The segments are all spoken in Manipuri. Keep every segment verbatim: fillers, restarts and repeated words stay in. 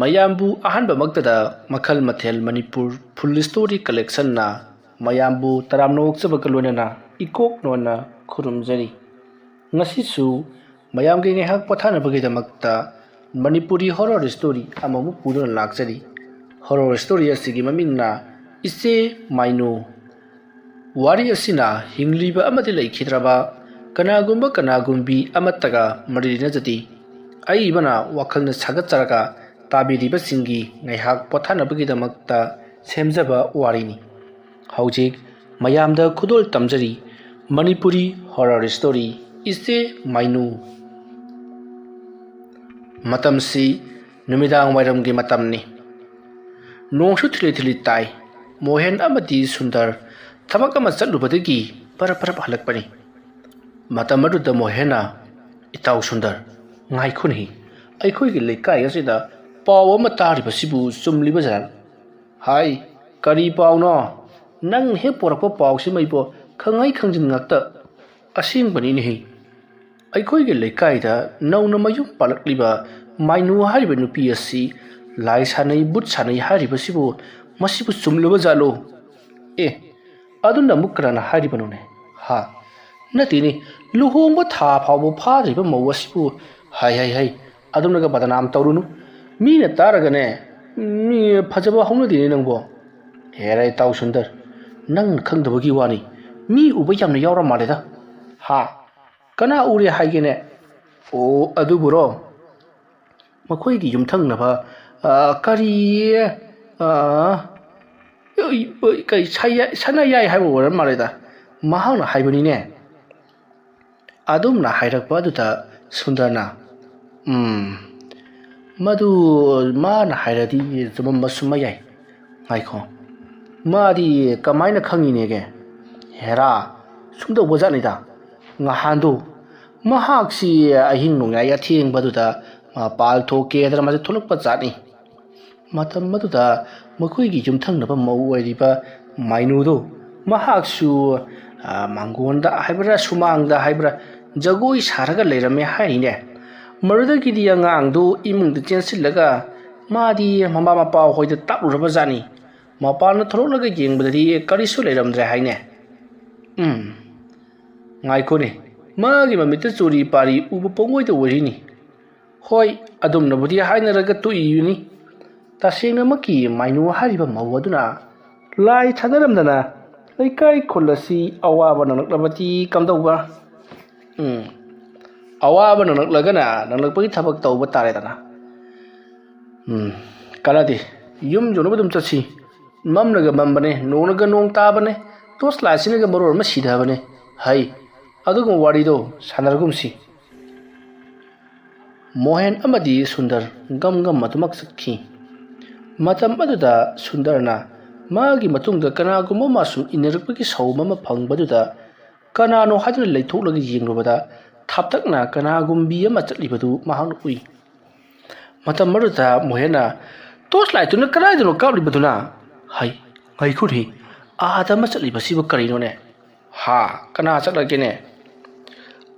ꯃꯌꯥꯝꯕꯨ ꯑꯍꯥꯟꯕꯃꯛꯇꯗ ꯃꯈꯜ ꯃꯊꯦꯜ ꯃꯅꯤꯄꯨꯔ ꯐꯨꯜ ꯁ꯭ꯇꯣꯔꯤ ꯀꯂꯦꯛꯁꯟꯅ ꯃꯌꯥꯝꯕꯨ ꯇꯔꯥꯝꯅ ꯑꯣꯛꯆꯕꯒ ꯂꯣꯏꯅꯅ ꯏꯀꯣꯛ ꯅꯣꯟꯅ ꯈꯨꯔꯨꯝꯖꯔꯤ꯫ ꯉꯁꯤꯁꯨ ꯃꯌꯥꯝꯒꯤ ꯉꯥꯏꯍꯥꯛ ꯄꯣꯊꯥꯅꯕꯒꯤꯗꯃꯛꯇ ꯃꯅꯤꯄꯨꯔꯤ ꯍꯣꯔꯣꯔ ꯁ꯭ꯇꯣꯔꯤ ꯑꯃꯃꯨꯛ ꯄꯨꯗꯨꯅ ꯂꯥꯛꯆꯔꯤ꯫ ꯍꯣꯔꯣꯔ ꯁ꯭ꯇꯣꯔꯤ ꯑꯁꯤꯒꯤ ꯃꯃꯤꯡꯅ ꯏꯆꯦ ꯃꯥꯏꯅꯨ꯫ ꯋꯥꯔꯤ ꯑꯁꯤꯅ ꯍꯤꯡꯂꯤꯕ ꯑꯃꯗꯤ ꯂꯩꯈꯤꯗ꯭ꯔꯕ ꯀꯅꯥꯒꯨꯝꯕ ꯀꯅꯥꯒꯨꯝꯕꯤ ꯑꯃꯠꯇꯒ ꯃꯔꯤ ꯂꯩꯅꯖꯗꯦ꯫ ꯑꯏꯕꯅ ꯋꯥꯈꯜꯅ ꯁꯥꯒꯠꯆꯔꯒ ꯇꯥꯕꯤꯔꯤꯕꯁꯤꯡꯒꯤ ꯉꯥꯏꯍꯥꯛ ꯄꯣꯊꯥꯅꯕꯒꯤꯗꯃꯛꯇ ꯁꯦꯝꯖꯕ ꯋꯥꯔꯤꯅꯤ꯫ ꯍꯧꯖꯤꯛ ꯃꯌꯥꯝꯗ ꯈꯨꯗꯣꯜ ꯇꯝꯖꯔꯤ ꯃꯅꯤꯄꯨꯔꯤ ꯍꯣꯔꯣꯔ ꯁ꯭ꯇꯣꯔꯤ ꯏꯆꯦ ꯃꯥꯏꯅꯨ꯫ ꯃꯇꯝꯁꯤ ꯅꯨꯃꯤꯗꯥꯡ ꯋꯥꯏꯔꯝꯒꯤ ꯃꯇꯝꯅꯤ꯫ ꯅꯣꯡꯁꯨ ꯊꯤꯂꯤ ꯊꯤꯂꯤ ꯇꯥꯏ꯫ ꯃꯣꯍꯦꯟ ꯑꯃꯗꯤ ꯁꯨꯟꯗꯔ ꯊꯕꯛ ꯑꯃ ꯆꯠꯂꯨꯕꯗꯒꯤ ꯄꯔꯞ ꯄꯔꯞ ꯍꯜꯂꯛꯄꯅꯤ꯫ ꯃꯇꯝ ꯑꯗꯨꯗ ꯃꯣꯍꯦꯟꯅ, "ꯏꯇꯥꯎ ꯁꯨꯟꯗꯔ, ꯉꯥꯏꯈꯣꯅꯦꯍꯦ, ꯑꯩꯈꯣꯏꯒꯤ ꯂꯩꯀꯥꯏ ꯑꯁꯤꯗ ꯄꯥꯎ ꯑꯃ ꯇꯥꯔꯤꯕꯁꯤꯕꯨ ꯆꯨꯝꯂꯤꯕ ꯖꯥꯠꯂ?" "ꯍꯥꯏ, ꯀꯔꯤ ꯄꯥꯎꯅꯣ? ꯅꯪꯅ ꯍꯦꯛ ꯄꯣꯔꯛꯄ ꯄꯥꯎꯁꯤꯃ ꯑꯩꯕꯨ ꯈꯪꯍꯩ ꯈꯪꯖꯤꯟ ꯉꯥꯛꯇ꯫ ꯑꯁꯦꯡꯕꯅꯤꯅꯦꯍꯦ, ꯑꯩꯈꯣꯏꯒꯤ ꯂꯩꯀꯥꯏꯗ ꯅꯧꯅ ꯃꯌꯨꯝ ꯄꯥꯜꯂꯛꯂꯤꯕ ꯃꯥꯏꯅꯨ ꯍꯥꯏꯔꯤꯕ ꯅꯨꯄꯤ ꯑꯁꯤ ꯂꯥꯏ ꯁꯥꯟꯅꯩ, ꯚꯨꯠ ꯁꯥꯟꯅꯩ ꯍꯥꯏꯔꯤꯕꯁꯤꯕꯨ, ꯃꯁꯤꯕꯨ ꯆꯨꯝꯂꯕ ꯖꯥꯠꯂꯣ?" "ꯑꯦ, ꯑꯗꯨꯅ ꯑꯃꯨꯛ ꯀꯅꯥꯅ ꯍꯥꯏꯔꯤꯕꯅꯣꯅꯦ? ꯍꯥ? ꯅꯠꯇꯦꯅꯦ, ꯂꯨꯍꯣꯡꯕ ꯊꯥ ꯐꯥꯎꯕ ꯐꯥꯗ꯭ꯔꯤꯕ ꯃꯧ ꯑꯁꯤꯕꯨ, ꯍꯥꯏ, ꯍꯥꯏ, ꯍꯥꯏ, ꯑꯗꯨꯝꯅꯒ ꯕꯗꯅꯥꯝ ꯇꯧꯔꯨꯅꯨ꯫ ꯃꯤꯅ ꯇꯥꯔꯒꯅꯦ, ꯃꯤ ꯐꯖꯕ ꯍꯧꯅꯗꯦꯅꯦ ꯅꯪꯕꯣ꯫" "ꯍꯦꯔꯥ, ꯏꯇꯥꯎ ꯁꯨꯟꯗꯔ, ꯅꯪꯅ ꯈꯪꯗꯕꯒꯤ ꯋꯥꯅꯤ꯫ ꯃꯤ ꯎꯕ ꯌꯥꯝꯅ ꯌꯥꯎꯔ ꯃꯥꯜꯂꯦꯗ꯫" "ꯍꯥ? ꯀꯅꯥ ꯎꯔꯦ ꯍꯥꯏꯒꯦꯅꯦ?" "ꯑꯣ, ꯑꯗꯨꯕꯨꯔꯣ, ꯃꯈꯣꯏꯒꯤ ꯌꯨꯝꯊꯪꯅꯕ, ꯑ, ꯀꯔꯤ, ꯑ, ꯀꯩ, ꯁꯌꯥ-, ꯁꯅꯥꯌꯥꯏ ꯍꯥꯏꯕ ꯑꯣꯏꯔ ꯃꯥꯜꯂꯦꯗ, ꯃꯍꯥꯛꯅ ꯍꯥꯏꯕꯅꯤꯅꯦ꯫" ꯑꯗꯨꯝꯅ ꯍꯥꯏꯔꯛꯄ ꯑꯗꯨꯗ ꯁꯨꯟꯗꯔꯅ, "ꯎꯝ, ꯃꯗꯨ ꯃꯥꯅ ꯍꯥꯏꯔꯗꯤ ꯆꯨꯝꯃꯝꯕꯁꯨ ꯃꯌꯥꯏ꯫ ꯉꯥꯏꯈꯣ, ꯃꯥꯗꯤ ꯀꯃꯥꯏꯅ ꯈꯪꯉꯤꯅꯦꯒꯦ?" "ꯍꯦꯔꯥ, ꯁꯨꯝ ꯇꯧꯕ ꯖꯥꯠꯅꯤꯗ꯫ ꯉꯍꯥꯟꯗꯣ ꯃꯍꯥꯛꯁꯤ ꯑꯍꯤꯡ ꯅꯣꯡꯌꯥꯏ ꯑꯊꯦꯡꯕꯗꯨꯗ ꯃꯄꯥꯜ ꯊꯣꯛꯀꯦꯗꯅ ꯃꯥꯁꯦ ꯊꯣꯛꯂꯛꯄ ꯖꯥꯠꯅꯤ꯫ ꯃꯇꯝ ꯑꯗꯨꯗ ꯃꯈꯣꯏꯒꯤ ꯌꯨꯝꯊꯪꯅꯕ ꯃꯧ ꯑꯣꯏꯔꯤꯕ ꯃꯥꯏꯅꯨꯗꯨ, ꯃꯍꯥꯛꯁꯨ, ꯑ, ꯃꯥꯡꯒꯣꯟꯗ ꯍꯥꯏꯕ꯭ꯔꯥ, ꯁꯨꯃꯥꯡꯗ ꯍꯥꯏꯕ꯭ꯔꯥ, ꯖꯒꯣꯏ ꯁꯥꯔꯒ ꯂꯩꯔꯝꯃꯦ ꯍꯥꯏꯔꯤꯅꯦ꯫ ꯃꯗꯨꯗꯒꯤꯗꯤ ꯑꯉꯥꯡꯗꯨ ꯏꯃꯨꯡꯗ ꯆꯦꯟꯁꯤꯜꯂꯒ ꯃꯥꯗꯤ ꯃꯃꯥ ꯃꯄꯥ ꯍꯣꯏꯗ ꯇꯥꯛꯂꯨꯔꯕ ꯖꯥꯠꯅꯤ꯫ ꯃꯄꯥꯟꯗ ꯊꯣꯛꯂꯛꯂꯒ ꯌꯦꯡꯕꯗꯗꯤ ꯀꯔꯤꯁꯨ ꯂꯩꯔꯝꯗ꯭ꯔꯦ ꯍꯥꯏꯅꯦ꯫ ꯎꯝ, ꯉꯥꯏꯈꯣꯅꯦ, ꯃꯥꯒꯤ ꯃꯃꯤꯠꯇ ꯆꯨꯔꯤ ꯄꯥꯔꯤ ꯎꯕ ꯄꯣꯡꯉꯣꯏꯗ ꯑꯣꯏꯔꯤꯅꯤ꯫ ꯍꯣꯏ, ꯑꯗꯨꯝꯅꯕꯨꯗꯤ ꯍꯥꯏꯅꯔꯒ ꯇꯣꯛꯏꯕꯅꯤ꯫ ꯇꯁꯦꯡꯅꯃꯛꯀꯤ ꯃꯥꯏꯅꯨ ꯍꯥꯏꯔꯤꯕ ꯃꯧ ꯑꯗꯨꯅ ꯂꯥꯏ ꯊꯥꯅꯔꯝꯗꯅ ꯂꯩꯀꯥꯏ ꯈꯨꯜ ꯑꯁꯤ ꯑꯋꯥꯕ ꯅꯪꯂꯛꯂꯕꯗꯤ ꯀꯝꯗꯧꯕ? ꯎꯝ, ꯑꯋꯥꯕ ꯅꯪꯂꯛꯂꯒꯅ ꯅꯪꯂꯛꯄꯒꯤ ꯊꯕꯛ ꯇꯧꯕ ꯇꯥꯔꯦꯗꯅ꯫ ꯎꯝ, ꯀꯥꯟꯅꯗꯦ꯫ ꯌꯨꯝ ꯌꯧꯅꯕ ꯑꯗꯨꯝ ꯆꯠꯁꯤ꯫ ꯃꯝꯅꯒ ꯃꯝꯕꯅꯦ, ꯅꯣꯡꯅꯒ ꯅꯣꯡ ꯇꯥꯕꯅꯦ, ꯇꯣꯔꯆ ꯂꯥꯏꯠꯁꯤꯅꯒ ꯃꯔꯣꯜ ꯑꯃ ꯁꯤꯊꯕꯅꯦ꯫ ꯍꯩ, ꯑꯗꯨꯒꯨꯝꯕ ꯋꯥꯔꯤꯗꯣ ꯁꯥꯟꯅꯔꯒꯨꯝꯁꯤ꯫ ꯃꯣꯍꯦꯟ ꯑꯃꯗꯤ ꯁꯨꯟꯗꯔ ꯒꯝ ꯒꯝ ꯑꯗꯨꯃꯛ ꯆꯠꯈꯤ꯫ ꯃꯇꯝ ꯑꯗꯨꯗ ꯁꯨꯟꯗꯔꯅ ꯃꯥꯒꯤ ꯃꯇꯨꯡꯗ ꯀꯅꯥꯒꯨꯝꯕ ꯑꯃꯁꯨ ꯏꯟꯅꯔꯛꯄꯒꯤ ꯁꯥꯎꯝ ꯑꯃ ꯐꯪꯕꯗꯨꯗ, ꯀꯅꯥꯅꯣ ꯍꯥꯏꯗꯨꯅ ꯂꯩꯊꯣꯛꯂꯒ ꯌꯦꯡꯂꯨꯕꯗ, ꯊꯥꯞꯇꯛꯅ ꯀꯅꯥꯒꯨꯝꯕꯤ ꯑꯃ ꯆꯠꯂꯤꯕꯗꯨ ꯃꯍꯥꯛꯅ ꯎꯏ꯫ ꯃꯇꯝ ꯑꯗꯨꯗ ꯃꯣꯍꯦꯟꯅ, "ꯇꯣꯔꯆ ꯂꯥꯏꯠꯇꯨꯅ ꯀꯗꯥꯏꯗꯅꯣ ꯀꯥꯞꯂꯤꯕꯗꯨꯅ? ꯍꯩ, ꯉꯥꯏꯈꯣꯅꯦ, ꯑꯥꯗ ꯑꯃ ꯆꯠꯂꯤꯕꯁꯤꯕꯨ ꯀꯔꯤꯅꯣꯅꯦ? ꯍꯥ, ꯀꯅꯥ ꯆꯠꯂꯒꯦꯅꯦ?"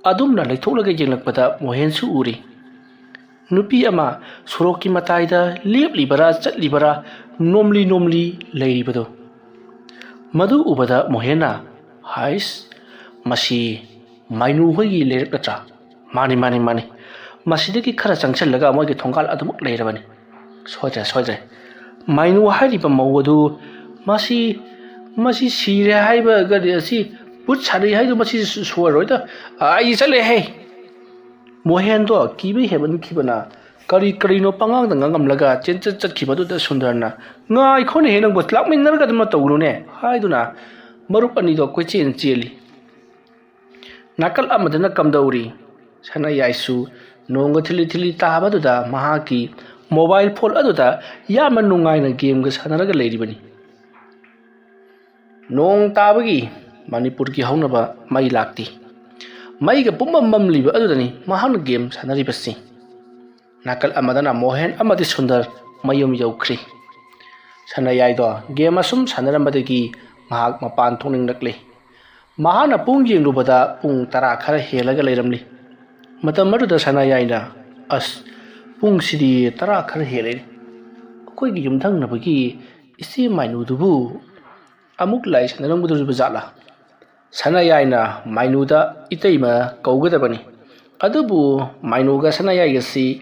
ꯑꯗꯨꯝꯅ ꯂꯩꯊꯣꯛꯂꯒ ꯌꯦꯡꯂꯛꯄꯗ ꯃꯣꯍꯦꯟꯁꯨ ꯎꯔꯤ꯫ ꯅꯨꯄꯤ ꯑꯃ ꯁꯣꯔꯣꯛꯀꯤ ꯃꯇꯥꯏꯗ ꯂꯦꯞꯂꯤꯕꯔꯥ ꯆꯠꯂꯤꯕꯔꯥ ꯅꯣꯝꯂꯤ ꯅꯣꯝꯂꯤ ꯂꯩꯔꯤꯕꯗꯨ꯫ ꯃꯗꯨ ꯎꯕꯗ ꯃꯣꯍꯦꯟꯅ, "ꯍꯥꯏꯁ, ꯃꯁꯤ ꯃꯥꯏꯅꯨ ꯍꯣꯏꯒꯤ ꯂꯩꯔꯛ ꯅꯠꯇ꯭ꯔꯥ? ꯃꯥꯅꯤ, ꯃꯥꯅꯤ, ꯃꯥꯅꯤ꯫ ꯃꯁꯤꯗꯒꯤ ꯈꯔ ꯆꯪꯁꯤꯜꯂꯒ ꯃꯣꯏꯒꯤ ꯊꯣꯡꯒꯥꯜ ꯑꯗꯨꯃꯛ ꯂꯩꯔꯕꯅꯤ꯫ ꯁꯣꯏꯗ꯭ꯔꯦ, ꯁꯣꯏꯗ꯭ꯔꯦ꯫ ꯃꯥꯏꯅꯨ ꯍꯥꯏꯔꯤꯕ ꯃꯧ ꯑꯗꯨ, ꯃꯁꯤ, ꯃꯁꯤ ꯁꯤꯔꯦ ꯍꯥꯏꯕꯒꯗꯤ, ꯑꯁꯤ ꯚꯨꯠ ꯁꯥꯟꯅꯩ ꯍꯥꯏꯗꯨ ꯃꯁꯤ ꯁꯣꯏꯔꯣꯏꯗ꯫ ꯑꯩ ꯆꯠꯂꯦꯍꯦ!" ꯃꯣꯍꯦꯟꯗꯣ ꯀꯤꯕ ꯍꯦꯟꯃꯟꯈꯤꯕꯅ ꯀꯔꯤ ꯀꯔꯤꯅꯣ ꯄꯉꯥꯡꯗ ꯉꯥꯡꯉꯝꯂꯒ ꯆꯦꯟꯆꯠ ꯆꯠꯈꯤꯕꯗꯨꯗ ꯁꯨꯟꯗꯔꯅ, "ꯉꯥꯏꯈꯣꯅꯦꯍꯦ ꯅꯪꯕꯨ, ꯂꯥꯛꯃꯤꯟꯅꯔꯒ ꯑꯗꯨꯃ ꯇꯧꯒꯅꯨꯅꯦ" ꯍꯥꯏꯗꯨꯅ ꯃꯔꯨꯞ ꯑꯅꯤꯗꯣ ꯀꯣꯏꯆꯦꯟ ꯆꯦꯜꯂꯤ꯫ ꯅꯥꯀꯜ ꯑꯃꯗꯅ ꯀꯝꯗꯧꯔꯤ? ꯁꯅꯥꯌꯥꯏꯁꯨ ꯅꯣꯡꯒ ꯊꯤꯜꯂꯤ ꯊꯤꯜꯂꯤ ꯇꯥꯕꯗꯨꯗ ꯃꯍꯥꯛꯀꯤ ꯃꯣꯕꯥꯏꯜ ꯐꯣꯟ ꯑꯗꯨꯗ ꯌꯥꯝꯅ ꯅꯨꯡꯉꯥꯏꯅ ꯒꯦꯝꯒ ꯁꯥꯟꯅꯔꯒ ꯂꯩꯔꯤꯕꯅꯤ꯫ ꯅꯣꯡ ꯇꯥꯕꯒꯤ ꯃꯅꯤꯄꯨꯔꯒꯤ ꯍꯧꯅꯕ ꯃꯩ ꯂꯥꯛꯇꯦ꯫ ꯃꯩꯒ ꯄꯨꯝꯃꯝ ꯃꯝꯂꯤꯕ ꯑꯗꯨꯗꯅꯤ ꯃꯍꯥꯛꯅ ꯒꯦꯝ ꯁꯥꯟꯅꯔꯤꯕꯁꯤ꯫ ꯅꯥꯀꯜ ꯑꯃꯗꯅ ꯃꯣꯍꯦꯟ ꯑꯃꯗꯤ ꯁꯨꯟꯗꯔ ꯃꯌꯨꯝ ꯌꯧꯈ꯭ꯔꯤ꯫ ꯁꯅꯥꯌꯥꯏꯗꯣ ꯒꯦꯝ ꯑꯁꯨꯝ ꯁꯥꯟꯅꯔꯝꯕꯗꯒꯤ ꯃꯍꯥꯛ ꯃꯄꯥꯟ ꯊꯣꯛꯅꯤꯡꯂꯛꯂꯤ꯫ ꯃꯍꯥꯛꯅ ꯄꯨꯡ ꯌꯦꯡꯂꯨꯕꯗ ꯄꯨꯡ ꯇꯔꯥ ꯈꯔ ꯍꯦꯜꯂꯒ ꯂꯩꯔꯝꯂꯤ꯫ ꯃꯇꯝ ꯑꯗꯨꯗ ꯁꯅꯥꯌꯥꯏꯅ, "ꯑꯁ, ꯄꯨꯡꯁꯤꯗꯤ ꯇꯔꯥ ꯈꯔ ꯍꯦꯜꯂꯦ꯫ ꯑꯩꯈꯣꯏꯒꯤ ꯌꯨꯝꯊꯪꯅꯕꯒꯤ ꯏꯆꯦ ꯃꯥꯏꯅꯨꯗꯨꯕꯨ ꯑꯃꯨꯛ ꯂꯥꯏ ꯁꯥꯟꯅꯔꯝꯒꯗꯧꯔꯤꯕ ꯖꯥꯠꯂꯥ? ꯁꯅꯥꯌꯥꯏꯅ ꯃꯥꯏꯅꯨꯗ ꯏꯇꯩꯃ ꯀꯧꯒꯗꯕꯅꯤ꯫ ꯑꯗꯨꯕꯨ ꯃꯥꯏꯅꯨꯒ ꯁꯅꯥꯌꯥꯏꯒꯁꯤ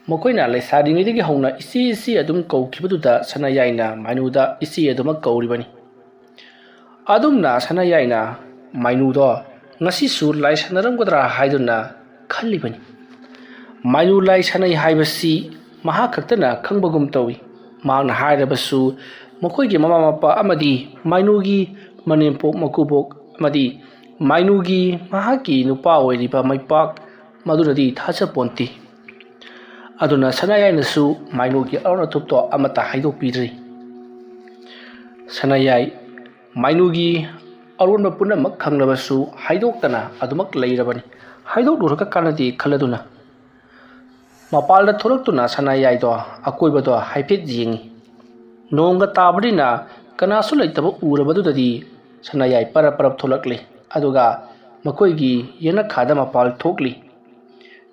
ꯃꯈꯣꯏꯅ ꯂꯩꯁꯥꯔꯤꯉꯩꯗꯒꯤ ꯍꯧꯅ ꯏꯆꯦ ꯏꯆꯦ ꯑꯗꯨꯝ ꯀꯧꯈꯤꯕꯗꯨꯗ ꯁꯅꯥꯌꯥꯏꯅ ꯃꯥꯏꯅꯨꯗ ꯏꯆꯦ ꯑꯗꯨꯃꯛ ꯀꯧꯔꯤꯕꯅꯤ꯫ ꯑꯗꯨꯝꯅ ꯁꯅꯥꯌꯥꯏꯅ ꯃꯥꯏꯅꯨꯗꯣ ꯉꯁꯤꯁꯨ ꯂꯥꯏ ꯁꯥꯟꯅꯔꯝꯒꯗ꯭ꯔꯥ ꯍꯥꯏꯗꯨꯅ ꯈꯜꯂꯤꯕꯅꯤ꯫ ꯃꯥꯏꯅꯨ ꯂꯥꯏ ꯁꯥꯟꯅꯩ ꯍꯥꯏꯕꯁꯤ ꯃꯍꯥꯛ ꯈꯛꯇꯅ ꯈꯪꯕꯒꯨꯝ ꯇꯧꯏ꯫ ꯃꯍꯥꯛꯅ ꯍꯥꯏꯔꯕꯁꯨ ꯃꯈꯣꯏꯒꯤ ꯃꯃꯥ ꯃꯄꯥ ꯑꯃꯗꯤ ꯃꯥꯏꯅꯨꯒꯤ ꯃꯅꯦꯝꯄꯣꯛ ꯃꯀꯨꯕꯣꯛ ꯑꯃꯗꯤ ꯃꯥꯏꯅꯨꯒꯤ ꯃꯍꯥꯛꯀꯤ ꯅꯨꯄꯥ ꯑꯣꯏꯔꯤꯕ ꯃꯩꯄꯥꯛ ꯃꯗꯨꯅꯗꯤ ꯊꯥꯖꯄꯣꯟꯇꯦ꯫ ꯑꯗꯨꯅ ꯁꯅꯥꯌꯥꯏꯅꯁꯨ ꯃꯥꯏꯅꯨꯒꯤ ꯑꯔꯣꯟ ꯑꯊꯨꯞꯇꯣ ꯑꯃꯠꯇ ꯍꯥꯏꯗꯣꯛꯄꯤꯗ꯭ꯔꯤ꯫ ꯁꯅꯥꯌꯥꯏ ꯃꯥꯏꯅꯨꯒꯤ ꯑꯔꯣꯟꯕ ꯄꯨꯝꯅꯃꯛ ꯈꯪꯂꯕꯁꯨ ꯍꯥꯏꯗꯣꯛꯇꯅ ꯑꯗꯨꯃꯛ ꯂꯩꯔꯕꯅꯤ꯫ ꯍꯥꯏꯗꯣꯛꯂꯨꯔꯒ ꯀꯥꯟꯅꯗꯦ ꯈꯜꯂꯗꯨꯅ ꯃꯄꯥꯜꯗ ꯊꯣꯛꯂꯛꯇꯨꯅ ꯁꯅꯥꯌꯥꯏꯗꯣ ꯑꯀꯣꯏꯕꯗꯣ ꯍꯥꯏꯐꯦꯠ ꯌꯦꯡꯉꯤ꯫ ꯅꯣꯡꯒ ꯇꯥꯕꯅꯤꯅ ꯀꯅꯥꯁꯨ ꯂꯩꯇꯕ ꯎꯔꯕꯗꯨꯗꯗꯤ ꯁꯅꯥꯌꯥꯏ ꯄꯔꯞ ꯄꯔꯞ ꯊꯣꯛꯂꯛꯂꯤ꯫ ꯑꯗꯨꯒ ꯃꯈꯣꯏꯒꯤ ꯌꯦꯅꯈꯥꯗ ꯃꯄꯥꯜ ꯊꯣꯛꯂꯤ꯫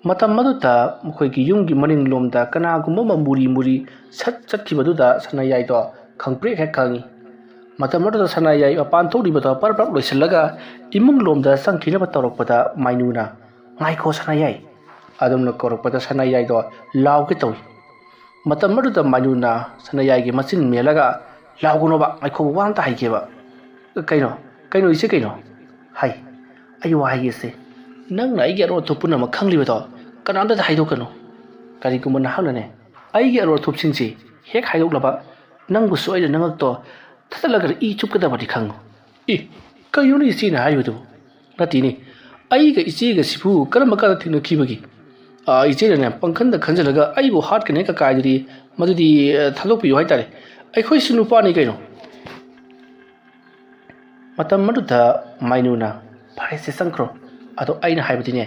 ꯃꯇꯝ ꯑꯗꯨꯗ ꯃꯈꯣꯏꯒꯤ ꯌꯨꯝꯒꯤ ꯃꯅꯤꯡꯂꯣꯝꯗ ꯀꯅꯥꯒꯨꯝꯕ ꯑꯃ ꯃꯨꯔꯤ ꯃꯨꯔꯤ ꯁꯠ ꯆꯠꯈꯤꯕꯗꯨꯗ ꯁꯅꯥꯌꯥꯏꯗꯣ ꯈꯪꯄ꯭ꯔꯦꯛ ꯍꯦꯛ ꯈꯪꯉꯤ꯫ ꯃꯇꯝ ꯑꯗꯨꯗ ꯁꯅꯥꯌꯥꯏ ꯃꯄꯥꯟ ꯊꯣꯛꯂꯤꯕꯗꯣ ꯄꯔꯞ ꯄꯔꯞ ꯂꯣꯏꯁꯤꯜꯂꯒ ꯏꯃꯨꯡꯂꯣꯝꯗ ꯆꯪꯈꯤꯅꯕ ꯇꯧꯔꯛꯄꯗ ꯃꯥꯏꯅꯨꯅ, "ꯉꯥꯏꯈꯣ ꯁꯅꯥꯌꯥꯏ!" ꯑꯗꯨꯝꯅ ꯀꯧꯔꯛꯄꯗ ꯁꯅꯥꯌꯥꯏꯗꯣ ꯂꯥꯎꯒꯦ ꯇꯧꯏ꯫ ꯃꯇꯝ ꯑꯗꯨꯗ ꯃꯥꯏꯅꯨꯅ ꯁꯅꯥꯌꯥꯏꯒꯤ ꯃꯆꯤꯟ ꯃꯦꯜꯂꯒ, "ꯂꯥꯎꯒꯅꯣꯕ, ꯉꯥꯏꯈꯣ, ꯋꯥ ꯑꯝꯇ ꯍꯥꯏꯒꯦꯕ꯫" "ꯀꯩꯅꯣ? ꯀꯩꯅꯣ ꯏꯆꯦ, ꯀꯩꯅꯣ?" "ꯍꯥꯏ, ꯑꯩ ꯋꯥ ꯍꯥꯏꯒꯦꯁꯦ꯫ ꯅꯪꯅ ꯑꯩꯒꯤ ꯑꯔꯣꯟ ꯑꯊꯨꯞ ꯄꯨꯝꯅꯃꯛ ꯈꯪꯂꯤꯕꯗꯣ ꯀꯅꯥꯝꯇꯗ ꯍꯥꯏꯗꯣꯛꯀꯅꯨ꯫ ꯀꯔꯤꯒꯨꯝꯕ ꯅꯍꯥꯛꯅꯅꯦ ꯑꯩꯒꯤ ꯑꯔꯣꯟ ꯑꯊꯨꯞꯁꯤꯡꯁꯤ ꯍꯦꯛ ꯍꯥꯏꯗꯣꯛꯂꯕ, ꯅꯪꯕꯨꯁꯨ ꯑꯩꯅ ꯅꯉꯛꯇꯣ ꯊꯠꯂꯒ ꯏ ꯆꯨꯞꯀꯗꯕꯅꯤ ꯈꯪꯉꯨ꯫" "ꯑꯦ, ꯀꯩꯅꯣꯅꯦ ꯏꯆꯦꯅ ꯍꯥꯏꯔꯤꯕꯗꯨꯕꯨ?" "ꯅꯠꯇꯦꯅꯦ, ꯑꯩꯒ ꯏꯆꯦꯒꯁꯤꯕꯨ ꯀꯔꯝꯕ ꯀꯥꯟꯗ ꯊꯦꯡꯅꯈꯤꯕꯒꯦ?" "ꯑꯥ, ꯏꯆꯦꯅꯅꯦ ꯄꯪꯈꯟꯗ ꯈꯟꯖꯤꯜꯂꯒ ꯑꯩꯕꯨ ꯍꯥꯠꯀꯅꯤ ꯀꯀꯥꯏꯗꯨꯗꯤ ꯃꯗꯨꯗꯤ, ꯑ, ꯊꯥꯗꯣꯛꯄꯤꯌꯨ ꯍꯥꯏꯇꯥꯔꯦ꯫ ꯑꯩꯈꯣꯏꯁꯨ ꯅꯨꯄꯥꯅꯤ ꯀꯩꯅꯣ꯫" ꯃꯇꯝ ꯑꯗꯨꯗ ꯃꯥꯏꯅꯨꯅ, "ꯐꯔꯦꯁꯦ, ꯆꯪꯈ꯭ꯔꯣ꯫ ꯑꯗꯣ ꯑꯩꯅ ꯍꯥꯏꯕꯗꯤꯅꯦ,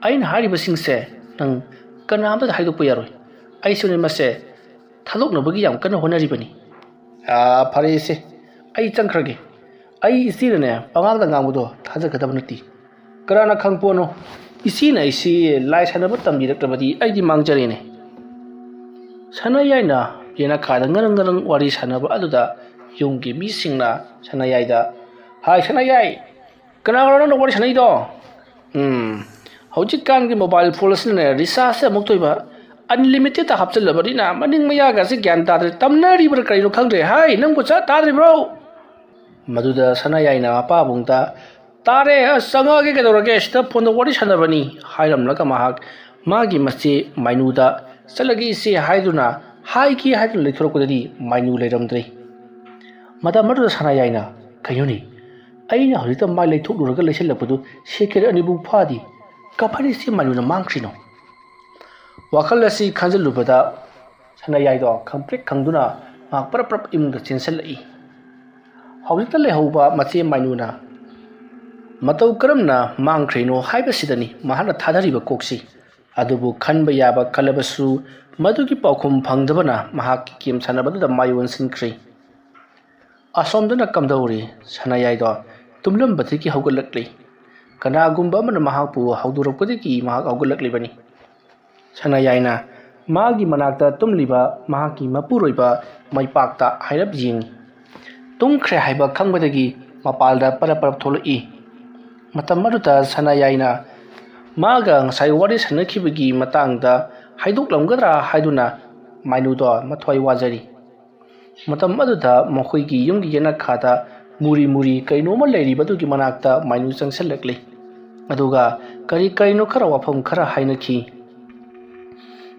ꯑꯩꯅ ꯍꯥꯏꯔꯤꯕꯁꯤꯡꯁꯦ ꯅꯪ ꯀꯅꯥꯝꯇꯗ ꯍꯥꯏꯗꯣꯛꯄ ꯌꯥꯔꯣꯏ꯫ ꯑꯩꯁꯨꯅꯦ ꯃꯁꯦ ꯊꯥꯗꯣꯛꯅꯕꯒꯤ ꯌꯥꯝ ꯀꯟꯅ ꯍꯣꯠꯅꯔꯤꯕꯅꯤ꯫" "ꯑꯥ, ꯐꯔꯦꯁꯦ, ꯑꯩ ꯆꯪꯈ꯭ꯔꯒꯦ꯫ ꯑꯩ ꯏꯆꯦꯅꯅꯦ ꯄꯉꯥꯡꯗ ꯉꯥꯡꯕꯗꯣ ꯊꯥꯖꯒꯗꯕ ꯅꯠꯇꯦ꯫ ꯀꯅꯥꯅ ꯈꯪꯄꯣꯠꯅꯣ, ꯏꯆꯦꯅ ꯑꯩꯁꯤ ꯂꯥꯏ ꯁꯥꯟꯅꯕ ꯇꯝꯕꯤꯔꯛꯇ꯭ꯔꯕꯗꯤ ꯑꯩꯗꯤ ꯃꯥꯡꯖꯔꯦꯅꯦ꯫" ꯁꯅꯥꯌꯥꯏꯅ ꯌꯦꯅꯈꯥꯗ ꯉꯔꯪ ꯉꯔꯪ ꯋꯥꯔꯤ ꯁꯥꯟꯅꯕ ꯑꯗꯨꯗ ꯌꯨꯝꯒꯤ ꯃꯤꯁꯤꯡꯅ ꯁꯅꯥꯌꯥꯏꯗ, "ꯍꯥꯏ ꯁꯅꯥꯌꯥꯏ, ꯀꯅꯥꯒꯔꯣ ꯅꯪꯅ ꯋꯥꯔꯤ ꯁꯥꯟꯅꯩꯗꯣ?" "ꯎꯝ, ꯍꯧꯖꯤꯛꯀꯥꯟꯒꯤ ꯃꯣꯕꯥꯏꯜ ꯐꯣꯟ ꯑꯁꯤꯅꯅꯦ ꯔꯤꯆꯥꯔꯖꯁꯦ ꯑꯃꯨꯛꯇꯣꯏꯕ ꯑꯟꯂꯤꯃꯤꯇꯦꯠꯇ ꯍꯥꯞꯆꯤꯜꯂꯕꯅꯤꯅ ꯃꯅꯤꯡ ꯃꯌꯥꯒꯁꯦ ꯒ꯭ꯌꯥꯟ ꯇꯥꯗ꯭ꯔꯦ, ꯇꯝꯅꯔꯤꯕ꯭ꯔꯥ ꯀꯔꯤꯅꯣ ꯈꯪꯗ꯭ꯔꯦ꯫ ꯍꯥꯏ, ꯅꯪꯕꯨ ꯆꯠ ꯇꯥꯗ꯭ꯔꯤꯕ꯭ꯔꯣ?" ꯃꯗꯨꯗ ꯁꯅꯥꯌꯥꯏꯅ ꯃꯄꯥꯕꯨꯡꯗ, "ꯇꯥꯔꯦ, ꯑꯁ, ꯆꯪꯉꯛꯑꯒꯦ, ꯀꯩꯗꯧꯔꯒꯦ, ꯁꯤꯗ ꯐꯣꯟꯗ ꯋꯥꯔꯤ ꯁꯥꯟꯅꯕꯅꯤ" ꯍꯥꯏꯔꯝꯂꯒ ꯃꯍꯥꯛ ꯃꯥꯒꯤ ꯃꯆꯦ ꯃꯥꯏꯅꯨꯗ, "ꯆꯠꯂꯒꯦ ꯏꯆꯦ" ꯍꯥꯏꯗꯨꯅ, ꯍꯥꯏꯒꯦ ꯍꯥꯏꯗꯨꯅ ꯂꯩꯊꯣꯔꯛꯄꯗꯗꯤ ꯃꯥꯏꯅꯨ ꯂꯩꯔꯝꯗ꯭ꯔꯦ꯫ ꯃꯇꯝ ꯑꯗꯨꯗ ꯁꯅꯥꯌꯥꯏꯅ, "ꯀꯩꯅꯣꯅꯦ, ꯑꯩꯅ ꯍꯧꯖꯤꯛꯇ ꯃꯥꯏ ꯂꯩꯊꯣꯛꯂꯨꯔꯒ ꯂꯩꯁꯤꯜꯂꯛꯄꯗꯨ ꯁꯦꯀꯦꯟ ꯑꯅꯤꯕꯨ ꯐꯥꯗꯤ, ꯀꯃꯥꯏꯅ ꯏꯆꯦ ꯃꯥꯏꯅꯨꯅ ꯃꯥꯡꯈ꯭ꯔꯤꯅꯣ?" ꯋꯥꯈꯜ ꯑꯁꯤ ꯈꯟꯖꯤꯜꯂꯨꯕꯗ ꯁꯅꯥꯌꯥꯏꯗꯣ ꯈꯪꯄ꯭ꯔꯦꯛ ꯈꯪꯗꯨꯅ ꯃꯍꯥꯛ ꯄꯔꯞ ꯄꯔꯞ ꯏꯃꯨꯡꯗ ꯆꯦꯟꯁꯤꯜꯂꯛꯏ꯫ ꯍꯧꯖꯤꯛꯇ ꯂꯩꯍꯧꯕ ꯃꯆꯦ ꯃꯥꯏꯅꯨꯅ ꯃꯇꯧ ꯀꯔꯝꯅ ꯃꯥꯡꯈ꯭ꯔꯤꯅꯣ ꯍꯥꯏꯕꯁꯤꯗꯅꯤ ꯃꯍꯥꯛꯅ ꯊꯥꯗꯔꯤꯕ ꯀꯣꯛꯁꯤ꯫ ꯑꯗꯨꯕꯨ ꯈꯟꯕ ꯌꯥꯕ ꯈꯜꯂꯕꯁꯨ ꯃꯗꯨꯒꯤ ꯄꯥꯎꯈꯨꯝ ꯐꯪꯗꯕꯅ ꯃꯍꯥꯛꯀꯤ ꯒꯦꯝ ꯁꯥꯟꯅꯕꯗꯨꯗ ꯃꯥꯏ ꯑꯣꯟꯁꯤꯟꯈ꯭ꯔꯤ꯫ ꯑꯁꯣꯝꯗꯅ ꯀꯝꯗꯧꯔꯤ? ꯁꯅꯥꯌꯥꯏꯗꯣ ꯇꯨꯝꯂꯝꯕꯗꯒꯤ ꯍꯧꯒꯠꯂꯛꯂꯤ꯫ ꯀꯅꯥꯒꯨꯝꯕ ꯑꯃꯅ ꯃꯍꯥꯛꯄꯨ ꯍꯧꯗꯣꯔꯛꯄꯗꯒꯤ ꯃꯍꯥꯛ ꯍꯧꯒꯠꯂꯛꯂꯤꯕꯅꯤ꯫ ꯁꯅꯥꯌꯥꯏꯅ ꯃꯥꯒꯤ ꯃꯅꯥꯛꯇ ꯇꯨꯝꯂꯤꯕ ꯃꯍꯥꯛꯀꯤ ꯃꯄꯨꯔꯣꯏꯕ ꯃꯥꯏꯄꯥꯛꯇ ꯍꯥꯏꯔꯞ ꯌꯦꯡꯉꯤ꯫ ꯇꯨꯝꯈ꯭ꯔꯦ ꯍꯥꯏꯕ ꯈꯪꯕꯗꯒꯤ ꯃꯄꯥꯜꯗ ꯄꯔꯞ ꯄꯔꯞ ꯊꯣꯛꯂꯛꯏ꯫ ꯃꯇꯝ ꯑꯗꯨꯗ ꯁꯅꯥꯌꯥꯏꯅ ꯃꯥꯒ ꯉꯁꯥꯏ ꯋꯥꯔꯤ ꯁꯥꯟꯅꯈꯤꯕꯒꯤ ꯃꯇꯥꯡꯗ ꯍꯥꯏꯗꯣꯛꯂꯝꯒꯗ꯭ꯔꯥ ꯍꯥꯏꯗꯨꯅ ꯃꯥꯏꯅꯨꯗꯣ ꯃꯊ꯭ꯋꯥꯏ ꯋꯥꯖꯔꯤ꯫ ꯃꯇꯝ ꯑꯗꯨꯗ ꯃꯈꯣꯏꯒꯤ ꯌꯨꯝꯒꯤ ꯌꯦꯅꯈꯥꯗ ꯃꯨꯔꯤ ꯃꯨꯔꯤ ꯀꯩꯅꯣꯝꯃ ꯂꯩꯔꯤꯕꯗꯨꯒꯤ ꯃꯅꯥꯛꯇ ꯃꯥꯏꯅꯨ ꯆꯪꯁꯤꯜꯂꯛꯂꯤ꯫ ꯑꯗꯨꯒ ꯀꯔꯤ ꯀꯔꯤꯅꯣ ꯈꯔ ꯋꯥꯐꯝ ꯈꯔ ꯍꯥꯏꯅꯈꯤ꯫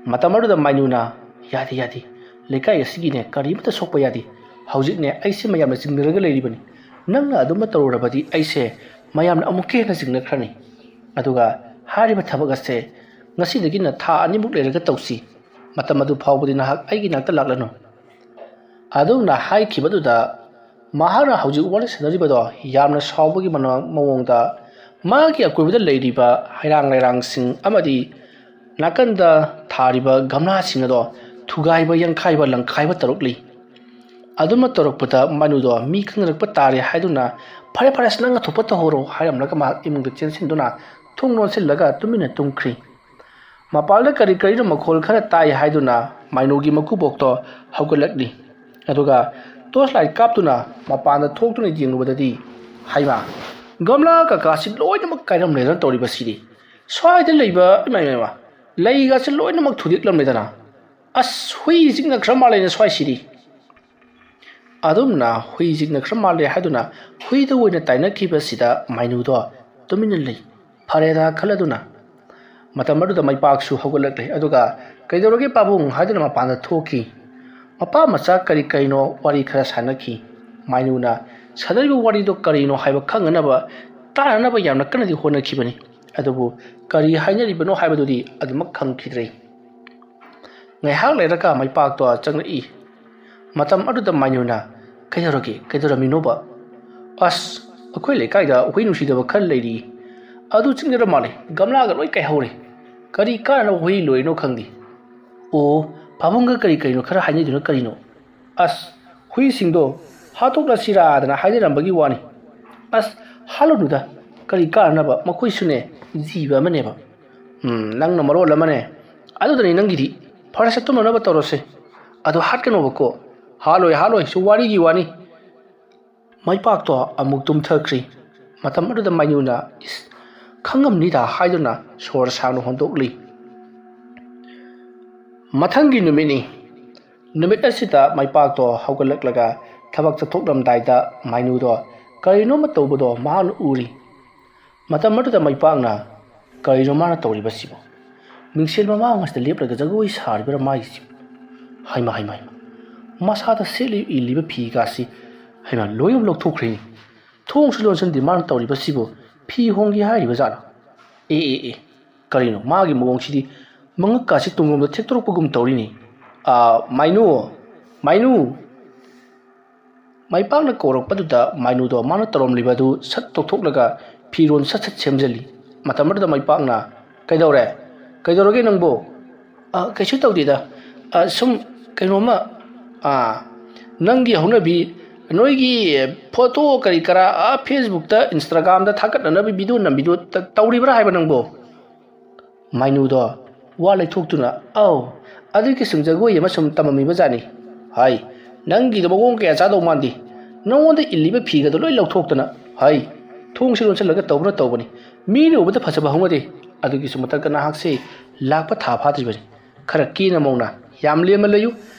ꯃꯇꯝ ꯑꯗꯨꯗ ꯃꯥꯏꯅꯨꯅ, "ꯌꯥꯗꯦ, ꯌꯥꯗꯦ, ꯂꯩꯀꯥꯏ ꯑꯁꯤꯒꯤꯅꯦ ꯀꯔꯤꯃꯠꯇ ꯁꯣꯛꯄ ꯌꯥꯗꯦ꯫ ꯍꯧꯖꯤꯛꯅꯦ ꯑꯩꯁꯦ ꯃꯌꯥꯝꯅ ꯆꯤꯡꯅꯔꯒ ꯂꯩꯔꯤꯕꯅꯤ꯫ ꯅꯪꯅ ꯑꯗꯨꯃ ꯇꯧꯔꯨꯔꯕꯗꯤ ꯑꯩꯁꯦ ꯃꯌꯥꯝꯅ ꯑꯃꯨꯛꯀ ꯍꯦꯟꯅ ꯆꯤꯡꯅꯈ꯭ꯔꯅꯤ꯫ ꯑꯗꯨꯒ ꯍꯥꯏꯔꯤꯕ ꯊꯕꯛ ꯑꯁꯦ ꯉꯁꯤꯗꯒꯤꯅ ꯊꯥ ꯑꯅꯤꯃꯨꯛ ꯂꯩꯔꯒ ꯇꯧꯁꯤ꯫ ꯃꯇꯝ ꯑꯗꯨ ꯐꯥꯎꯕꯗꯤ ꯅꯍꯥꯛ ꯑꯩꯒꯤ ꯅꯥꯛꯇ ꯂꯥꯛꯂꯅꯨ"꯫ ꯑꯗꯨꯝꯅ ꯍꯥꯏꯈꯤꯕꯗꯨꯗ ꯃꯍꯥꯛꯅ ꯍꯧꯖꯤꯛ ꯋꯥꯔꯤ ꯁꯥꯟꯅꯔꯤꯕꯗꯣ ꯌꯥꯝꯅ ꯁꯥꯎꯕꯒꯤ ꯃꯅ-, ꯃꯑꯣꯡꯗ ꯃꯥꯒꯤ ꯑꯀꯣꯏꯕꯗ ꯂꯩꯔꯤꯕ ꯍꯩꯔꯥꯡ ꯂꯩꯔꯥꯡꯁꯤꯡ ꯑꯃꯗꯤ ꯅꯥꯀꯟꯗ ꯊꯥꯔꯤꯕ ꯒꯝꯂꯥꯁꯤꯡ ꯑꯗꯣ ꯊꯨꯒꯥꯏꯕ, ꯌꯥꯡꯈꯥꯏꯕ, ꯂꯪꯈꯥꯏꯕ ꯇꯧꯔꯛꯂꯤ꯫ ꯑꯗꯨꯃ ꯇꯧꯔꯛꯄꯗ ꯃꯥꯏꯅꯨꯗꯣ ꯃꯤ ꯈꯪꯅꯔꯛꯄ ꯇꯥꯔꯦ ꯍꯥꯏꯗꯨꯅ, "ꯐꯔꯦ, ꯐꯔꯦ, ꯑꯁ, ꯅꯪ ꯑꯊꯣꯛꯄ ꯇꯧꯍꯧꯔꯣ" ꯍꯥꯏꯔꯝꯂꯒ ꯃꯍꯥꯛ ꯏꯃꯨꯡꯗ ꯆꯦꯟꯁꯤꯟꯗꯨꯅ ꯊꯣꯡ ꯂꯣꯟꯁꯤꯜꯂꯒ ꯇꯨꯃꯤꯟꯅ ꯇꯨꯝꯈ꯭ꯔꯤ꯫ ꯃꯄꯥꯟꯗ ꯀꯔꯤ ꯀꯔꯤꯅꯣ ꯃꯈꯣꯜ ꯈꯔ ꯇꯥꯏ ꯍꯥꯏꯗꯨꯅ ꯃꯥꯏꯅꯨꯒꯤ ꯃꯀꯨꯕꯣꯛꯇꯣ ꯍꯧꯒꯠꯂꯛꯂꯤ꯫ ꯑꯗꯨꯒ ꯇꯣꯔꯆ ꯂꯥꯏꯠ ꯀꯥꯞꯇꯨꯅ ꯃꯄꯥꯟꯗ ꯊꯣꯛꯇꯨꯅ ꯌꯦꯡꯂꯨꯕꯗꯗꯤ, ꯍꯩꯃꯥ, ꯒꯝꯂꯥ ꯀꯀꯥꯁꯤ ꯂꯣꯏꯅꯃꯛ ꯀꯥꯏꯔꯝꯂꯦꯗꯅ ꯇꯧꯔꯤꯕꯁꯤꯗꯤ꯫ ꯁ꯭ꯋꯥꯏꯗ ꯂꯩꯕ, ꯏꯃꯥ, ꯏꯃꯥ, ꯏꯃꯥ, ꯂꯩꯒꯁꯤ ꯂꯣꯏꯅꯃꯛ ꯊꯨꯗꯦꯛꯂꯝꯂꯦꯗꯅ꯫ ꯑꯁ, ꯍꯨꯏ ꯆꯤꯛꯅꯈ꯭ꯔ ꯃꯥꯜꯂꯦꯅꯦ ꯁ꯭ꯋꯥꯏꯁꯤꯗꯤ꯫ ꯑꯗꯨꯝꯅ ꯍꯨꯏ ꯆꯤꯛꯅꯈ꯭ꯔ ꯃꯥꯜꯂꯦ ꯍꯥꯏꯗꯨꯅ ꯍꯨꯏꯗ ꯑꯣꯏꯅ ꯇꯥꯏꯅꯈꯤꯕꯁꯤꯗ ꯃꯥꯏꯅꯨꯗꯣ ꯇꯨꯃꯤꯟꯅ ꯂꯩ꯫ ꯐꯔꯦꯗ ꯈꯜꯂꯗꯨꯅ ꯃꯇꯝ ꯑꯗꯨꯗ ꯃꯩꯄꯥꯛꯁꯨ ꯍꯧꯒꯠꯂꯛꯂꯦ꯫ ꯑꯗꯨꯒ "ꯀꯩꯗꯧꯔꯒꯦ ꯄꯥꯕꯨꯡ?" ꯍꯥꯏꯗꯨꯅ ꯃꯄꯥꯟꯗ ꯊꯣꯛꯈꯤ꯫ ꯃꯄꯥ ꯃꯆꯥ ꯀꯔꯤ ꯀꯔꯤꯅꯣ ꯋꯥꯔꯤ ꯈꯔ ꯁꯥꯟꯅꯈꯤ꯫ ꯃꯥꯏꯅꯨꯅ ꯁꯥꯟꯅꯔꯤꯕ ꯋꯥꯔꯤꯗꯣ ꯀꯔꯤꯅꯣ ꯍꯥꯏꯕ ꯈꯪꯅꯅꯕ, ꯇꯥꯅꯅꯕ ꯌꯥꯝꯅ ꯀꯟꯅꯗꯤ ꯍꯣꯠꯅꯈꯤꯕꯅꯤ꯫ ꯑꯗꯨꯕꯨ ꯀꯔꯤ ꯍꯥꯏꯅꯔꯤꯕꯅꯣ ꯍꯥꯏꯕꯗꯨꯗꯤ ꯑꯗꯨꯃꯛ ꯈꯪꯈꯤꯗ꯭ꯔꯦ꯫ ꯉꯥꯏꯍꯥꯛ ꯂꯩꯔꯒ ꯃꯩꯄꯥꯛꯇꯣ ꯆꯪꯂꯛꯏ꯫ ꯃꯇꯝ ꯑꯗꯨꯗ ꯃꯥꯏꯅꯨꯅ, "ꯀꯩꯗꯧꯔꯒꯦ? ꯀꯩꯗꯧꯔꯝꯃꯤꯅꯣꯕ?" "ꯑꯁ, ꯑꯩꯈꯣꯏ ꯂꯩꯀꯥꯏꯗ ꯍꯨꯏ ꯅꯨꯡꯁꯤꯗꯕ ꯈꯔ ꯂꯩꯔꯤ꯫ ꯑꯗꯨ ꯆꯤꯛꯅꯔ ꯃꯥꯜꯂꯦ, ꯒꯝꯂꯥꯒ ꯂꯣꯏ ꯀꯥꯏꯍꯧꯔꯦ꯫ ꯀꯔꯤ ꯀꯥꯟꯅꯕ ꯍꯨꯏ ꯂꯣꯏꯔꯤꯅꯣ ꯈꯪꯗꯦ꯫" "ꯑꯣ, ꯄꯥꯕꯨꯡꯒ ꯀꯔꯤ ꯀꯔꯤꯅꯣ ꯈꯔ ꯍꯥꯏꯅꯗꯨꯅ ꯀꯔꯤꯅꯣ?" "ꯑꯁ, ꯍꯨꯏꯁꯤꯡꯗꯣ ꯍꯥꯠꯇꯣꯛꯂꯁꯤꯔꯥꯗꯅ ꯍꯥꯏꯅꯔꯝꯕꯒꯤ ꯋꯥꯅꯤ꯫" "ꯑꯁ, ꯍꯥꯠꯂꯨꯅꯨꯗ, ꯀꯔꯤ ꯀꯥꯟꯅꯕ? ꯃꯈꯣꯏꯁꯨꯅꯦ, ꯖꯤꯕ ꯑꯃꯅꯦꯕ꯫" "ꯎꯝ, ꯅꯪꯅ ꯃꯔꯣꯜ ꯑꯃꯅꯦ꯫ ꯑꯗꯨꯗꯅꯤ ꯅꯪꯒꯤꯗꯤ꯫ ꯐꯔꯦꯁꯦ, ꯇꯨꯝꯅꯅꯕ ꯇꯧꯔꯁꯦ꯫ ꯑꯗꯣ ꯍꯥꯠꯀꯅꯣꯕꯀꯣ꯫ ꯍꯥꯠꯂꯣꯏ, ꯍꯥꯠꯂꯣꯏ, ꯁꯨꯝ ꯋꯥꯔꯤꯒꯤ ꯋꯥꯅꯤ꯫" ꯃꯩꯄꯥꯛꯇꯣ ꯑꯃꯨꯛ ꯇꯨꯝꯊꯈ꯭ꯔꯤ꯫ ꯃꯇꯝ ꯑꯗꯨꯗ ꯃꯥꯏꯅꯨꯅ, "ꯏꯁ, ꯈꯪꯉꯝꯅꯤꯗ" ꯍꯥꯏꯗꯨꯅ ꯁꯣꯔ ꯁꯥꯡꯅ ꯍꯣꯟꯗꯣꯛꯂꯤ꯫ ꯃꯊꯪꯒꯤ ꯅꯨꯃꯤꯠꯅꯤ꯫ ꯅꯨꯃꯤꯠ ꯑꯁꯤꯗ ꯃꯩꯄꯥꯛꯇꯣ ꯍꯧꯒꯠꯂꯛꯂꯒ ꯊꯕꯛ ꯆꯠꯊꯣꯛꯂꯝꯗꯥꯏꯗ ꯃꯥꯏꯅꯨꯗꯣ ꯀꯔꯤꯅꯣꯃ ꯇꯧꯕꯗꯣ ꯃꯍꯥꯛꯅ ꯎꯔꯤ꯫ ꯃꯇꯝ ꯑꯗꯨꯗ ꯃꯩꯄꯥꯛꯅ, "ꯀꯔꯤꯅꯣ ꯃꯥꯅ ꯇꯧꯔꯤꯕꯁꯤꯕꯣ? ꯃꯤꯡꯁꯦꯜ ꯃꯃꯥꯡ ꯑꯁꯤꯗ ꯂꯦꯞꯂꯒ ꯖꯒꯣꯏ ꯁꯥꯔꯤꯕ꯭ꯔꯥ ꯃꯥꯒꯤꯁꯤꯕꯨ? ꯍꯩꯃꯥ, ꯍꯩꯃꯥ, ꯍꯩꯃꯥ! ꯃꯁꯥꯗ ꯁꯦꯠꯂꯤ ꯏꯜꯂꯤꯕ ꯐꯤꯒꯥꯁꯤ, ꯍꯩꯃꯥ, ꯂꯣꯏꯅꯃꯛ ꯂꯧꯊꯣꯛꯈ꯭ꯔꯦꯅꯦ꯫ ꯊꯣꯡꯁꯨ ꯂꯣꯟꯁꯤꯟꯗꯦ ꯃꯥꯅ ꯇꯧꯔꯤꯕꯁꯤꯕꯨ꯫ ꯐꯤ ꯍꯣꯡꯒꯦ ꯍꯥꯏꯔꯤꯕ ꯖꯥꯠꯂꯥ? ꯑꯦ, ꯑꯦ, ꯑꯦ, ꯀꯔꯤꯅꯣ ꯃꯥꯒꯤ ꯃꯑꯣꯡꯁꯤꯗꯤ? ꯃꯉꯛꯀꯥꯁꯤ ꯇꯨꯡꯂꯣꯝꯗ ꯊꯦꯛꯇꯣꯔꯛꯄꯒꯨꯝ ꯇꯧꯔꯤꯅꯦ꯫ ꯑꯥ, ꯃꯥꯏꯅꯨ, ꯃꯥꯏꯅꯨ!" ꯃꯥꯏꯄꯥꯛꯅ ꯀꯧꯔꯛꯄꯗꯨꯗ ꯃꯥꯏꯅꯨꯗꯣ ꯃꯥꯅ ꯇꯧꯔꯝꯂꯤꯕꯗꯨ ꯁꯠ ꯇꯣꯛꯊꯣꯛꯂꯒ ꯐꯤꯔꯣꯜ ꯁꯠ ꯁꯠ ꯁꯦꯝꯖꯤꯜꯂꯤ꯫ ꯃꯇꯝ ꯑꯗꯨꯗ ꯃꯥꯏꯄꯥꯛꯅ, "ꯀꯩꯗꯧꯔꯦ? ꯀꯩꯗꯧꯔꯒꯦ ꯅꯪꯕꯨ?" "ꯑ, ꯀꯩꯁꯨ ꯇꯧꯗꯦꯗ꯫ ꯑ, ꯁꯨꯝ ꯀꯩꯅꯣꯝꯃ, ꯑ, ꯅꯪꯒꯤ ꯍꯧꯅꯕꯤ, ꯅꯣꯏꯒꯤ ꯐꯣꯇꯣ ꯀꯔꯤ ꯀꯔꯥ, ꯑ, ꯐꯦꯁꯕꯨꯛꯇ, ꯏꯟꯁꯇꯥꯒ꯭ꯔꯥꯝꯗ ꯊꯥꯒꯠꯅꯅꯕ ꯚꯤꯗꯤꯑꯣ ꯅꯝꯕꯤꯗꯨ ꯇ-, ꯇꯧꯔꯤꯕ꯭ꯔꯥ ꯍꯥꯏꯕ ꯅꯪꯕꯨ?" ꯃꯥꯏꯅꯨꯗꯣ ꯋꯥ ꯂꯩꯊꯣꯛꯇꯨꯅ, "ꯑꯧ, ꯑꯗꯨꯒꯤ ꯁꯨꯝ ꯖꯒꯣꯏ ꯑꯃ ꯁꯨꯝ ꯇꯝꯃꯝꯃꯤꯕ ꯖꯥꯠꯅꯤ꯫ ꯍꯥꯏ, ꯅꯪꯒꯤꯗꯣ ꯃꯑꯣꯡ ꯀꯌꯥ ꯆꯥꯗꯧ ꯃꯥꯟꯗꯦ꯫ ꯅꯉꯣꯟꯗ ꯏꯜꯂꯤꯕ ꯐꯤꯒꯗꯣ ꯂꯣꯏ ꯂꯧꯊꯣꯛꯇꯅ, ꯍꯥꯏ, ꯊꯣꯡꯁꯤ ꯂꯣꯟꯁꯤꯜꯂꯒ ꯇꯧꯕꯅ ꯇꯧꯕꯅꯤ꯫ ꯃꯤꯅ ꯎꯕꯗ ꯐꯖꯕ ꯍꯧꯅꯗꯦ꯫ ꯑꯗꯨꯒꯤꯁꯨ ꯃꯊꯛꯇ ꯅꯍꯥꯛꯁꯦ ꯂꯥꯛꯄ ꯊꯥ ꯐꯥꯗ꯭ꯔꯤꯕꯅꯤ꯫ ꯈꯔ ꯀꯦꯅ ꯃꯧꯅ ꯌꯥꯝ ꯂꯦꯝꯅ ꯂꯩꯌꯨ꯫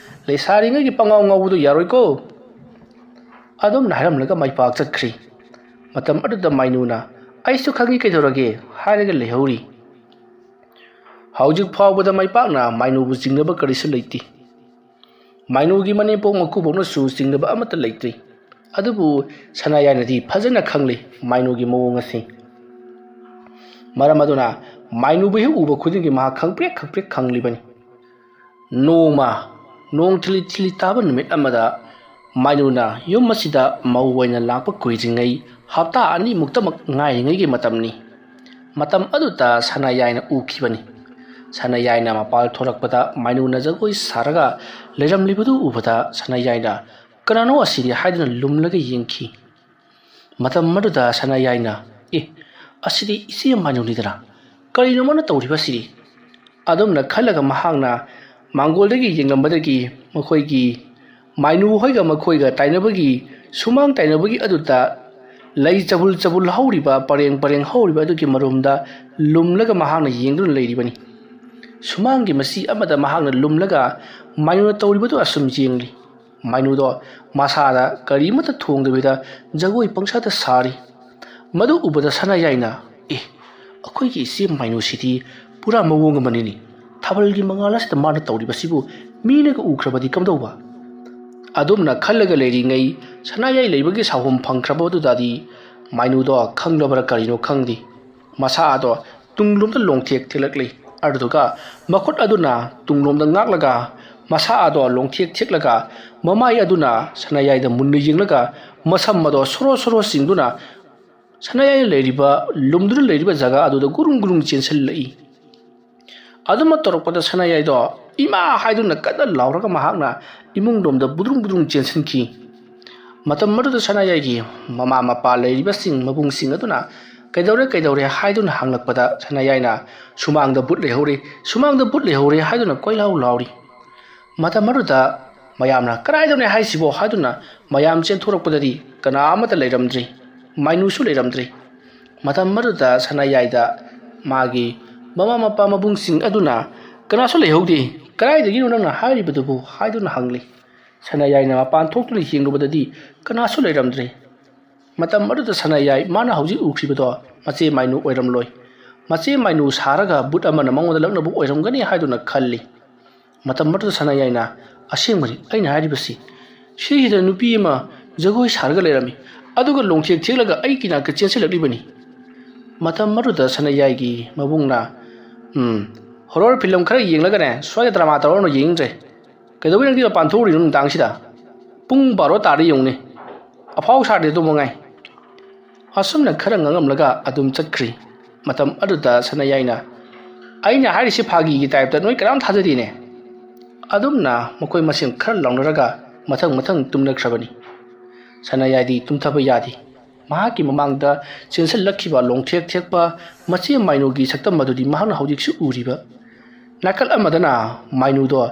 ꯂꯩꯁꯥꯔꯤꯉꯩꯒꯤ ꯄꯉꯥꯎ ꯉꯥꯎꯕꯗꯨ ꯌꯥꯔꯣꯏꯀꯣ"꯫ ꯑꯗꯨꯝꯅ ꯍꯥꯏꯔꯝꯂꯒ ꯃꯥꯏ ꯄꯥꯛ ꯆꯠꯈ꯭ꯔꯤ꯫ ꯃꯇꯝ ꯑꯗꯨꯗ ꯃꯥꯏꯅꯨꯅ, "ꯑꯩꯁꯨ ꯈꯪꯏ ꯀꯩꯗꯧꯔꯒꯦ" ꯍꯥꯏꯔꯒ ꯂꯩꯍꯧꯔꯤ꯫ ꯍꯧꯖꯤꯛ ꯐꯥꯎꯕꯗ ꯃꯥꯏꯄꯥꯛꯅ ꯃꯥꯏꯅꯨꯕꯨ ꯆꯤꯡꯅꯕ ꯀꯔꯤꯁꯨ ꯂꯩꯇꯦ꯫ ꯃꯥꯏꯅꯨꯒꯤ ꯃꯅꯦꯝꯄꯣꯛ ꯃꯀꯨꯕꯣꯛꯅꯁꯨ ꯆꯤꯡꯅꯕ ꯑꯃꯠꯇ ꯂꯩꯇ꯭ꯔꯤ꯫ ꯑꯗꯨꯕꯨ ꯁꯅꯥꯌꯥꯏꯅꯗꯤ ꯐꯖꯅ ꯈꯪꯂꯤ ꯃꯥꯏꯅꯨꯒꯤ ꯃꯑꯣꯡ ꯑꯁꯤ꯫ ꯃꯔꯝ ꯑꯗꯨꯅ ꯃꯥꯏꯅꯨꯕꯨ ꯍꯦꯛ ꯎꯕ ꯈꯨꯗꯤꯡꯒꯤ ꯃꯍꯥꯛ ꯈꯪꯄ꯭ꯔꯦꯛ ꯈꯪꯄ꯭ꯔꯦꯛ ꯈꯪꯂꯤꯕꯅꯤ꯫ ꯅꯣꯡꯃ ꯅꯣꯡ ꯊꯤꯂꯤ ꯊꯤꯂꯤ ꯇꯥꯕ ꯅꯨꯃꯤꯠ ꯑꯃꯗ ꯃꯥꯏꯅꯨꯅ ꯌꯨꯝ ꯑꯁꯤꯗ ꯃꯧ ꯑꯣꯏꯅ ꯂꯥꯛꯄ ꯀꯨꯏꯗ꯭ꯔꯤꯉꯩ, ꯍꯞꯇꯥ ꯑꯅꯤꯃꯨꯛꯇꯃꯛ ꯉꯥꯏꯔꯤꯉꯩꯒꯤ ꯃꯇꯝꯅꯤ꯫ ꯃꯇꯝ ꯑꯗꯨꯗ ꯁꯅꯥꯌꯥꯏꯅ ꯎꯈꯤꯕꯅꯤ꯫ ꯁꯅꯥꯌꯥꯏꯅ ꯃꯄꯥꯜ ꯊꯣꯔꯛꯄꯗ ꯃꯥꯏꯅꯨꯅ ꯖꯒꯣꯏ ꯁꯥꯔꯒ ꯂꯩꯔꯝꯂꯤꯕꯗꯨ ꯎꯕꯗ ꯁꯅꯥꯌꯥꯏꯅ, "ꯀꯅꯥꯅꯣ ꯑꯁꯤꯗꯤ?" ꯍꯥꯏꯗꯨꯅ ꯂꯨꯝꯂꯒ ꯌꯦꯡꯈꯤ꯫ ꯃꯇꯝ ꯑꯗꯨꯗ ꯁꯅꯥꯌꯥꯏꯅ, "ꯑꯦ, ꯑꯁꯤꯗꯤ ꯏꯆꯦ ꯃꯥꯏꯅꯨꯅꯤꯗꯅ꯫ ꯀꯔꯤꯅꯣ ꯃꯥꯅ ꯇꯧꯔꯤꯕ ꯑꯁꯤꯗꯤ?" ꯑꯗꯨꯝꯅ ꯈꯜꯂꯒ ꯃꯍꯥꯛꯅ ꯃꯥꯡꯒꯣꯜꯗꯒꯤ ꯌꯦꯡꯂꯝꯕꯗꯒꯤ ꯃꯈꯣꯏꯒꯤ ꯃꯥꯏꯅꯨ ꯍꯣꯏꯒ ꯃꯈꯣꯏꯒ ꯇꯥꯏꯅꯕꯒꯤ, ꯁꯨꯃꯥꯡ ꯇꯥꯏꯅꯕꯒꯤ ꯑꯗꯨꯗ ꯂꯩ ꯆꯕꯨꯜ ꯆꯕꯨꯜ ꯍꯧꯔꯤꯕ, ꯄꯔꯦꯡ ꯄꯔꯦꯡ ꯍꯧꯔꯤꯕ ꯑꯗꯨꯒꯤ ꯃꯔꯨꯝꯗ ꯂꯨꯝꯂꯒ ꯃꯍꯥꯛꯅ ꯌꯦꯡꯗꯨꯅ ꯂꯩꯔꯤꯕꯅꯤ꯫ ꯁꯨꯃꯥꯡꯒꯤ ꯃꯆꯤ ꯑꯃꯗ ꯃꯍꯥꯛꯅ ꯂꯨꯝꯂꯒ ꯃꯥꯏꯅꯨꯅ ꯇꯧꯔꯤꯕꯗꯨ ꯑꯁꯨꯝ ꯌꯦꯡꯂꯤ꯫ ꯃꯥꯏꯅꯨꯗꯣ ꯃꯁꯥꯗ ꯀꯔꯤꯃꯠꯇ ꯊꯣꯡꯗꯕꯤꯗ ꯖꯒꯣꯏ ꯄꯪꯁꯥꯗ ꯁꯥꯔꯤ꯫ ꯃꯗꯨ ꯎꯕꯗ ꯁꯅꯥꯌꯥꯏꯅ, "ꯑꯦ, ꯑꯩꯈꯣꯏꯒꯤ ꯏꯆꯦ ꯃꯥꯏꯅꯨꯁꯤꯗꯤ ꯄꯨꯔꯥ ꯃꯑꯣꯡ ꯑꯃꯅꯤꯅꯦ꯫ ꯊꯥꯕꯜꯒꯤ ꯃꯉꯥꯜ ꯑꯁꯤꯗ ꯃꯥꯅ ꯇꯧꯔꯤꯕꯁꯤꯕꯨ ꯃꯤꯅꯒ ꯎꯈ꯭ꯔꯕꯗꯤ ꯀꯝꯗꯧꯕ?" ꯑꯗꯨꯝꯅ ꯈꯜꯂꯒ ꯂꯩꯔꯤꯉꯩ ꯁꯅꯥꯌꯥꯏ ꯂꯩꯕꯒꯤ ꯁꯥꯍꯨꯝ ꯐꯪꯈ꯭ꯔꯕꯗꯨꯗꯗꯤ ꯃꯥꯏꯅꯨꯗꯣ ꯈꯪꯂꯕ꯭ꯔꯥ ꯀꯔꯤꯅꯣ ꯈꯪꯗꯦ, ꯃꯁꯥ ꯑꯗꯣ ꯇꯨꯡꯂꯣꯝꯗ ꯂꯣꯡꯊꯦꯛ ꯊꯦꯛꯂꯛꯂꯤ꯫ ꯑꯗꯨꯗꯨꯒ ꯃꯈꯨꯠ ꯑꯗꯨꯅ ꯇꯨꯡꯂꯣꯝꯗ ꯉꯥꯛꯂꯒ ꯃꯁꯥ ꯑꯗꯣ ꯂꯣꯡꯊꯦꯛ ꯊꯦꯛꯂꯒ ꯃꯃꯥꯏ ꯑꯗꯨꯅ ꯁꯅꯥꯌꯥꯏꯗ ꯃꯨꯟꯅ ꯌꯦꯡꯂꯒ ꯃꯁꯝ ꯑꯗꯣ ꯁꯣꯔꯣ ꯁꯣꯔꯣ ꯆꯤꯡꯗꯨꯅ ꯁꯅꯥꯌꯥꯏꯅ ꯂꯩꯔꯤꯕ, ꯂꯨꯝꯗꯨꯅ ꯂꯩꯔꯤꯕ ꯖꯒꯥ ꯑꯗꯨꯗ ꯒꯨꯔꯨꯡ ꯒꯨꯔꯨꯡ ꯆꯦꯟꯁꯤꯜꯂꯛꯏ꯫ ꯑꯗꯨꯃꯛ ꯇꯧꯔꯛꯄꯗ ꯁꯅꯥꯌꯥꯏꯗꯣ ꯏꯃꯥ ꯍꯥꯏꯗꯨꯅ ꯀꯟꯅ ꯂꯥꯎꯔꯒ ꯃꯍꯥꯛꯅ ꯏꯃꯨꯡꯂꯣꯝꯗ ꯕꯨꯗ꯭ꯔꯨꯡ ꯕꯨꯗ꯭ꯔꯨꯡ ꯆꯦꯟꯁꯤꯟꯈꯤ꯫ ꯃꯇꯝ ꯑꯗꯨꯗ ꯁꯅꯥꯌꯥꯏꯒꯤ ꯃꯃꯥ ꯃꯄꯥ ꯂꯩꯔꯤꯕꯁꯤꯡ, ꯃꯕꯨꯡꯁꯤꯡ ꯑꯗꯨꯅ "ꯀꯩꯗꯧꯔꯦ, ꯀꯩꯗꯧꯔꯦ?" ꯍꯥꯏꯗꯨꯅ ꯍꯪꯂꯛꯄꯗ ꯁꯅꯥꯌꯥꯏꯅ, "ꯁꯨꯃꯥꯡꯗ ꯕꯨꯠ ꯂꯩꯍꯧꯔꯦ, ꯁꯨꯃꯥꯡꯗ ꯕꯨꯠ ꯂꯩꯍꯧꯔꯦ" ꯍꯥꯏꯗꯨꯅ ꯀꯣꯏꯂꯥꯎ ꯂꯥꯎꯔꯤ꯫ ꯃꯇꯝ ꯑꯗꯨꯗ ꯃꯌꯥꯝꯅ, "ꯀꯗꯥꯏꯗꯅꯣ ꯍꯥꯏꯁꯤꯕꯣ?" ꯍꯥꯏꯗꯨꯅ ꯃꯌꯥꯝ ꯆꯦꯟꯊꯣꯔꯛꯄꯗꯗꯤ ꯀꯅꯥ ꯑꯃꯠꯇ ꯂꯩꯔꯝꯗ꯭ꯔꯤ, ꯃꯥꯏꯅꯨꯁꯨ ꯂꯩꯔꯝꯗ꯭ꯔꯤ꯫ ꯃꯇꯝ ꯑꯗꯨꯗ ꯁꯅꯥꯌꯥꯏꯗ ꯃꯥꯒꯤ ꯃꯃꯥ ꯃꯄꯥ ꯃꯕꯨꯡꯁꯤꯡ ꯑꯗꯨꯅ, "ꯀꯅꯥꯁꯨ ꯂꯩꯍꯧꯗꯦ, ꯀꯗꯥꯏꯗꯒꯤꯅꯣ ꯅꯪꯅ ꯍꯥꯏꯔꯤꯕꯗꯨꯕꯨ?" ꯍꯥꯏꯗꯨꯅ ꯍꯪꯂꯤ꯫ ꯁꯅꯥꯌꯥꯏꯅ ꯃꯄꯥꯟ ꯊꯣꯛꯇꯨꯅ ꯌꯦꯡꯂꯨꯕꯗꯗꯤ ꯀꯅꯥꯁꯨ ꯂꯩꯔꯝꯗ꯭ꯔꯦ꯫ ꯃꯇꯝ ꯑꯗꯨꯗ ꯁꯅꯥꯌꯥꯏ ꯃꯥꯅ ꯍꯧꯖꯤꯛ ꯎꯈ꯭ꯔꯤꯕꯗꯣ ꯃꯆꯦ ꯃꯥꯏꯅꯨ ꯑꯣꯏꯔꯝꯂꯣꯏ꯫ ꯃꯆꯦ ꯃꯥꯏꯅꯨ ꯁꯥꯔꯒ ꯕꯨꯠ ꯑꯃꯅ ꯃꯉꯣꯟꯗ ꯂꯛꯅꯕ ꯑꯣꯏꯔꯝꯒꯅꯤ ꯍꯥꯏꯗꯨꯅ ꯈꯜꯂꯤ꯫ ꯃꯇꯝ ꯑꯗꯨꯗ ꯁꯅꯥꯌꯥꯏꯅ, "ꯑꯁꯦꯡꯕꯅꯤ ꯑꯩꯅ ꯍꯥꯏꯔꯤꯕꯁꯤ꯫ ꯁꯤꯁꯤꯗ ꯅꯨꯄꯤ ꯑꯃ ꯖꯒꯣꯏ ꯁꯥꯔꯒ ꯂꯩꯔꯝꯃꯤ, ꯑꯗꯨꯒ ꯂꯣꯡꯊꯦꯛ ꯊꯦꯛꯂꯒ ꯑꯩꯒꯤ ꯅꯥꯛꯇ ꯆꯦꯟꯁꯤꯜꯂꯛꯂꯤꯕꯅꯤ"꯫ ꯃꯇꯝ ꯑꯗꯨꯗ ꯁꯅꯥꯌꯥꯏꯒꯤ ꯃꯕꯨꯡꯅ, "ꯎꯝ, horror film ꯈꯔ ꯌꯦꯡꯂꯒꯅꯦ, ꯁ꯭ꯋꯥꯏꯗ drama ꯇꯧꯔꯅꯨ, ꯌꯦꯡꯅꯤꯡꯗ꯭ꯔꯦ꯫ ꯀꯩꯗꯧꯕꯩ ꯅꯪꯗꯤ ꯃꯄꯥꯟ ꯊꯣꯛꯎꯔꯤꯅꯣ ꯅꯨꯡꯗꯥꯡꯁꯤꯗ? ꯄꯨꯡ ꯕꯥꯔꯣ ꯇꯥꯔꯦ ꯌꯦꯡꯉꯨꯅꯦ꯫ ꯑꯐꯥꯎ ꯁꯥꯔꯗꯤ ꯑꯗꯨ ꯃꯉꯥꯏ"꯫ ꯑꯁꯨꯝꯅ ꯈꯔ ꯉꯥꯡꯂꯝꯂꯒ ꯑꯗꯨꯝ ꯆꯠꯈ꯭ꯔꯤ꯫ ꯃꯇꯝ ꯑꯗꯨꯗ ꯁꯅꯥꯌꯥꯏꯅ, "ꯑꯩꯅ ꯍꯥꯏꯔꯤꯁꯤ ꯐꯥꯒꯤꯒꯤ type ꯇ ꯅꯣꯏ ꯀꯅꯥꯝ ꯊꯥꯖꯗꯦꯅꯦ"꯫ ꯑꯗꯨꯝꯅ ꯃꯈꯣꯏ ꯃꯁꯦꯟ ꯈꯔ ꯂꯥꯎꯅꯔꯒ ꯃꯊꯪ ꯃꯊꯪ ꯇꯨꯝꯅꯈ꯭ꯔꯕꯅꯤ꯫ ꯁꯅꯥꯌꯥꯏꯗꯤ ꯇꯨꯝꯊꯕ ꯌꯥꯗꯦ꯫ ꯃꯍꯥꯛꯀꯤ ꯃꯃꯥꯡꯗ ꯆꯦꯟꯁꯤꯜꯂꯛꯈꯤꯕ ꯂꯣꯡꯊꯦꯛ ꯊꯦꯛꯄ ꯃꯆꯦ ꯃꯥꯏꯅꯨꯒꯤ ꯁꯛꯇꯝ ꯑꯗꯨꯗꯤ ꯃꯍꯥꯛꯅ ꯍꯧꯖꯤꯛꯁꯨ ꯎꯔꯤꯕ꯫ ꯅꯥꯀꯜ ꯑꯃꯗꯅ ꯃꯥꯏꯅꯨꯗꯣ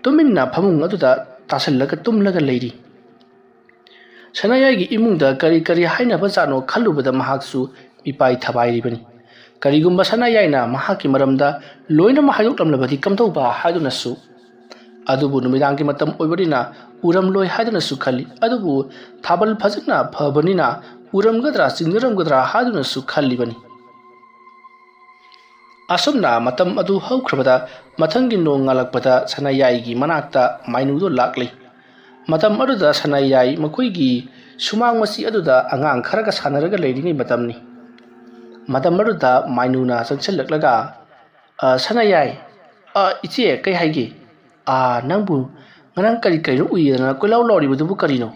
ꯇꯨꯃꯤꯟꯅ ꯐꯃꯨꯡ ꯑꯗꯨꯗ ꯇꯥꯁꯤꯜꯂꯒ ꯇꯨꯝꯂꯒ ꯂꯩꯔꯤ꯫ ꯁꯅꯥꯌꯥꯏꯒꯤ ꯏꯃꯨꯡꯗ ꯀꯔꯤ ꯀꯔꯤ ꯍꯥꯏꯅꯕ ꯖꯥꯠꯅꯣ ꯈꯜꯂꯨꯕꯗ ꯃꯍꯥꯛꯁꯨ ꯃꯤꯄꯥꯏ ꯊꯕꯥꯏꯔꯤꯕꯅꯤ꯫ ꯀꯔꯤꯒꯨꯝꯕ ꯁꯅꯥꯌꯥꯏꯅ ꯃꯍꯥꯛꯀꯤ ꯃꯔꯝꯗ ꯂꯣꯏꯅꯃꯛ ꯍꯥꯏꯗꯣꯛꯂꯝꯂꯕꯗꯤ ꯀꯝꯗꯧꯕ ꯍꯥꯏꯗꯨꯅꯁꯨ꯫ ꯑꯗꯨꯕꯨ ꯅꯨꯃꯤꯗꯥꯡꯒꯤ ꯃꯇꯝ ꯑꯣꯏꯕꯅꯤꯅ ꯎꯔꯝꯂꯣꯏ ꯍꯥꯏꯗꯨꯅꯁꯨ ꯈꯜꯂꯤ꯫ ꯑꯗꯨꯕꯨ ꯊꯥꯕꯜ ꯐꯖꯅ ꯐꯕꯅꯤꯅ ꯎꯔꯝꯒꯗ꯭ꯔꯥ ꯆꯤꯡꯅꯔꯝꯒꯗ꯭ꯔꯥ ꯍꯥꯏꯗꯨꯅꯁꯨ ꯈꯜꯂꯤꯕꯅꯤ꯫ ꯑꯁꯨꯝꯅ ꯃꯇꯝ ꯑꯗꯨ ꯍꯧꯈ꯭ꯔꯕꯗ ꯃꯊꯪꯒꯤ ꯅꯣꯡ ꯉꯥꯜꯂꯛꯄꯗ ꯁꯅꯥꯌꯥꯏꯒꯤ ꯃꯅꯥꯛꯇ ꯃꯥꯏꯅꯨꯗꯣ ꯂꯥꯛꯂꯤ꯫ ꯃꯇꯝ ꯑꯗꯨꯗ ꯁꯅꯥꯌꯥꯏ ꯃꯈꯣꯏꯒꯤ ꯁꯨꯃꯥꯡ ꯃꯆꯤ ꯑꯗꯨꯗ ꯑꯉꯥꯡ ꯈꯔꯒ ꯁꯥꯟꯅꯔꯒ ꯂꯩꯔꯤꯉꯩ ꯃꯇꯝꯅꯤ꯫ ꯃꯇꯝ ꯑꯗꯨꯗ ꯃꯥꯏꯅꯨꯅ ꯆꯪꯁꯤꯜꯂꯛꯂꯒ, "ꯑ, ꯁꯅꯥꯌꯥꯏ, ꯑ, ꯏꯆꯦ, ꯀꯩ ꯍꯥꯏꯒꯦ? ꯑ, ꯅꯪꯕꯨ ꯉꯔꯥꯡ ꯀꯔꯤ ꯀꯔꯤꯅꯣ ꯎꯏꯌꯦꯗꯅ ꯀꯣꯏꯂꯥꯎ ꯂꯥꯎꯔꯤꯕꯗꯨꯕꯨ ꯀꯔꯤꯅꯣ?"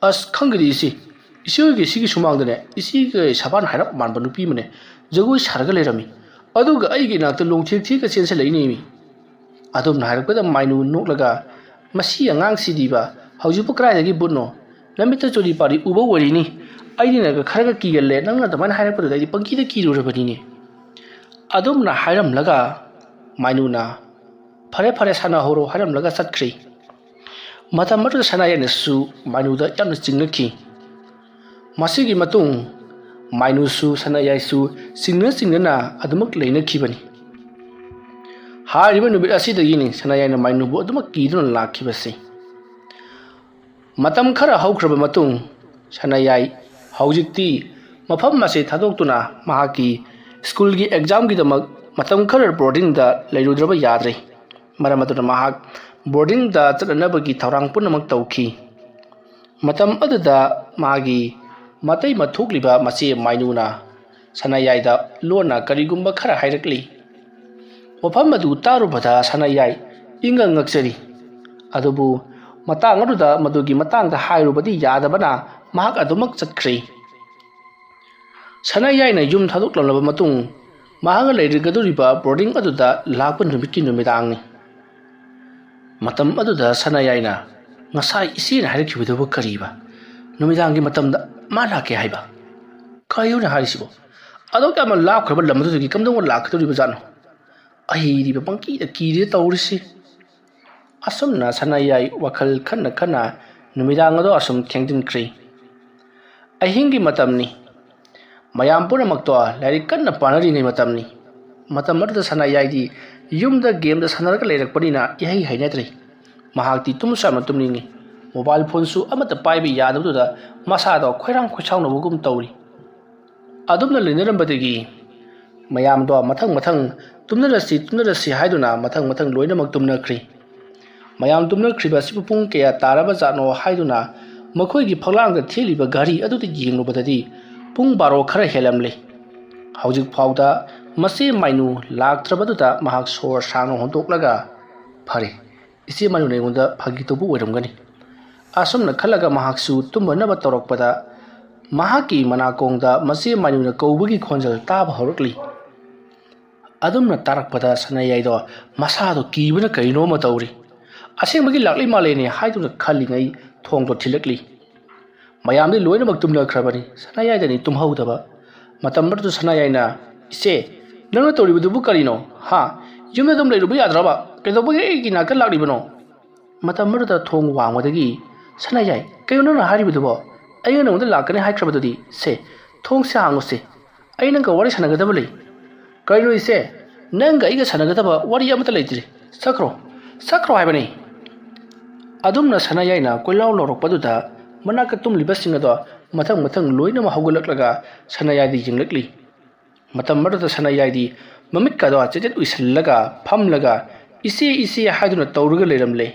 "ꯑꯁ, ꯈꯪꯗꯦ ꯏꯆꯦ, ꯏꯆꯦ ꯍꯣꯏꯒꯤ ꯁꯤꯒꯤ ꯁꯨꯃꯥꯡꯗꯅꯦ ꯏꯆꯦꯒ ꯁꯕꯥꯟ ꯍꯥꯏꯔꯞ ꯃꯥꯟꯕ ꯅꯨꯄꯤ ꯑꯃꯅꯦ ꯖꯒꯣꯏ ꯁꯥꯔꯒ ꯂꯩꯔꯝꯃꯤ, ꯑꯗꯨꯒ ꯑꯩꯒꯤ ꯏꯅꯥꯛꯇ ꯂꯣꯡꯊꯦꯛ ꯊꯦꯛꯀ ꯆꯦꯟꯁꯤꯜꯂꯛꯏꯅꯦꯃꯤ"꯫ ꯑꯗꯨꯝꯅ ꯍꯥꯏꯔꯛꯄꯗ ꯃꯥꯏꯅꯨ ꯅꯣꯛꯂꯒ, "ꯃꯁꯤ ꯑꯉꯥꯡꯁꯤꯗꯤꯕ ꯍꯧꯖꯤꯛꯄꯨ ꯀꯗꯥꯏꯗꯒꯤ ꯕꯨꯠꯅꯣ? ꯅꯃꯤꯠꯇ ꯆꯨꯔꯤ ꯄꯥꯔꯤ ꯎꯕ ꯑꯣꯏꯔꯤꯅꯤ꯫ ꯑꯩꯅꯒ ꯈꯔꯒ ꯀꯤꯒꯜꯂꯦ, ꯅꯪꯅ ꯑꯗꯨꯃꯥꯏꯅ ꯍꯥꯏꯔꯛꯄꯗꯨꯗ ꯑꯩꯗꯤ ꯄꯪꯀꯤꯗ ꯀꯤꯔꯨꯔꯕꯅꯤꯅꯦ꯫ ꯑꯗꯨꯝꯅ ꯍꯥꯏꯔꯝꯂꯒ ꯃꯥꯏꯅꯨꯅ "ꯐꯔꯦ ꯐꯔꯦ, ꯁꯥꯟꯅꯍꯧꯔꯣ" ꯍꯥꯏꯔꯝꯂꯒ ꯆꯠꯈ꯭ꯔꯦ꯫ ꯃꯇꯝ ꯑꯗꯨꯗ ꯁꯅꯥꯌꯥꯏꯅꯁꯨ ꯃꯥꯏꯅꯨꯗ ꯌꯥꯝꯅ ꯆꯤꯡꯅꯈꯤ꯫ ꯃꯁꯤꯒꯤ ꯃꯇꯨꯡ ꯃꯥꯏꯅꯨꯁꯨ ꯁꯅꯥꯌꯥꯏꯁꯨ ꯆꯤꯡꯅ ꯆꯤꯡꯅꯅ ꯑꯗꯨꯃꯛ ꯂꯩꯅꯈꯤꯕꯅꯤ꯫ ꯍꯥꯏꯔꯤꯕ ꯅꯨꯃꯤꯠ ꯑꯁꯤꯗꯒꯤꯅꯤ ꯁꯅꯥꯌꯥꯏꯅ ꯃꯥꯏꯅꯨꯕꯨ ꯑꯗꯨꯃꯛ ꯀꯤꯗꯨꯅ ꯂꯥꯛꯈꯤꯕꯁꯤ꯫ ꯃꯇꯝ ꯈꯔ ꯍꯧꯈ꯭ꯔꯕ ꯃꯇꯨꯡ ꯁꯅꯥꯌꯥꯏ ꯍꯧꯖꯤꯛꯇꯤ ꯃꯐꯝ ꯑꯁꯤ ꯊꯥꯗꯣꯛꯇꯨꯅ ꯃꯍꯥꯛꯀꯤ ꯁ꯭ꯀꯨꯜꯒꯤ ꯑꯦꯛꯖꯥꯝꯒꯤꯗꯃꯛ ꯃꯇꯝ ꯈꯔ ꯕꯣꯔꯗꯤꯡꯗ ꯂꯩꯔꯨꯗ꯭ꯔꯕ ꯌꯥꯗ꯭ꯔꯦ꯫ ꯃꯔꯝ ꯑꯗꯨꯅ ꯃꯍꯥꯛ ꯕꯣꯔꯗꯤꯡꯗ ꯆꯠꯅꯅꯕꯒꯤ ꯊꯧꯔꯥꯡ ꯄꯨꯝꯅꯃꯛ ꯇꯧꯈꯤ꯫ ꯃꯇꯝ ꯑꯗꯨꯗ ꯃꯥꯒꯤ ꯃꯇꯩ ꯃꯊꯣꯛꯂꯤꯕ ꯃꯆꯦ ꯃꯥꯏꯅꯨꯅ ꯁꯅꯥꯌꯥꯏꯗ ꯂꯣꯟꯅ ꯀꯔꯤꯒꯨꯝꯕ ꯈꯔ ꯍꯥꯏꯔꯛꯂꯤ꯫ ꯋꯥꯐꯝ ꯑꯗꯨ ꯇꯥꯔꯨꯕꯗ ꯁꯅꯥꯌꯥꯏ ꯏꯪꯉ ꯉꯛꯆꯔꯤ꯫ ꯑꯗꯨꯕꯨ ꯃꯇꯥꯡ ꯑꯗꯨꯗ ꯃꯗꯨꯒꯤ ꯃꯇꯥꯡꯗ ꯍꯥꯏꯔꯨꯕꯗꯤ ꯌꯥꯗꯕꯅ ꯃꯍꯥꯛ ꯑꯗꯨꯃꯛ ꯆꯠꯈ꯭ꯔꯦ꯫ ꯁꯅꯥꯌꯥꯏꯅ ꯌꯨꯝ ꯊꯥꯗꯣꯛꯂꯝꯂꯕ ꯃꯇꯨꯡ ꯃꯍꯥꯛꯅ ꯂꯩꯔꯒꯗꯧꯔꯤꯕ ꯕꯣꯔꯗꯤꯡ ꯑꯗꯨꯗ ꯂꯥꯛꯄ ꯅꯨꯃꯤꯠꯀꯤ ꯅꯨꯃꯤꯗꯥꯡꯅꯤ꯫ ꯃꯇꯝ ꯑꯗꯨꯗ ꯁꯅꯥꯌꯥꯏꯅ "ꯉꯁꯥꯏ ꯏꯆꯦꯅ ꯍꯥꯏꯔꯛꯈꯤꯕꯗꯨꯕꯨ ꯀꯔꯤꯕ? ꯅꯨꯃꯤꯗꯥꯡꯒꯤ ꯃꯇꯝꯗ ꯃꯥ ꯂꯥꯛꯀꯦ ꯍꯥꯏꯕ? ꯀꯔꯤꯅꯣꯅꯦ ꯍꯥꯏꯔꯤꯁꯤꯕꯣ? ꯑꯗꯨꯛ ꯌꯥꯝꯅ ꯂꯥꯞꯈ꯭ꯔꯕ ꯂꯝ ꯑꯗꯨꯗꯒꯤ ꯀꯝꯗꯧꯅ ꯂꯥꯛꯀꯗꯧꯔꯤꯕꯖꯥꯠꯅꯣ? ꯑꯩꯗꯤꯕ ꯄꯪꯀꯤꯗ ꯀꯤꯔꯦ ꯇꯧꯔꯤꯁꯤ"꯫ ꯑꯁꯨꯝꯅ ꯁꯅꯥꯌꯥꯏ ꯋꯥꯈꯜ ꯈꯟꯅ ꯈꯟꯅ ꯅꯨꯃꯤꯗꯥꯡ ꯑꯗꯨ ꯑꯁꯨꯝ ꯊꯦꯡꯖꯤꯟꯈ꯭ꯔꯦ꯫ ꯑꯍꯤꯡꯒꯤ ꯃꯇꯝꯅꯤ꯫ ꯃꯌꯥꯝ ꯄꯨꯝꯅꯃꯛꯇꯣ ꯂꯥꯏꯔꯤꯛ ꯀꯟꯅ ꯄꯥꯅꯔꯤꯉꯩ ꯃꯇꯝꯅꯤ꯫ ꯃꯇꯝ ꯑꯗꯨꯗ ꯁꯅꯥꯌꯥꯏꯗꯤ ꯌꯨꯝꯗ ꯒꯦꯝꯗ ꯁꯥꯟꯅꯔꯒ ꯂꯩꯔꯛꯄꯅꯤꯅ ꯏꯍꯩ ꯍꯩꯅꯗ꯭ꯔꯦ꯫ ꯃꯍꯥꯛꯇꯤ ꯇꯨꯝꯁꯨ ꯌꯥꯝꯅ ꯇꯨꯝꯅꯤꯡꯉꯤ꯫ ꯃꯣꯕꯥꯏꯜ ꯐꯣꯟꯁꯨ ꯑꯃꯠꯇ ꯄꯥꯏꯕ ꯌꯥꯗꯕꯗꯨꯗ ꯃꯁꯥꯗꯣ ꯈꯣꯏꯔꯥꯡ ꯈꯣꯏꯁꯥꯎꯅꯕꯒꯨꯝ ꯇꯧꯔꯤ꯫ ꯑꯗꯨꯝꯅ ꯂꯩꯅꯔꯝꯕꯗꯒꯤ ꯃꯌꯥꯝꯗꯣ ꯃꯊꯪ ꯃꯊꯪ "ꯇꯨꯝꯅꯔꯁꯤ, ꯇꯨꯝꯅꯔꯁꯤ" ꯍꯥꯏꯗꯨꯅ ꯃꯊꯪ ꯃꯊꯪ ꯂꯣꯏꯅꯃꯛ ꯇꯨꯝꯅꯈ꯭ꯔꯤ꯫ ꯃꯌꯥꯝ ꯇꯨꯝꯅꯈ꯭ꯔꯤꯕ ꯑꯁꯤꯕꯨ ꯄꯨꯡ ꯀꯌꯥ ꯇꯥꯔꯕ ꯖꯥꯠꯅꯣ ꯍꯥꯏꯗꯨꯅ ꯃꯈꯣꯏꯒꯤ ꯐꯛꯂꯥꯡꯗ ꯊꯦꯠꯂꯤꯕ ꯘꯔꯤ ꯑꯗꯨꯗ ꯌꯦꯡꯂꯨꯕꯗꯗꯤ ꯄꯨꯡ ꯕꯥꯔꯣ ꯈꯔ ꯍꯦꯜꯂꯝꯂꯦ꯫ ꯍꯧꯖꯤꯛ ꯐꯥꯎꯗ ꯃꯆꯦ ꯃꯥꯏꯅꯨ ꯂꯥꯛꯇ꯭ꯔꯕꯗꯨꯗ ꯃꯍꯥꯛ ꯁꯣꯔ ꯁꯥꯡꯅ ꯍꯣꯟꯗꯣꯛꯂꯒ, "ꯐꯔꯦ, ꯏꯆꯦ ꯃꯥꯏꯅꯨꯅ ꯑꯩꯉꯣꯟꯗ ꯐꯥꯒꯤ ꯇꯧꯕ ꯑꯣꯏꯔꯝꯒꯅꯤ"꯫ ꯑꯁꯨꯝꯅ ꯈꯜꯂꯒ ꯃꯍꯥꯛꯁꯨ ꯇꯨꯝꯕꯅꯕ ꯇꯧꯔꯛꯄꯗ ꯃꯍꯥꯛꯀꯤ ꯃꯅꯥꯀꯣꯡꯗ ꯃꯆꯦ ꯃꯥꯏꯅꯨꯅ ꯀꯧꯕꯒꯤ ꯈꯣꯟꯖꯦꯜ ꯇꯥꯕ ꯍꯧꯔꯛꯂꯤ꯫ ꯑꯗꯨꯝꯅ ꯇꯥꯔꯛꯄꯗ ꯁꯅꯥꯌꯥꯏꯗꯣ ꯃꯁꯥꯗꯣ ꯀꯤꯕꯅ ꯀꯔꯤꯅꯣ ꯑꯃ ꯇꯧꯔꯤ꯫ "ꯑꯁꯦꯡꯕꯒꯤ ꯂꯥꯛꯂꯤ ꯃꯥꯜꯂꯦꯅꯦ" ꯍꯥꯏꯗꯨꯅ ꯈꯜꯂꯤꯉꯩ ꯊꯣꯡꯗꯣ ꯊꯤꯜꯂꯛꯂꯤ꯫ ꯃꯌꯥꯝꯗꯤ ꯂꯣꯏꯅꯃꯛ ꯇꯨꯝꯅꯈ꯭ꯔꯕꯅꯤ, ꯁꯅꯥꯌꯥꯏꯗꯅꯤ ꯇꯨꯝꯍꯧꯗꯕ꯫ ꯃꯇꯝ ꯑꯗꯨꯗ ꯁꯅꯥꯌꯥꯏꯅ, "ꯏꯆꯦ, ꯅꯪꯅ ꯇꯧꯔꯤꯕꯗꯨꯕꯨ ꯀꯔꯤꯅꯣ? ꯍꯥ? ꯌꯨꯝꯗ ꯑꯗꯨꯝ ꯂꯩꯔꯨꯕ ꯌꯥꯗ꯭ꯔꯕ? ꯀꯩꯗꯧꯕꯒꯤ ꯑꯩꯒꯤ ꯅꯥꯛꯇ ꯂꯥꯛꯂꯤꯕꯅꯣ?" ꯃꯇꯝ ꯑꯗꯨꯗ ꯊꯣꯡ ꯋꯥꯡꯃꯗꯒꯤ, "ꯁꯅꯥꯌꯥꯏ, ꯀꯩꯅꯣ ꯅꯪꯅ ꯍꯥꯏꯔꯤꯕꯗꯨꯕꯣ? ꯑꯩꯅ ꯅꯉꯣꯟꯗ ꯂꯥꯛꯀꯅꯤ ꯍꯥꯏꯈ꯭ꯔꯕꯗꯨꯗꯤ? ꯁꯦ, ꯊꯣꯡꯁꯦ ꯍꯥꯡꯉꯨꯁꯦ꯫ ꯑꯩ ꯅꯪꯒ ꯋꯥꯔꯤ ꯁꯥꯟꯅꯒꯗꯕ ꯂꯩ꯫" "ꯀꯩꯅꯣ ꯏꯆꯦ? ꯅꯪꯒ ꯑꯩꯒ ꯁꯥꯟꯅꯒꯗꯕ ꯋꯥꯔꯤ ꯑꯃꯠꯇ ꯂꯩꯇ꯭ꯔꯤ꯫ ꯆꯠꯈ꯭ꯔꯣ, ꯆꯠꯈ꯭ꯔꯣ ꯍꯥꯏꯕꯅꯤ!" ꯑꯗꯨꯝꯅ ꯁꯅꯥꯌꯥꯏꯅ ꯀꯣꯏꯂꯥꯎ ꯂꯥꯎꯔꯛꯄꯗꯨꯗ ꯃꯅꯥꯛꯇ ꯇꯨꯝꯂꯤꯕꯁꯤꯡ ꯑꯗꯣ ꯃꯊꯪ ꯃꯊꯪ ꯂꯣꯏꯅꯃꯛ ꯍꯧꯒꯠꯂꯛꯂꯒ ꯁꯅꯥꯌꯥꯏꯗ ꯌꯦꯡꯂꯛꯂꯤ꯫ ꯃꯇꯝ ꯑꯗꯨꯗ ꯁꯅꯥꯌꯥꯏꯗꯤ ꯃꯃꯤꯠꯀꯗꯣ ꯆꯦꯠꯆꯦꯠ ꯎꯏꯁꯤꯜꯂꯒ ꯐꯝꯂꯒ "ꯏꯆꯦ, ꯏꯆꯦ" ꯍꯥꯏꯗꯨꯅ ꯇꯧꯔꯒ ꯂꯩꯔꯝꯂꯦ꯫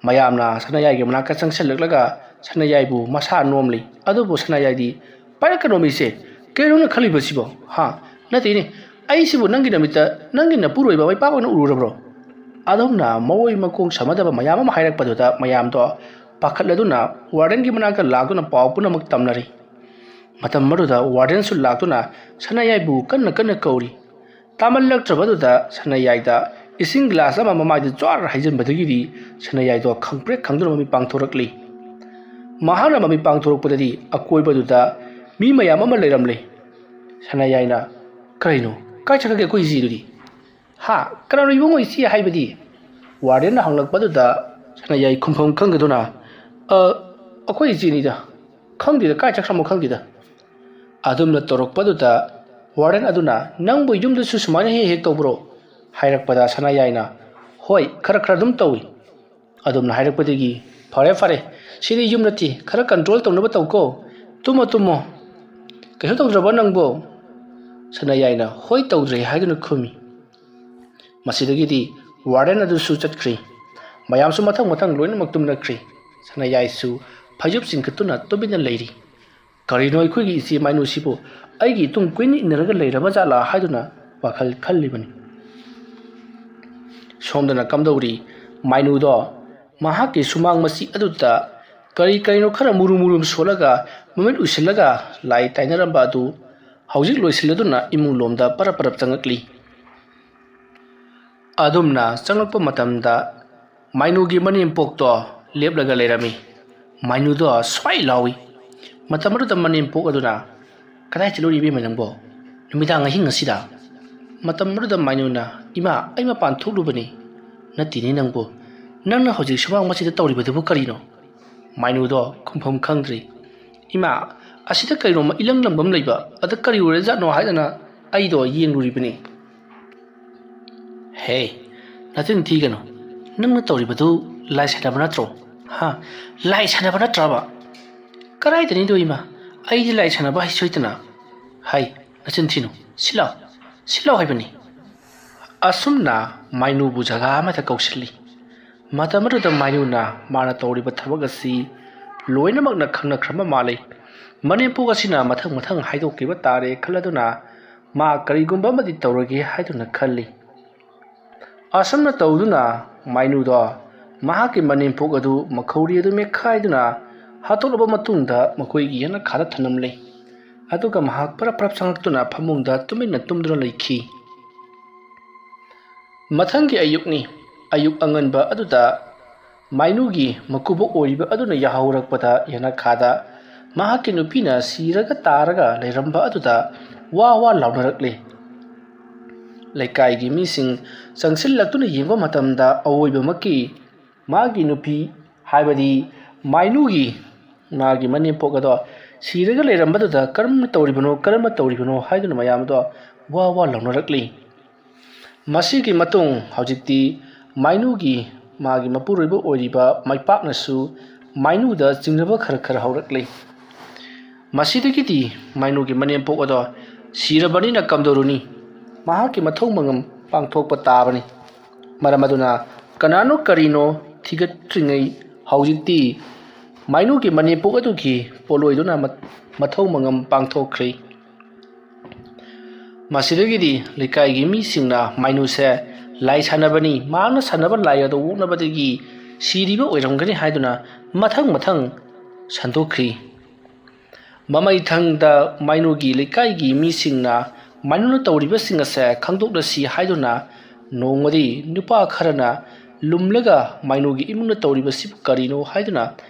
ꯃꯌꯥꯝꯅ ꯁꯅꯥꯌꯥꯏꯒꯤ ꯃꯅꯥꯛꯇ ꯆꯪꯁꯤꯜꯂꯛꯂꯒ ꯁꯅꯥꯌꯥꯏꯕꯨ ꯃꯁꯥ ꯅꯣꯝꯂꯤ꯫ ꯑꯗꯨꯕꯨ ꯁꯅꯥꯌꯥꯏꯗꯤ, "ꯄꯥꯏꯔꯛꯀꯅꯣꯃꯤ ꯏꯆꯦ, ꯀꯩꯅꯣ ꯅꯪ ꯈꯜꯂꯤꯕꯁꯤꯕꯣ? ꯍꯥ? ꯅꯠꯇꯦꯅꯦ, ꯑꯩꯁꯤꯕꯨ ꯅꯪꯒꯤ ꯅꯃꯤꯠꯇ ꯅꯪꯒꯤ ꯅꯄꯨꯔꯣꯏꯕ ꯃꯩꯄꯥꯛ ꯑꯣꯏꯅ ꯎꯔꯨꯔꯕ꯭ꯔꯣ?" ꯑꯗꯨꯝꯅ ꯃꯑꯣꯏ ꯃꯀꯣꯡ ꯁꯝꯅꯗꯕ ꯃꯌꯥꯝ ꯑꯃ ꯍꯥꯏꯔꯛꯄꯗꯨꯗ ꯃꯌꯥꯝꯗꯣ ꯄꯥꯈꯠꯂꯗꯨꯅ ꯋꯥꯔꯗꯦꯟꯒꯤ ꯃꯅꯥꯛꯇ ꯂꯥꯛꯇꯨꯅ ꯄꯥꯎ ꯄꯨꯝꯅꯃꯛ ꯇꯝꯅꯔꯤ꯫ ꯃꯇꯝ ꯑꯗꯨꯗ ꯋꯥꯔꯗꯦꯟꯁꯨ ꯂꯥꯛꯇꯨꯅ ꯁꯅꯥꯌꯥꯏꯕꯨ ꯀꯟꯅ ꯀꯟꯅ ꯀꯧꯔꯤ꯫ ꯇꯥꯃꯜꯂꯛꯇ꯭ꯔꯕꯗꯨꯗ ꯁꯅꯥꯌꯥꯏꯗ ꯏꯁꯤꯡ ꯒꯤꯂꯥꯁ ꯑꯃ ꯃꯃꯥꯏꯗ ꯖ꯭ꯋꯥꯔ ꯍꯩꯖꯤꯟꯕꯗꯒꯤꯗꯤ ꯁꯅꯥꯌꯥꯏꯗꯣ ꯈꯪꯄ꯭ꯔꯦꯛ ꯈꯪꯗꯨꯅ ꯃꯃꯤꯠ ꯄꯥꯡꯊꯣꯔꯛꯂꯤ꯫ ꯃꯍꯥꯛꯅ ꯃꯃꯤꯠ ꯄꯥꯡꯊꯣꯔꯛꯄꯗꯗꯤ ꯑꯀꯣꯏꯕꯗꯨꯗ ꯃꯤ ꯃꯌꯥꯝ ꯑꯃ ꯂꯩꯔꯝꯂꯦ꯫ ꯁꯅꯥꯌꯥꯏꯅ, "ꯀꯔꯤꯅꯣ? ꯀꯥꯏ ꯆꯠꯈ꯭ꯔꯒꯦ ꯑꯩꯈꯣꯏ ꯏꯆꯦꯗꯨꯗꯤ?" "ꯍꯥ? ꯀꯅꯥꯅꯣ ꯏꯕꯨꯡꯉꯣ ꯏꯆꯦ ꯍꯥꯏꯕꯗꯤ?" ꯋꯥꯔꯗꯦꯟꯅ ꯍꯪꯂꯛꯄꯗꯨꯗ ꯁꯅꯥꯌꯥꯏ ꯈꯨꯝꯐꯝ ꯈꯪꯗꯗꯨꯅ, "ꯑ, ꯑꯩꯈꯣꯏ ꯏꯆꯦꯅꯤꯗ꯫ ꯈꯪꯗꯦꯗ, ꯀꯥꯏ ꯆꯠꯈ꯭ꯔꯃꯣ ꯈꯪꯗꯦꯗ꯫" ꯑꯗꯨꯝꯅ ꯇꯧꯔꯛꯄꯗꯨꯗ ꯋꯥꯔꯗꯦꯟ ꯑꯗꯨꯅ, "ꯅꯪꯕꯨ ꯌꯨꯝꯗꯁꯨ ꯁꯨꯃꯥꯏꯅ ꯍꯦꯛ ꯍꯦꯛ ꯇꯧꯕ꯭ꯔꯣ?" ꯍꯥꯏꯔꯛꯄꯗ ꯁꯅꯥꯌꯥꯏꯅ, "ꯍꯣꯏ, ꯈꯔ ꯈꯔ ꯑꯗꯨꯝ ꯇꯧꯏ꯫" ꯑꯗꯨꯝꯅ ꯍꯥꯏꯔꯛꯄꯗꯒꯤ, "ꯐꯔꯦ ꯐꯔꯦ, ꯁꯤꯗꯤ ꯌꯨꯝ ꯅꯠꯇꯦ, ꯈꯔ ꯀꯟꯇ꯭ꯔꯣꯜ ꯇꯧꯅꯕ ꯇꯧꯀꯣ꯫ ꯇꯨꯝꯃꯣ ꯇꯨꯝꯃꯣ꯫ ꯀꯩꯁꯨ ꯇꯧꯗ꯭ꯔꯕꯣ ꯅꯪꯕꯣ?" ꯁꯅꯥꯌꯥꯏꯅ, "ꯍꯣꯏ, ꯇꯧꯗ꯭ꯔꯦ" ꯍꯥꯏꯗꯨꯅ ꯈꯨꯝꯃꯤ꯫ ꯃꯁꯤꯗꯒꯤꯗꯤ ꯋꯥꯔꯗꯦꯟ ꯑꯗꯨꯁꯨ ꯆꯠꯈ꯭ꯔꯤ꯫ ꯃꯌꯥꯝꯁꯨ ꯃꯊꯪ ꯃꯊꯪ ꯂꯣꯏꯅꯃꯛ ꯇꯨꯝꯅꯈ꯭ꯔꯤ꯫ ꯁꯅꯥꯌꯥꯏꯁꯨ ꯐꯩꯖꯨꯞ ꯆꯤꯡꯈꯠꯇꯨꯅ ꯇꯨꯃꯤꯟꯅ ꯂꯩꯔꯤ꯫ "ꯀꯔꯤꯅꯣ ꯑꯩꯈꯣꯏꯒꯤ ꯏꯆꯦ ꯃꯥꯏꯅꯨꯁꯤꯕꯨ ꯑꯩꯒꯤ ꯏꯇꯨꯡ ꯀꯨꯏꯅ ꯏꯟꯅꯔꯒ ꯂꯩꯔꯕ ꯖꯥꯠꯂꯥ?" ꯍꯥꯏꯗꯨꯅ ꯋꯥꯈꯜ ꯈꯜꯂꯤꯕꯅꯤ꯫ ꯁꯣꯝꯗꯅ ꯀꯝꯗꯧꯔꯤ? ꯃꯥꯏꯅꯨꯗꯣ ꯃꯍꯥꯛꯀꯤ ꯁꯨꯃꯥꯡ ꯃꯆꯤ ꯑꯗꯨꯗ ꯀꯔꯤ ꯀꯔꯤꯅꯣ ꯈꯔ ꯃꯨꯔꯨꯝ ꯃꯨꯔꯨꯝ ꯁꯣꯜꯂꯒ ꯃꯃꯤꯠ ꯎꯏꯁꯤꯜꯂꯒ ꯂꯥꯏ ꯇꯥꯏꯅꯔꯝꯕ ꯑꯗꯨ ꯍꯧꯖꯤꯛ ꯂꯣꯏꯁꯤꯜꯂꯗꯨꯅ ꯏꯃꯨꯡ ꯂꯣꯝꯗ ꯄꯔꯞ ꯄꯔꯞ ꯆꯪꯉꯛꯂꯤ꯫ ꯑꯗꯨꯝꯅ ꯆꯪꯂꯛꯄ ꯃꯇꯝꯗ ꯃꯥꯏꯅꯨꯒꯤ ꯃꯅꯦꯝꯄꯣꯛꯇꯣ ꯂꯦꯞꯂꯒ ꯂꯩꯔꯝꯃꯤ꯫ ꯃꯥꯏꯅꯨꯗꯣ ꯁ꯭ꯋꯥꯏ ꯂꯥꯎꯏ꯫ ꯃꯇꯝ ꯑꯗꯨꯗ ꯃꯅꯦꯝꯄꯣꯛ ꯑꯗꯨꯅ, "ꯀꯗꯥꯏ ꯆꯠꯂꯨꯔꯤ ꯏꯕꯦꯝꯃ ꯅꯪꯕꯣ? ꯅꯨꯃꯤꯗꯥꯡ ꯑꯍꯤꯡ ꯑꯁꯤꯗ?" ꯃꯇꯝ ꯑꯗꯨꯗ ꯃꯥꯏꯅꯨꯅ, "ꯏꯃꯥ, ꯑꯩ ꯃꯄꯥꯟ ꯊꯣꯛꯂꯨꯕꯅꯤ꯫" "ꯅꯠꯇꯦꯅꯦ ꯅꯪꯕꯨ, ꯅꯪꯅ ꯍꯧꯖꯤꯛ ꯁꯨꯃꯥꯡ ꯃꯁꯤꯗ ꯇꯧꯔꯤꯕꯗꯨꯕꯨ ꯀꯔꯤꯅꯣ?" ꯃꯥꯏꯅꯨꯗꯣ ꯈꯨꯝꯐꯝ ꯈꯪꯗ꯭ꯔꯦ꯫ "ꯏꯃꯥ, ꯑꯁꯤꯗ ꯀꯩꯅꯣꯝꯃ ꯏꯂꯪ ꯂꯪꯕ ꯑꯃ ꯂꯩꯕ, ꯑꯗ ꯀꯔꯤ ꯑꯣꯏꯔꯖꯥꯠꯅꯣ ꯍꯥꯏꯗꯅ ꯑꯩꯗꯣ ꯌꯦꯡꯂꯨꯔꯤꯕꯅꯤ꯫" "ꯍꯦ, ꯅꯆꯤꯟ ꯊꯤꯒꯅꯨ꯫ ꯅꯪꯅ ꯇꯧꯔꯤꯕꯗꯨ ꯂꯥꯏ ꯁꯥꯟꯅꯕ ꯅꯠꯇ꯭ꯔꯣ? ꯍꯥ? ꯂꯥꯏ ꯁꯥꯟꯅꯕ ꯅꯠꯇ꯭ꯔꯕ?" "ꯀꯗꯥꯏꯗꯅꯤꯗꯣ ꯏꯃꯥ? ꯑꯩꯗꯤ ꯂꯥꯏ ꯁꯥꯟꯅꯕ ꯍꯩꯁꯨ ꯍꯩꯇꯅ꯫" "ꯍꯥꯏ, ꯅꯆꯤꯟ ꯊꯤꯅꯨ꯫ ꯁꯤ ꯂꯥꯎ, ꯁꯤ ꯂꯥꯎ ꯍꯥꯏꯕꯅꯤ꯫" ꯑꯁꯨꯝꯅ ꯃꯥꯏꯅꯨꯕꯨ ꯖꯒꯥ ꯑꯃꯗ ꯀꯧꯁꯤꯜꯂꯤ꯫ ꯃꯇꯝ ꯑꯗꯨꯗ ꯃꯥꯏꯅꯨꯅ ꯃꯥꯅ ꯇꯧꯔꯤꯕ ꯊꯕꯛ ꯑꯁꯤ ꯂꯣꯏꯅꯃꯛꯅ ꯈꯪꯅꯈ꯭ꯔꯕ ꯃꯥꯜꯂꯤ꯫ ꯃꯅꯦꯝꯄꯣꯛ ꯑꯁꯤꯅ ꯃꯊꯪ ꯃꯊꯪ ꯍꯥꯏꯗꯣꯛꯈꯤꯕ ꯇꯥꯔꯦ ꯈꯜꯂꯗꯨꯅ ꯃꯥ ꯀꯔꯤꯒꯨꯝꯕ ꯑꯃꯗꯤ ꯇꯧꯔꯒꯦ ꯍꯥꯏꯗꯨꯅ ꯈꯜꯂꯤ꯫ ꯑꯁꯨꯝꯅ ꯇꯧꯗꯨꯅ ꯃꯥꯏꯅꯨꯗꯣ ꯃꯍꯥꯛꯀꯤ ꯃꯅꯦꯝꯄꯣꯛ ꯑꯗꯨ ꯃꯈꯧꯔꯤ ꯑꯗꯨ ꯃꯦꯠꯈꯥꯏꯗꯨꯅ ꯍꯥꯠꯇꯣꯛꯂꯕ ꯃꯇꯨꯡꯗ ꯃꯈꯣꯏꯒꯤ ꯌꯦꯅꯈꯥꯗ ꯊꯅꯝꯂꯦ꯫ ꯑꯗꯨꯒ ꯃꯍꯥꯛ ꯄꯔꯞ ꯄꯔꯞ ꯆꯪꯂꯛꯇꯨꯅ ꯐꯃꯨꯡꯗ ꯇꯨꯃꯤꯟꯅ ꯇꯨꯝꯗꯨꯅ ꯂꯩꯈꯤ꯫ ꯃꯊꯪꯒꯤ ꯑꯌꯨꯛꯅꯤ꯫ ꯑꯌꯨꯛ ꯑꯉꯟꯕ ꯑꯗꯨꯗ ꯃꯥꯏꯅꯨꯒꯤ ꯃꯀꯨꯕꯣꯛ ꯑꯣꯏꯔꯤꯕ ꯑꯗꯨꯅ ꯌꯥꯍꯧꯔꯛꯄꯗ ꯌꯦꯅꯈꯥꯗ ꯃꯍꯥꯛꯀꯤ ꯅꯨꯄꯤꯅ ꯁꯤꯔꯒ ꯇꯥꯔꯒ ꯂꯩꯔꯝꯕ ꯑꯗꯨꯗ ꯋꯥ ꯋꯥ ꯂꯥꯎꯅꯔꯛꯂꯦ꯫ ꯂꯩꯀꯥꯏꯒꯤ ꯃꯤꯁꯤꯡ ꯆꯪꯁꯤꯜꯂꯛꯇꯨꯅ ꯌꯦꯡꯕ ꯃꯇꯝꯗ ꯑꯋꯣꯏꯕꯃꯛꯀꯤ ꯃꯥꯒꯤ ꯅꯨꯄꯤ, ꯍꯥꯏꯕꯗꯤ ꯃꯥꯏꯅꯨꯒꯤ ꯃꯥꯒꯤ ꯃꯅꯦꯝꯄꯣꯛ ꯑꯗꯣ ꯁꯤꯔꯒ ꯂꯩꯔꯝꯕꯗꯨꯗ ꯀꯔꯝꯅ ꯇꯧꯔꯤꯕꯅꯣ, ꯀꯔꯝꯅ ꯇꯧꯔꯤꯕꯅꯣ ꯍꯥꯏꯗꯨꯅ ꯃꯌꯥꯝꯗꯣ ꯋꯥ ꯋꯥ ꯂꯥꯎꯅꯔꯛꯂꯤ꯫ ꯃꯁꯤꯒꯤ ꯃꯇꯨꯡ ꯍꯧꯖꯤꯛꯇꯤ ꯃꯥꯏꯅꯨꯒꯤ ꯃꯥꯒꯤ ꯃꯄꯨꯔꯣꯏꯕ ꯑꯣꯏꯔꯤꯕ ꯃꯥꯏꯄꯥꯛꯅꯁꯨ ꯃꯥꯏꯅꯨꯗ ꯆꯤꯡꯅꯕ ꯈꯔ ꯈꯔ ꯍꯧꯔꯛꯂꯤ꯫ ꯃꯁꯤꯗꯒꯤꯗꯤ ꯃꯥꯏꯅꯨꯒꯤ ꯃꯅꯦꯝꯄꯣꯛ ꯑꯗꯣ ꯁꯤꯔꯕꯅꯤꯅ ꯀꯝꯗꯧꯔꯨꯅꯤ? ꯃꯍꯥꯛꯀꯤ ꯃꯊꯧ ꯃꯉꯝ ꯄꯥꯡꯊꯣꯛꯄ ꯇꯥꯕꯅꯤ꯫ ꯃꯔꯝ ꯑꯗꯨꯅ ꯀꯅꯥꯅꯣ ꯀꯔꯤꯅꯣ ꯊꯤꯒꯠꯇ꯭ꯔꯤꯉꯩ ꯍꯧꯖꯤꯛꯇꯤ ꯃꯥꯏꯅꯨꯒꯤ ꯃꯅꯦꯝꯄꯣꯛ ꯑꯗꯨꯒꯤ ꯄꯣꯠꯂꯣꯏꯗꯨꯅ ꯃ-, ꯃꯊꯧ ꯃꯉꯝ ꯄꯥꯡꯊꯣꯛꯈ꯭ꯔꯤ꯫ ꯃꯁꯤꯗꯒꯤꯗꯤ ꯂꯩꯀꯥꯏꯒꯤ ꯃꯤꯁꯤꯡꯅ ꯃꯥꯏꯅꯨꯁꯦ ꯂꯥꯏ ꯁꯥꯟꯅꯕꯅꯤ, ꯃꯍꯥꯛꯅ ꯁꯥꯟꯅꯕ ꯂꯥꯏ ꯑꯗꯨ ꯑꯣꯛꯅꯕꯗꯒꯤ ꯁꯤꯔꯤꯕ ꯑꯣꯏꯔꯝꯒꯅꯤ ꯍꯥꯏꯗꯨꯅ ꯃꯊꯪ ꯃꯊꯪ ꯁꯟꯗꯣꯛꯈ꯭ꯔꯤ꯫ ꯃꯃꯩꯊꯪꯗ ꯃꯥꯏꯅꯨꯒꯤ ꯂꯩꯀꯥꯏꯒꯤ ꯃꯤꯁꯤꯡꯅ ꯃꯥꯏꯅꯨꯅ ꯇꯧꯔꯤꯕꯁꯤꯡ ꯑꯁꯦ ꯈꯪꯗꯣꯛꯅꯁꯤ ꯍꯥꯏꯗꯨꯅ ꯅꯣꯡꯃꯗꯤ ꯅꯨꯄꯥ ꯈꯔꯅ ꯂꯨꯝꯂꯒ ꯃꯥꯏꯅꯨꯒꯤ ꯏꯃꯨꯡꯅ ꯇꯧꯔꯤꯕꯁꯤꯕꯨ ꯀꯔꯤꯅꯣ ꯍꯥꯏꯗꯨꯅ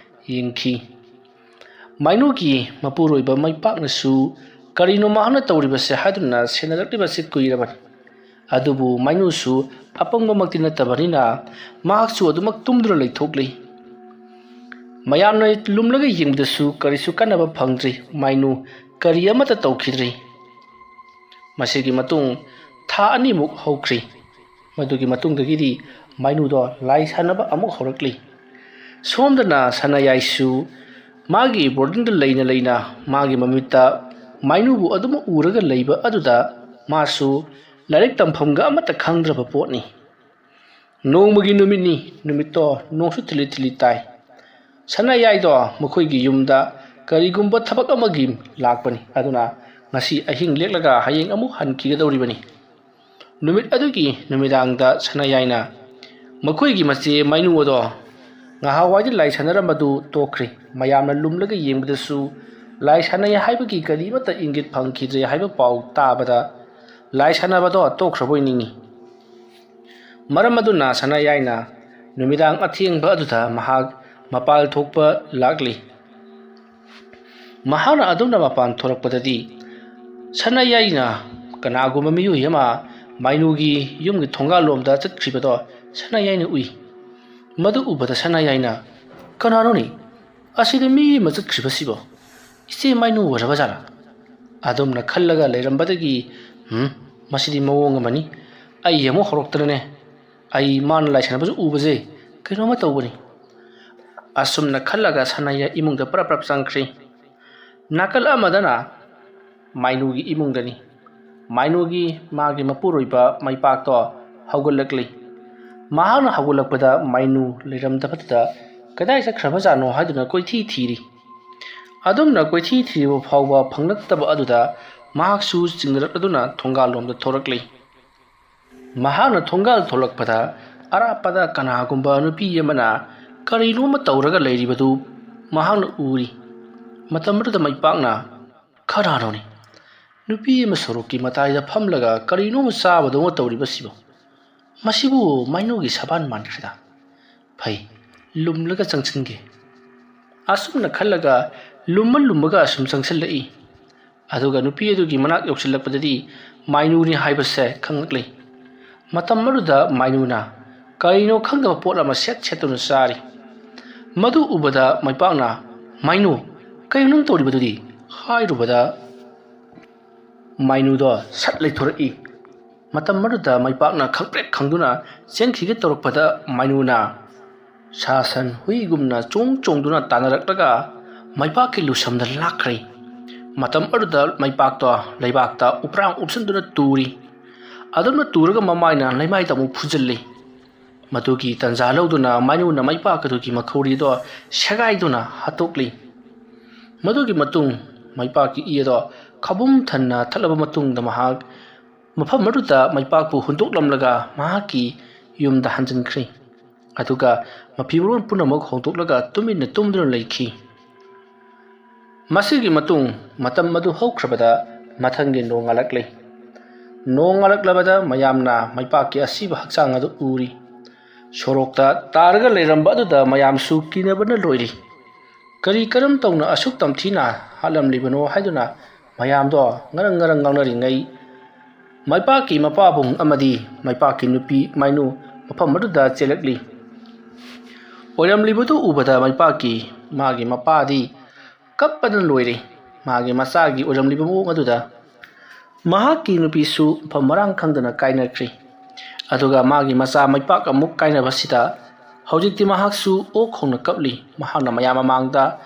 ꯌꯦꯡꯈꯤ꯫ ꯃꯥꯏꯅꯨꯒꯤ ꯃꯄꯨꯔꯣꯏꯕ ꯃꯩꯄꯥꯛꯅꯁꯨ ꯀꯔꯤꯅꯣ ꯃꯍꯥꯛꯅ ꯇꯧꯔꯤꯕꯁꯦ ꯍꯥꯏꯗꯨꯅ ꯁꯦꯟꯅꯔꯛꯂꯤꯕꯁꯤ ꯀꯨꯏꯔꯕꯅꯤ꯫ ꯑꯗꯨꯕꯨ ꯃꯥꯏꯅꯨꯁꯨ ꯑꯄꯪꯕꯃꯛꯇꯤ ꯅꯠꯇꯕꯅꯤꯅ ꯃꯍꯥꯛꯁꯨ ꯑꯗꯨꯃꯛ ꯇꯨꯝꯗꯨꯅ ꯂꯩꯊꯣꯛꯂꯤ꯫ ꯃꯌꯥꯝꯅ ꯂꯨꯝꯂꯒ ꯌꯦꯡꯕꯗꯁꯨ ꯀꯔꯤꯁꯨ ꯀꯥꯟꯅꯕ ꯐꯪꯗ꯭ꯔꯤ꯫ ꯃꯥꯏꯅꯨ ꯀꯔꯤ ꯑꯃꯠꯇ ꯇꯧꯈꯤꯗ꯭ꯔꯤ꯫ ꯃꯁꯤꯒꯤ ꯃꯇꯨꯡ ꯊꯥ ꯑꯅꯤꯃꯨꯛ ꯍꯧꯈ꯭ꯔꯤ꯫ ꯃꯗꯨꯒꯤ ꯃꯇꯨꯡꯗꯒꯤꯗꯤ ꯃꯥꯏꯅꯨꯗꯣ ꯂꯥꯏ ꯁꯥꯟꯅꯕ ꯑꯃꯨꯛ ꯍꯧꯔꯛꯂꯤ꯫ ꯁꯣꯝꯗꯅ ꯁꯅꯥꯌꯥꯏꯁꯨ ꯃꯥꯒꯤ ꯕꯣꯔꯗꯤꯡꯗ ꯂꯩꯅ ꯂꯩꯅ ꯃꯥꯒꯤ ꯃꯃꯤꯠꯇ ꯃꯥꯏꯅꯨꯕꯨ ꯑꯗꯨꯃꯛ ꯎꯔꯒ ꯂꯩꯕ ꯑꯗꯨꯗ ꯃꯥꯁꯨ ꯂꯥꯏꯔꯤꯛ ꯇꯝꯐꯝꯒ ꯑꯃꯠꯇ ꯈꯪꯗ꯭ꯔꯕ ꯄꯣꯠꯅꯤ꯫ ꯅꯣꯡꯃꯒꯤ ꯅꯨꯃꯤꯠꯅꯤ꯫ ꯅꯨꯃꯤꯠꯇꯣ ꯅꯣꯡꯁꯨ ꯊꯤꯂꯤ ꯊꯤꯂꯤ ꯇꯥꯏ꯫ ꯁꯅꯥꯌꯥꯏꯗꯣ ꯃꯈꯣꯏꯒꯤ ꯌꯨꯝꯗ ꯀꯔꯤꯒꯨꯝꯕ ꯊꯕꯛ ꯑꯃꯒꯤ ꯂꯥꯛꯄꯅꯤ꯫ ꯑꯗꯨꯅ ꯉꯁꯤ ꯑꯍꯤꯡ ꯂꯦꯛꯂꯒ ꯍꯌꯦꯡ ꯑꯃꯨꯛ ꯍꯟꯈꯤꯒꯗꯧꯔꯤꯕꯅꯤ꯫ ꯅꯨꯃꯤꯠ ꯑꯗꯨꯒꯤ ꯅꯨꯃꯤꯗꯥꯡꯗ ꯁꯅꯥꯌꯥꯏꯅ ꯃꯈꯣꯏꯒꯤ ꯃꯆꯦ ꯃꯥꯏꯅꯨ ꯑꯗꯣ ꯉꯍꯥꯟꯋꯥꯏꯗ ꯂꯥꯏ ꯁꯥꯟꯅꯔꯝꯕꯗꯨ ꯇꯣꯛꯈ꯭ꯔꯦ꯫ ꯃꯌꯥꯝꯅ ꯂꯨꯝꯂꯒ ꯌꯦꯡꯕꯗꯁꯨ ꯂꯥꯏ ꯁꯥꯟꯅꯩ ꯍꯥꯏꯕꯒꯤ ꯀꯔꯤꯃꯠꯇ ꯏꯪꯒꯤꯠ ꯐꯪꯈꯤꯗ꯭ꯔꯦ ꯍꯥꯏꯕ ꯄꯥꯎ ꯇꯥꯕꯗ ꯂꯥꯏ ꯁꯥꯟꯅꯕꯗꯣ ꯇꯣꯛꯈ꯭ꯔꯕꯣꯏ ꯅꯤꯡꯏ꯫ ꯃꯔꯝ ꯑꯗꯨꯅ ꯁꯅꯥꯌꯥꯏꯅ ꯅꯨꯃꯤꯗꯥꯡ ꯑꯊꯦꯡꯕ ꯑꯗꯨꯗ ꯃꯍꯥꯛ ꯃꯄꯥꯜ ꯊꯣꯛꯄ ꯂꯥꯛꯂꯤ꯫ ꯃꯍꯥꯛꯅ ꯑꯗꯨꯝꯅ ꯃꯄꯥꯟ ꯊꯣꯔꯛꯄꯗꯗꯤ ꯁꯅꯥꯌꯥꯏꯅ ꯀꯅꯥꯒꯨꯝꯕ ꯃꯤꯑꯣꯏ ꯑꯃ ꯃꯥꯏꯅꯨꯒꯤ ꯌꯨꯝꯒꯤ ꯊꯣꯡꯒꯥꯜꯂꯣꯝꯗ ꯆꯠꯈ꯭ꯔꯤꯕꯗꯣ ꯁꯅꯥꯌꯥꯏꯅ ꯎꯏ꯫ ꯃꯗꯨ ꯎꯕꯗ ꯁꯅꯥꯌꯥꯏꯅ, "ꯀꯅꯥꯅꯣꯅꯦ? ꯑꯁꯤꯗ ꯃꯤ ꯑꯃ ꯆꯠꯈ꯭ꯔꯤꯕꯁꯤꯕꯣ? ꯏꯆꯦ ꯃꯥꯏꯅꯨ ꯑꯣꯏꯔꯕ ꯖꯥꯠꯂꯥ?" ꯑꯗꯨꯝꯅ ꯈꯜꯂꯒ ꯂꯩꯔꯝꯕꯗꯒꯤ, "ꯍꯝ, ꯃꯁꯤꯗꯤ ꯃꯑꯣꯡ ꯑꯃꯅꯤ꯫ ꯑꯩ ꯑꯃꯨꯛ ꯍꯧꯔꯛꯇꯅꯅꯦ꯫ ꯑꯩ ꯃꯥꯅ ꯂꯥꯏ ꯁꯥꯟꯅꯕꯁꯨ ꯎꯕꯁꯦ ꯀꯩꯅꯣꯝꯃ ꯇꯧꯕꯅꯤ"꯫ ꯑꯁꯨꯝꯅ ꯈꯜꯂꯒ ꯁꯅꯥꯌꯥꯏ ꯏꯃꯨꯡꯗ ꯄ꯭ꯔꯞ ꯄ꯭ꯔꯞ ꯆꯪꯈ꯭ꯔꯤ꯫ ꯅꯥꯀꯜ ꯑꯃꯗꯅ ꯃꯥꯏꯅꯨꯒꯤ ꯏꯃꯨꯡꯗꯅꯤ꯫ ꯃꯥꯏꯅꯨꯒꯤ ꯃꯥꯒꯤ ꯃꯄꯨꯔꯣꯏꯕ ꯃꯩꯄꯥꯛꯇꯣ ꯍꯧꯒꯠꯂꯛꯂꯤ꯫ ꯃꯍꯥꯛꯅ ꯍꯧꯒꯠꯂꯛꯄꯗ ꯃꯥꯏꯅꯨ ꯂꯩꯔꯝꯗꯕꯗꯨꯗ ꯀꯗꯥꯏ ꯆꯠꯈ꯭ꯔꯕꯖꯥꯠꯅꯣ ꯍꯥꯏꯗꯨꯅ ꯀꯣꯏꯊꯤ ꯊꯤꯔꯤ꯫ ꯑꯗꯨꯝꯅ ꯀꯣꯏꯊꯤ ꯊꯤꯔꯤꯕ ꯐꯥꯎꯕ ꯐꯪꯂꯛꯇꯕ ꯑꯗꯨꯗ ꯃꯍꯥꯛꯁꯨ ꯆꯤꯡꯅꯔꯛꯂꯗꯨꯅ ꯊꯣꯡꯒꯥꯜꯂꯣꯝꯗ ꯊꯣꯔꯛꯂꯤ꯫ ꯃꯍꯥꯛꯅ ꯊꯣꯡꯒꯥꯜ ꯊꯣꯛꯂꯛꯄꯗ ꯑꯔꯥꯞꯄꯗ ꯀꯅꯥꯒꯨꯝꯕ ꯅꯨꯄꯤ ꯑꯃꯅ ꯀꯔꯤꯅꯣꯃ ꯇꯧꯔꯒ ꯂꯩꯔꯤꯕꯗꯨ ꯃꯍꯥꯛꯅ ꯎꯔꯤ꯫ ꯃꯇꯝ ꯑꯗꯨꯗ ꯃꯩꯄꯥꯛꯅ, "ꯀꯅꯥꯅꯣꯅꯦ? ꯅꯨꯄꯤ ꯑꯃ ꯁꯣꯔꯣꯛꯀꯤ ꯃꯇꯥꯏꯗ ꯐꯝꯂꯒ ꯀꯔꯤꯅꯣꯃ ꯆꯥꯕꯗꯧꯅ ꯇꯧꯔꯤꯕꯁꯤꯕꯨ? ꯃꯁꯤꯕꯨ ꯃꯥꯏꯅꯨꯒꯤ ꯁꯕꯥꯟ ꯃꯥꯟꯈ꯭ꯔꯦꯗ꯫ ꯐꯩ, ꯂꯨꯝꯂꯒ ꯆꯪꯁꯤꯟꯒꯦ"꯫ ꯑꯁꯨꯝꯅ ꯈꯜꯂꯒ ꯂꯨꯝꯃ ꯂꯨꯝꯃꯒ ꯑꯁꯨꯝ ꯆꯪꯁꯤꯜꯂꯛꯏ꯫ ꯑꯗꯨꯒ ꯅꯨꯄꯤ ꯑꯗꯨꯒꯤ ꯃꯅꯥꯛ ꯌꯧꯁꯤꯜꯂꯛꯄꯗꯗꯤ ꯃꯥꯏꯅꯨꯅꯤ ꯍꯥꯏꯕꯁꯦ ꯈꯪꯂꯛꯂꯤ꯫ ꯃꯇꯝ ꯑꯗꯨꯗ ꯃꯥꯏꯅꯨꯅ ꯀꯔꯤꯅꯣ ꯈꯪꯗꯕ ꯄꯣꯠ ꯑꯃ ꯁꯦꯠ ꯁꯦꯠꯇꯨꯅ ꯆꯥꯔꯤ꯫ ꯃꯗꯨ ꯎꯕꯗ ꯃꯩꯄꯥꯛꯅ, "ꯃꯥꯏꯅꯨ, ꯀꯩꯅꯣ ꯅꯪ ꯇꯧꯔꯤꯕꯗꯨꯗꯤ?" ꯍꯥꯏꯔꯨꯕꯗ ꯃꯥꯏꯅꯨꯗꯣ ꯁꯠ ꯂꯩꯊꯣꯔꯛꯏ꯫ ꯃꯇꯝ ꯑꯗꯨꯗ ꯃꯩꯄꯥꯛꯅ ꯈꯪꯄ꯭ꯔꯦꯛ ꯈꯪꯗꯨꯅ ꯆꯦꯟꯈꯤꯒꯦ ꯇꯧꯔꯛꯄꯗ ꯃꯥꯏꯅꯨꯅ ꯁꯥ ꯁꯟ ꯍꯨꯏꯒꯨꯝꯅ ꯆꯣꯡ ꯆꯣꯡꯗꯨꯅ ꯇꯥꯟꯅꯔꯛꯂꯒ ꯃꯩꯄꯥꯛꯀꯤ ꯂꯨꯁꯝꯗ ꯂꯥꯛꯈ꯭ꯔꯦ꯫ ꯃꯇꯝ ꯑꯗꯨꯗ ꯃꯩꯄꯥꯛꯇꯣ ꯂꯩꯕꯥꯛꯇ ꯎꯄ꯭ꯔꯥꯡ ꯎꯞꯁꯤꯟꯗꯨꯅ ꯇꯨꯔꯤ꯫ ꯑꯗꯨꯝꯅ ꯇꯨꯔꯒ ꯃꯃꯥꯏꯅ ꯂꯩꯃꯥꯏꯗ ꯑꯃꯨꯛ ꯐꯨꯖꯤꯜꯂꯤ꯫ ꯃꯗꯨꯒꯤ ꯇꯟꯖꯥ ꯂꯧꯗꯨꯅ ꯃꯥꯏꯅꯨꯅ ꯃꯩꯄꯥꯛ ꯑꯗꯨꯒꯤ ꯃꯈꯧꯔꯤꯗꯣ ꯁꯦꯒꯥꯏꯗꯨꯅ ꯍꯥꯠꯇꯣꯛꯂꯤ꯫ ꯃꯗꯨꯒꯤ ꯃꯇꯨꯡ ꯃꯩꯄꯥꯛꯀꯤ ꯏ ꯑꯗꯣ ꯈꯕꯨꯝ ꯊꯟꯅ ꯊꯛꯂꯕ ꯃꯇꯨꯡꯗ ꯃꯍꯥꯛ ꯃꯐꯝ ꯑꯗꯨꯗ ꯃꯩꯄꯥꯛꯄꯨ ꯍꯨꯟꯗꯣꯛꯂꯝꯂꯒ ꯃꯍꯥꯛꯀꯤ ꯌꯨꯝꯗ ꯍꯟꯖꯤꯟꯈ꯭ꯔꯦ꯫ ꯑꯗꯨꯒ ꯃꯐꯤ ꯃꯔꯣꯟ ꯄꯨꯝꯅꯃꯛ ꯍꯣꯡꯗꯣꯛꯂꯒ ꯇꯨꯃꯤꯟꯅ ꯇꯨꯝꯗꯨꯅ ꯂꯩꯈꯤ꯫ ꯃꯁꯤꯒꯤ ꯃꯇꯨꯡ ꯃꯇꯝ ꯑꯗꯨ ꯍꯧꯈ꯭ꯔꯕꯗ ꯃꯊꯪꯒꯤ ꯅꯣꯡꯉꯥꯜꯂꯛꯂꯦ꯫ ꯅꯣꯡꯉꯥꯜꯂꯛꯂꯕꯗ ꯃꯌꯥꯝꯅ ꯃꯩꯄꯥꯛꯀꯤ ꯑꯁꯤꯕ ꯍꯛꯆꯥꯡ ꯑꯗꯨ ꯎꯔꯤ꯫ ꯁꯣꯔꯣꯛꯇ ꯇꯥꯔꯒ ꯂꯩꯔꯝꯕ ꯑꯗꯨꯗ ꯃꯌꯥꯝꯁꯨ ꯀꯤꯅꯕꯅ ꯂꯣꯏꯔꯤ꯫ ꯀꯔꯤ ꯀꯔꯝ ꯇꯧꯅ ꯑꯁꯨꯛ ꯇꯝꯊꯤꯅ ꯍꯥꯠꯂꯝꯂꯤꯕꯅꯣ ꯍꯥꯏꯗꯨꯅ ꯃꯌꯥꯝꯗꯣ ꯉꯔꯪ ꯉꯔꯪ ꯉꯥꯡꯅꯔꯤꯉꯩ, ꯃꯩꯄꯥꯛꯀꯤ ꯃꯄꯥꯕꯨꯡ ꯑꯃꯗꯤ ꯃꯩꯄꯥꯛꯀꯤ ꯅꯨꯄꯤ ꯃꯥꯏꯅꯨ ꯃꯐꯝ ꯑꯗꯨꯗ ꯆꯦꯜꯂꯛꯂꯤ꯫ ꯑꯣꯏꯔꯝꯂꯤꯕꯗꯨ ꯎꯕꯗ ꯃꯩꯄꯥꯛꯀꯤ ꯃꯥꯒꯤ ꯃꯄꯥꯗꯤ ꯀꯞꯄꯗ ꯂꯣꯏꯔꯦ꯫ ꯃꯥꯒꯤ ꯃꯆꯥꯒꯤ ꯑꯣꯏꯔꯝꯂꯤꯕ ꯃꯑꯣꯡ ꯑꯗꯨꯗ ꯃꯍꯥꯛꯀꯤ ꯅꯨꯄꯤꯁꯨ ꯃꯐꯝ ꯃꯔꯥꯡ ꯈꯪꯗꯅ ꯀꯥꯏꯅꯈ꯭ꯔꯦ꯫ ꯑꯗꯨꯒ ꯃꯥꯒꯤ ꯃꯆꯥ ꯃꯩꯄꯥꯛ ꯑꯃꯨꯛ ꯀꯥꯏꯅꯕꯁꯤꯗ ꯍꯧꯖꯤꯛꯇꯤ ꯃꯍꯥꯛꯁꯨ ꯑꯣꯛ ꯈꯣꯡꯅ ꯀꯞꯂꯤ꯫ ꯃꯍꯥꯛꯅ ꯃꯌꯥꯝ ꯃꯃꯥꯡꯗ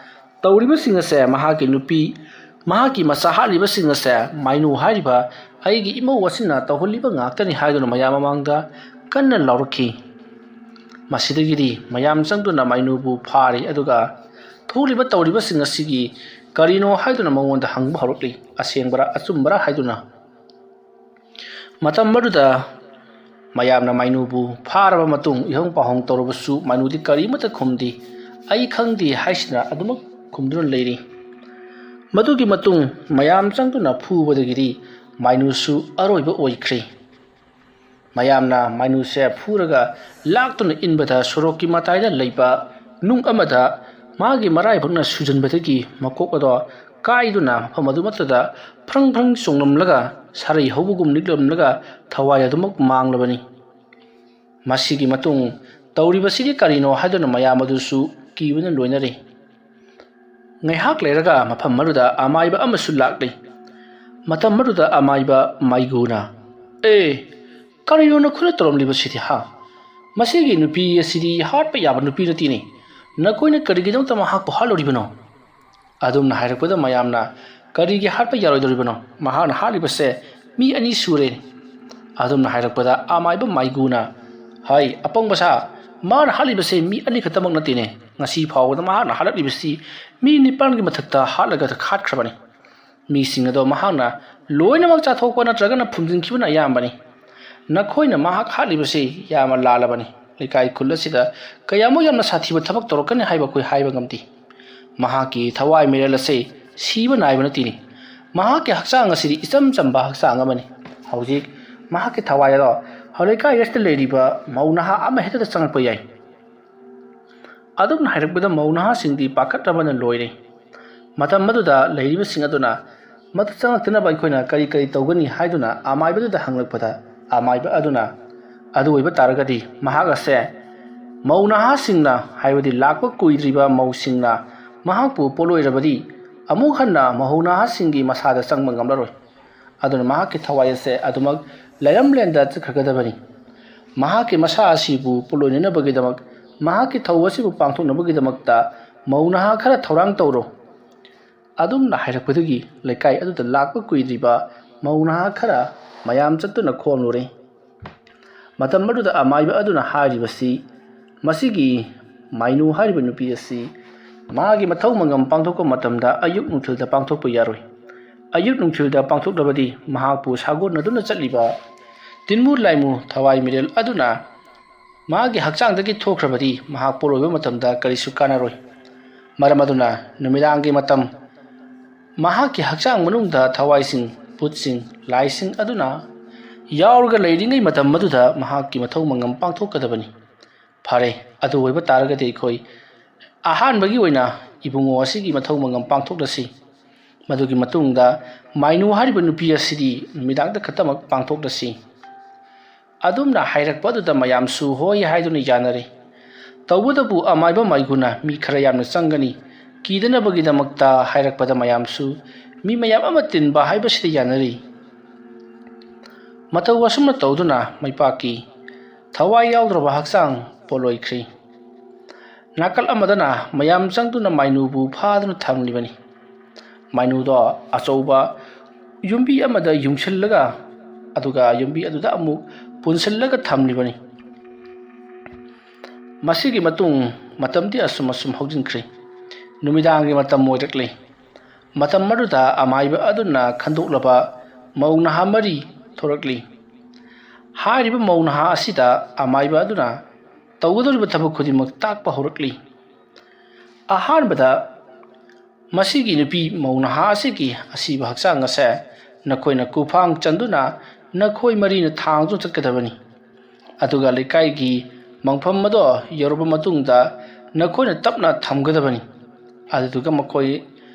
ꯇꯧꯔꯤꯕꯁꯤꯡ ꯑꯁꯦ ꯃꯍꯥꯛꯀꯤ ꯅꯨꯄꯤ, ꯃꯍꯥꯛꯀꯤ ꯃꯆꯥ ꯍꯥꯠꯂꯤꯕꯁꯤꯡ ꯑꯁꯦ ꯃꯥꯏꯅꯨ ꯍꯥꯏꯔꯤꯕ ꯑꯩꯒꯤ ꯏꯃꯧ ꯑꯁꯤꯅ ꯇꯧꯍꯜꯂꯤꯕ ꯉꯥꯛꯇꯅꯤ ꯍꯥꯏꯗꯨꯅ ꯃꯌꯥꯝ ꯃꯃꯥꯡꯗ ꯀꯟꯅ ꯂꯥꯎꯔꯛꯈꯤ꯫ ꯃꯁꯤꯗꯒꯤꯗꯤ ꯃꯌꯥꯝ ꯆꯪꯗꯨꯅ ꯃꯥꯏꯅꯨꯕꯨ ꯐꯥꯔꯤ꯫ ꯑꯗꯨꯒ ꯊꯣꯛꯂꯤꯕ ꯇꯧꯔꯤꯕꯁꯤꯡ ꯑꯁꯤꯒꯤ ꯀꯔꯤꯅꯣ ꯍꯥꯏꯗꯨꯅ ꯃꯉꯣꯟꯗ ꯍꯪꯕ ꯍꯧꯔꯛꯂꯤ, ꯑꯁꯦꯡꯕꯔꯥ ꯑꯆꯨꯝꯕꯔꯥ ꯍꯥꯏꯗꯨꯅ꯫ ꯃꯇꯝ ꯑꯗꯨꯗ ꯃꯌꯥꯝꯅ ꯃꯥꯏꯅꯨꯕꯨ ꯐꯥꯔꯕ ꯃꯇꯨꯡ ꯏꯍꯪ ꯄꯥꯎꯍꯪ ꯇꯧꯔꯕꯁꯨ ꯃꯥꯏꯅꯨꯗꯤ ꯀꯔꯤꯃꯠꯇ ꯈꯨꯝꯗꯦ꯫ "ꯑꯩ ꯈꯪꯗꯦ" ꯍꯥꯏꯁꯤꯅ ꯑꯗꯨꯃꯛ ꯈꯨꯝꯗꯨꯅ ꯂꯩꯔꯤ꯫ ꯃꯗꯨꯒꯤ ꯃꯇꯨꯡ ꯃꯌꯥꯝ ꯆꯪꯗꯨꯅ ꯐꯨꯕꯗꯒꯤꯗꯤ ꯃꯥꯏꯅꯨꯁꯨ ꯑꯔꯣꯏꯕ ꯑꯣꯏꯈ꯭ꯔꯦ꯫ ꯃꯌꯥꯝꯅ ꯃꯥꯏꯅꯨꯁꯦ ꯐꯨꯔꯒ ꯂꯥꯛꯇꯨꯅ ꯏꯟꯕꯗ ꯁꯣꯔꯣꯛꯀꯤ ꯃꯇꯥꯏꯗ ꯂꯩꯕ ꯅꯨꯡ ꯑꯃꯗ ꯃꯥꯒꯤ ꯃꯔꯥꯏꯕꯛꯅ ꯁꯨꯖꯟꯕꯗꯒꯤ ꯃꯀꯣꯛ ꯑꯗꯣ ꯀꯥꯏꯗꯨꯅ ꯃꯐꯝ ꯑꯗꯨꯃꯠꯇꯗ ꯐ꯭ꯔꯪ ꯐ꯭ꯔꯪ ꯆꯣꯡꯂꯝꯂꯒ ꯁꯥꯔꯩ ꯍꯧꯕꯒꯨꯝ ꯅꯤꯛꯂꯝꯂꯒ ꯊꯋꯥꯏ ꯑꯗꯨꯃꯛ ꯃꯥꯡꯂꯕꯅꯤ꯫ ꯃꯁꯤꯒꯤ ꯃꯇꯨꯡ ꯇꯧꯔꯤꯕꯁꯤꯗꯤ ꯀꯔꯤꯅꯣ ꯍꯥꯏꯗꯨꯅ ꯃꯌꯥꯝ ꯑꯗꯨꯁꯨ ꯀꯤꯕꯅ ꯂꯣꯏꯅꯔꯦ꯫ ꯉꯥꯏꯍꯥꯛ ꯂꯩꯔꯒ ꯃꯐꯝ ꯑꯗꯨꯗ ꯑꯃꯥꯏꯕ ꯑꯃꯁꯨ ꯂꯥꯛꯂꯤ꯫ ꯃꯇꯝ ꯑꯗꯨꯗ ꯑꯃꯥꯏꯕ ꯃꯥꯏꯒꯨꯅ, "ꯑꯦ, ꯀꯔꯤꯅꯣ ꯅꯈꯣꯏꯅ ꯇꯧꯔꯝꯂꯤꯕꯁꯤꯗꯤ, ꯍꯥ? ꯃꯁꯤꯒꯤ ꯅꯨꯄꯤ ꯑꯁꯤꯗꯤ ꯍꯥꯠꯄ ꯌꯥꯕ ꯅꯨꯄꯤ ꯅꯠꯇꯦꯅꯦ꯫ ꯅꯈꯣꯏꯅ ꯀꯔꯤꯒꯤꯗꯃꯛꯇ ꯃꯍꯥꯛꯄꯨ ꯍꯥꯠꯂꯨꯔꯤꯕꯅꯣ?" ꯑꯗꯨꯝꯅ ꯍꯥꯏꯔꯛꯄꯗ ꯃꯌꯥꯝꯅ, "ꯀꯔꯤꯒꯤ ꯍꯥꯠꯄ ꯌꯥꯔꯣꯏꯗꯧꯔꯤꯕꯅꯣ? ꯃꯍꯥꯛꯅ ꯍꯥꯠꯂꯤꯕꯁꯦ ꯃꯤ ꯑꯅꯤ ꯁꯨꯔꯦ꯫" ꯑꯗꯨꯝꯅ ꯍꯥꯏꯔꯛꯄꯗ ꯑꯃꯥꯏꯕ ꯃꯥꯏꯒꯨꯅ, "ꯍꯥꯏ, ꯑꯄꯪꯕ ꯁꯥ, ꯃꯥꯅ ꯍꯥꯠꯂꯤꯕꯁꯦ ꯃꯤ ꯑꯅꯤ ꯈꯛꯇꯃꯛ ꯅꯠꯇꯦꯅꯦ꯫ ꯉꯁꯤ ꯐꯥꯎꯕꯗ ꯃꯍꯥꯛꯅ ꯍꯥꯠꯂꯛꯂꯤꯕꯁꯤ ꯃꯤ ꯅꯤꯄꯥꯟꯒꯤ ꯃꯊꯛꯇ ꯍꯥꯠꯂꯒ ꯍꯥꯠꯈ꯭ꯔꯕꯅꯤ꯫ ꯃꯤꯁꯤꯡ ꯑꯗꯣ ꯃꯍꯥꯛꯅ ꯂꯣꯏꯅꯃꯛ ꯆꯥꯊꯣꯛꯄ ꯅꯠꯇ꯭ꯔꯒꯅ ꯐꯨꯝꯖꯤꯟꯈꯤꯕꯅ ꯑꯌꯥꯝꯕꯅꯤ꯫ ꯅꯈꯣꯏꯅ ꯃꯍꯥꯛ ꯍꯥꯠꯂꯤꯕꯁꯤ ꯌꯥꯝꯅ ꯂꯥꯜꯂꯕꯅꯤ꯫ ꯂꯩꯀꯥꯏ ꯈꯨꯜ ꯑꯁꯤꯗ ꯀꯌꯥꯃꯨꯛ ꯌꯥꯝꯅ ꯁꯥꯊꯤꯕ ꯊꯕꯛ ꯇꯧꯔꯛꯀꯅꯤ ꯍꯥꯏꯕ ꯑꯩꯈꯣꯏ ꯍꯥꯏꯕ ꯉꯝꯗꯦ꯫ ꯃꯍꯥꯛꯀꯤ ꯊꯋꯥꯏ ꯃꯤꯔꯦꯜ ꯑꯁꯤ ꯁꯤꯕ ꯅꯥꯏꯕ ꯅꯠꯇꯦꯅꯤ꯫ ꯃꯍꯥꯛꯀꯤ ꯍꯛꯆꯥꯡ ꯑꯁꯤꯗꯤ ꯏꯆꯝ ꯆꯝꯕ ꯍꯛꯆꯥꯡ ꯑꯃꯅꯤ꯫ ꯍꯧꯖꯤꯛ ꯃꯍꯥꯛꯀꯤ ꯊꯋꯥꯏ ꯑꯗꯣ ꯂꯩꯀꯥꯏ ꯑꯁꯤꯗ ꯂꯩꯔꯤꯕ ꯃꯧ ꯅꯍꯥ ꯑꯃꯍꯦꯛꯇꯗ ꯆꯪꯉꯛꯄ ꯌꯥꯏ꯫" ꯑꯗꯨꯝꯅ ꯍꯥꯏꯔꯛꯄꯗ ꯃꯧ ꯅꯍꯥꯁꯤꯡꯗꯤ ꯄꯥꯈꯠꯂꯕꯅ ꯂꯣꯏꯔꯦ꯫ ꯃꯇꯝ ꯑꯗꯨꯗ ꯂꯩꯔꯤꯕꯁꯤꯡ ꯑꯗꯨꯅ ꯃꯗꯨ ꯆꯪꯂꯛꯇꯅꯕ ꯑꯩꯈꯣꯏꯅ ꯀꯔꯤ ꯀꯔꯤ ꯇꯧꯒꯅꯤ ꯍꯥꯏꯗꯨꯅ ꯑꯃꯥꯏꯕꯗꯨꯗ ꯍꯪꯂꯛꯄꯗ, ꯑꯃꯥꯏꯕ ꯑꯗꯨꯅ, "ꯑꯗꯨ ꯑꯣꯏꯕ ꯇꯥꯔꯒꯗꯤ ꯃꯍꯥꯛ ꯑꯁꯦ ꯃꯧ ꯅꯍꯥꯁꯤꯡꯅ, ꯍꯥꯏꯕꯗꯤ ꯂꯥꯛꯄ ꯀꯨꯏꯗ꯭ꯔꯤꯕ ꯃꯧꯁꯤꯡꯅ ꯃꯍꯥꯛꯄꯨ ꯄꯣꯠꯂꯣꯏꯔꯕꯗꯤ ꯑꯃꯨꯛ ꯍꯟꯅ ꯃꯧ ꯅꯍꯥꯁꯤꯡꯒꯤ ꯃꯁꯥꯗ ꯆꯪꯕ ꯉꯝꯂꯔꯣꯏ꯫ ꯑꯗꯨꯅ ꯃꯍꯥꯛꯀꯤ ꯊꯋꯥꯏ ꯑꯁꯦ ꯑꯗꯨꯃꯛ ꯂꯩꯔꯝꯂꯦꯟꯗ ꯆꯠꯈ꯭ꯔꯒꯗꯕꯅꯤ꯫ ꯃꯍꯥꯛꯀꯤ ꯃꯁꯥ ꯑꯁꯤꯕꯨ ꯄꯣꯠꯂꯣꯏꯅꯅꯕꯒꯤꯗꯃꯛ, ꯃꯍꯥꯛꯀꯤ ꯊꯧ ꯑꯁꯤꯕꯨ ꯄꯥꯡꯊꯣꯛꯅꯕꯒꯤꯗꯃꯛꯇ ꯃꯧ ꯅꯍꯥ ꯈꯔ ꯊꯧꯔꯥꯡ ꯇꯧꯔꯣ꯫" ꯑꯗꯨꯝꯅ ꯍꯥꯏꯔꯛꯄꯗꯒꯤ ꯂꯩꯀꯥꯏ ꯑꯗꯨꯗ ꯂꯥꯛꯄ ꯀꯨꯏꯗ꯭ꯔꯤꯕ ꯃꯧ ꯅꯍꯥ ꯈꯔ ꯃꯌꯥꯝ ꯆꯠꯇꯨꯅ ꯈꯣꯝꯂꯨꯔꯦ꯫ ꯃꯇꯝ ꯑꯗꯨꯗ ꯑꯃꯥꯏꯕ ꯑꯗꯨꯅ ꯍꯥꯏꯔꯤꯕꯁꯤ, ꯃꯁꯤꯒꯤ ꯃꯥꯏꯅꯨ ꯍꯥꯏꯔꯤꯕ ꯅꯨꯄꯤ ꯑꯁꯤ ꯃꯥꯒꯤ ꯃꯊꯧ ꯃꯉꯝ ꯄꯥꯡꯊꯣꯛꯄ ꯃꯇꯝꯗ ꯑꯌꯨꯛ ꯅꯨꯡꯊꯤꯜꯗ ꯄꯥꯡꯊꯣꯛꯄ ꯌꯥꯔꯣꯏ꯫ ꯑꯌꯨꯛ ꯅꯨꯡꯊꯤꯜꯗ ꯄꯥꯡꯊꯣꯛꯂꯕꯗꯤ ꯃꯍꯥꯛꯄꯨ ꯁꯥꯒꯣꯟꯅꯗꯨꯅ ꯆꯠꯂꯤꯕ ꯇꯤꯟꯃꯨ ꯂꯥꯏꯃꯨ ꯊꯋꯥꯏ ꯃꯤꯔꯦꯜ ꯑꯗꯨꯅ ꯃꯥꯒꯤ ꯍꯛꯆꯥꯡꯗꯒꯤ ꯊꯣꯛꯈ꯭ꯔꯕꯗꯤ ꯃꯍꯥꯛ ꯄꯣꯠꯂꯣꯏꯕ ꯃꯇꯝꯗ ꯀꯔꯤꯁꯨ ꯀꯥꯟꯅꯔꯣꯏ꯫ ꯃꯔꯝ ꯑꯗꯨꯅ ꯅꯨꯃꯤꯗꯥꯡꯒꯤ ꯃꯇꯝ ꯃꯍꯥꯛꯀꯤ ꯍꯛꯆꯥꯡ ꯃꯅꯨꯡꯗ ꯊꯋꯥꯏꯁꯤꯡ, ꯚꯨꯠꯁꯤꯡ, ꯂꯥꯏꯁꯤꯡ ꯑꯗꯨꯅ ꯌꯥꯎꯔꯒ ꯂꯩꯔꯤꯉꯩ ꯃꯇꯝ ꯑꯗꯨꯗ ꯃꯍꯥꯛꯀꯤ ꯃꯊꯧ ꯃꯉꯝ ꯄꯥꯡꯊꯣꯛꯀꯗꯕꯅꯤ꯫ ꯐꯔꯦ, ꯑꯗꯨ ꯑꯣꯏꯕ ꯇꯥꯔꯒꯗꯤ ꯑꯩꯈꯣꯏ ꯑꯍꯥꯟꯕꯒꯤ ꯑꯣꯏꯅ ꯏꯕꯨꯡꯉꯣ ꯑꯁꯤꯒꯤ ꯃꯊꯧ ꯃꯉꯝ ꯄꯥꯡꯊꯣꯛꯂꯁꯤ꯫ ꯃꯗꯨꯒꯤ ꯃꯇꯨꯡꯗ ꯃꯥꯏꯅꯨ ꯍꯥꯏꯔꯤꯕ ꯅꯨꯄꯤ ꯑꯁꯤꯗꯤ ꯅꯨꯃꯤꯗꯥꯡꯗ ꯈꯛꯇꯃꯛ ꯄꯥꯡꯊꯣꯛꯂꯁꯤ꯫ ꯑꯗꯨꯝꯅ ꯍꯥꯏꯔꯛꯄ ꯑꯗꯨꯗ ꯃꯌꯥꯝꯁꯨ ꯍꯣꯏ ꯍꯥꯏꯗꯨꯅ ꯌꯥꯅꯔꯦ꯫ ꯇꯧꯕꯇꯕꯨ ꯑꯃꯥꯏꯕ ꯃꯥꯏꯒꯨꯅ ꯃꯤ ꯈꯔ ꯌꯥꯝꯅ ꯆꯪꯒꯅꯤ, ꯀꯤꯗꯅꯕꯒꯤꯗꯃꯛꯇ ꯍꯥꯏꯔꯛꯄꯗ ꯃꯌꯥꯝꯁꯨ ꯃꯤ ꯃꯌꯥꯝ ꯑꯃ ꯇꯤꯟꯕ ꯍꯥꯏꯕꯁꯤꯗ ꯌꯥꯅꯔꯤ꯫ ꯃꯇꯧ ꯑꯁꯨꯝꯅ ꯇꯧꯗꯨꯅ ꯃꯩꯄꯥꯛꯀꯤ ꯊꯋꯥꯏ ꯌꯥꯎꯗ꯭ꯔꯕ ꯍꯛꯆꯥꯡ ꯄꯣꯠꯂꯣꯏꯈ꯭ꯔꯤ꯫ ꯅꯥꯀꯜ ꯑꯃꯗꯅ ꯃꯌꯥꯝ ꯆꯪꯗꯨꯅ ꯃꯥꯏꯅꯨꯕꯨ ꯐꯥꯗꯨꯅ ꯊꯝꯂꯤꯕꯅꯤ꯫ ꯃꯥꯏꯅꯨꯗꯣ ꯑꯆꯧꯕ ꯌꯨꯝꯕꯤ ꯑꯃꯗ ꯌꯨꯡꯁꯤꯜꯂꯒ, ꯑꯗꯨꯒ ꯌꯨꯝꯕꯤ ꯑꯗꯨꯗ ꯑꯃꯨꯛ ꯄꯨꯟꯁꯤꯜꯂꯒ ꯊꯝꯂꯤꯕꯅꯤ꯫ ꯃꯁꯤꯒꯤ ꯃꯇꯨꯡ ꯃꯇꯝꯗꯤ ꯑꯁꯨꯝ ꯑꯁꯨꯝ ꯍꯧꯖꯤꯟꯈ꯭ꯔꯦ꯫ ꯅꯨꯃꯤꯗꯥꯡꯒꯤ ꯃꯇꯝ ꯑꯣꯏꯔꯛꯂꯦ꯫ ꯃꯇꯝ ꯑꯗꯨꯗ ꯑꯃꯥꯏꯕ ꯑꯗꯨꯅ ꯈꯟꯗꯣꯛꯂꯕ ꯃꯧ ꯅꯍꯥ ꯃꯔꯤ ꯊꯣꯔꯛꯂꯤ꯫ ꯍꯥꯏꯔꯤꯕ ꯃꯧ ꯅꯍꯥ ꯑꯁꯤꯗ ꯑꯃꯥꯏꯕ ꯑꯗꯨꯅ ꯇꯧꯒꯗꯧꯔꯤꯕ ꯊꯕꯛ ꯈꯨꯗꯤꯡꯃꯛ ꯇꯥꯛꯄ ꯍꯧꯔꯛꯂꯤ꯫ ꯑꯍꯥꯟꯕꯗ ꯃꯁꯤꯒꯤ ꯅꯨꯄꯤ ꯃꯧ ꯅꯍꯥ ꯑꯁꯤꯒꯤ ꯑꯁꯤꯕ ꯍꯛꯆꯥꯡ ꯑꯁꯦ ꯅꯈꯣꯏꯅ ꯀꯨꯐꯥꯡ ꯆꯟꯗꯨꯅ ꯅꯈꯣꯏ ꯃꯔꯤꯅ ꯊꯥꯡꯗꯨꯅ ꯆꯠꯀꯗꯕꯅꯤ꯫ ꯑꯗꯨꯒ ꯂꯩꯀꯥꯏꯒꯤ ꯃꯪꯐꯝ ꯑꯗꯣ ꯌꯧꯔꯕ ꯃꯇꯨꯡꯗ ꯅꯈꯣꯏꯅ ꯇꯞꯅ ꯊꯝꯒꯗꯕꯅꯤ꯫ ꯑꯗꯨꯗꯨꯒ ꯃꯈꯣꯏ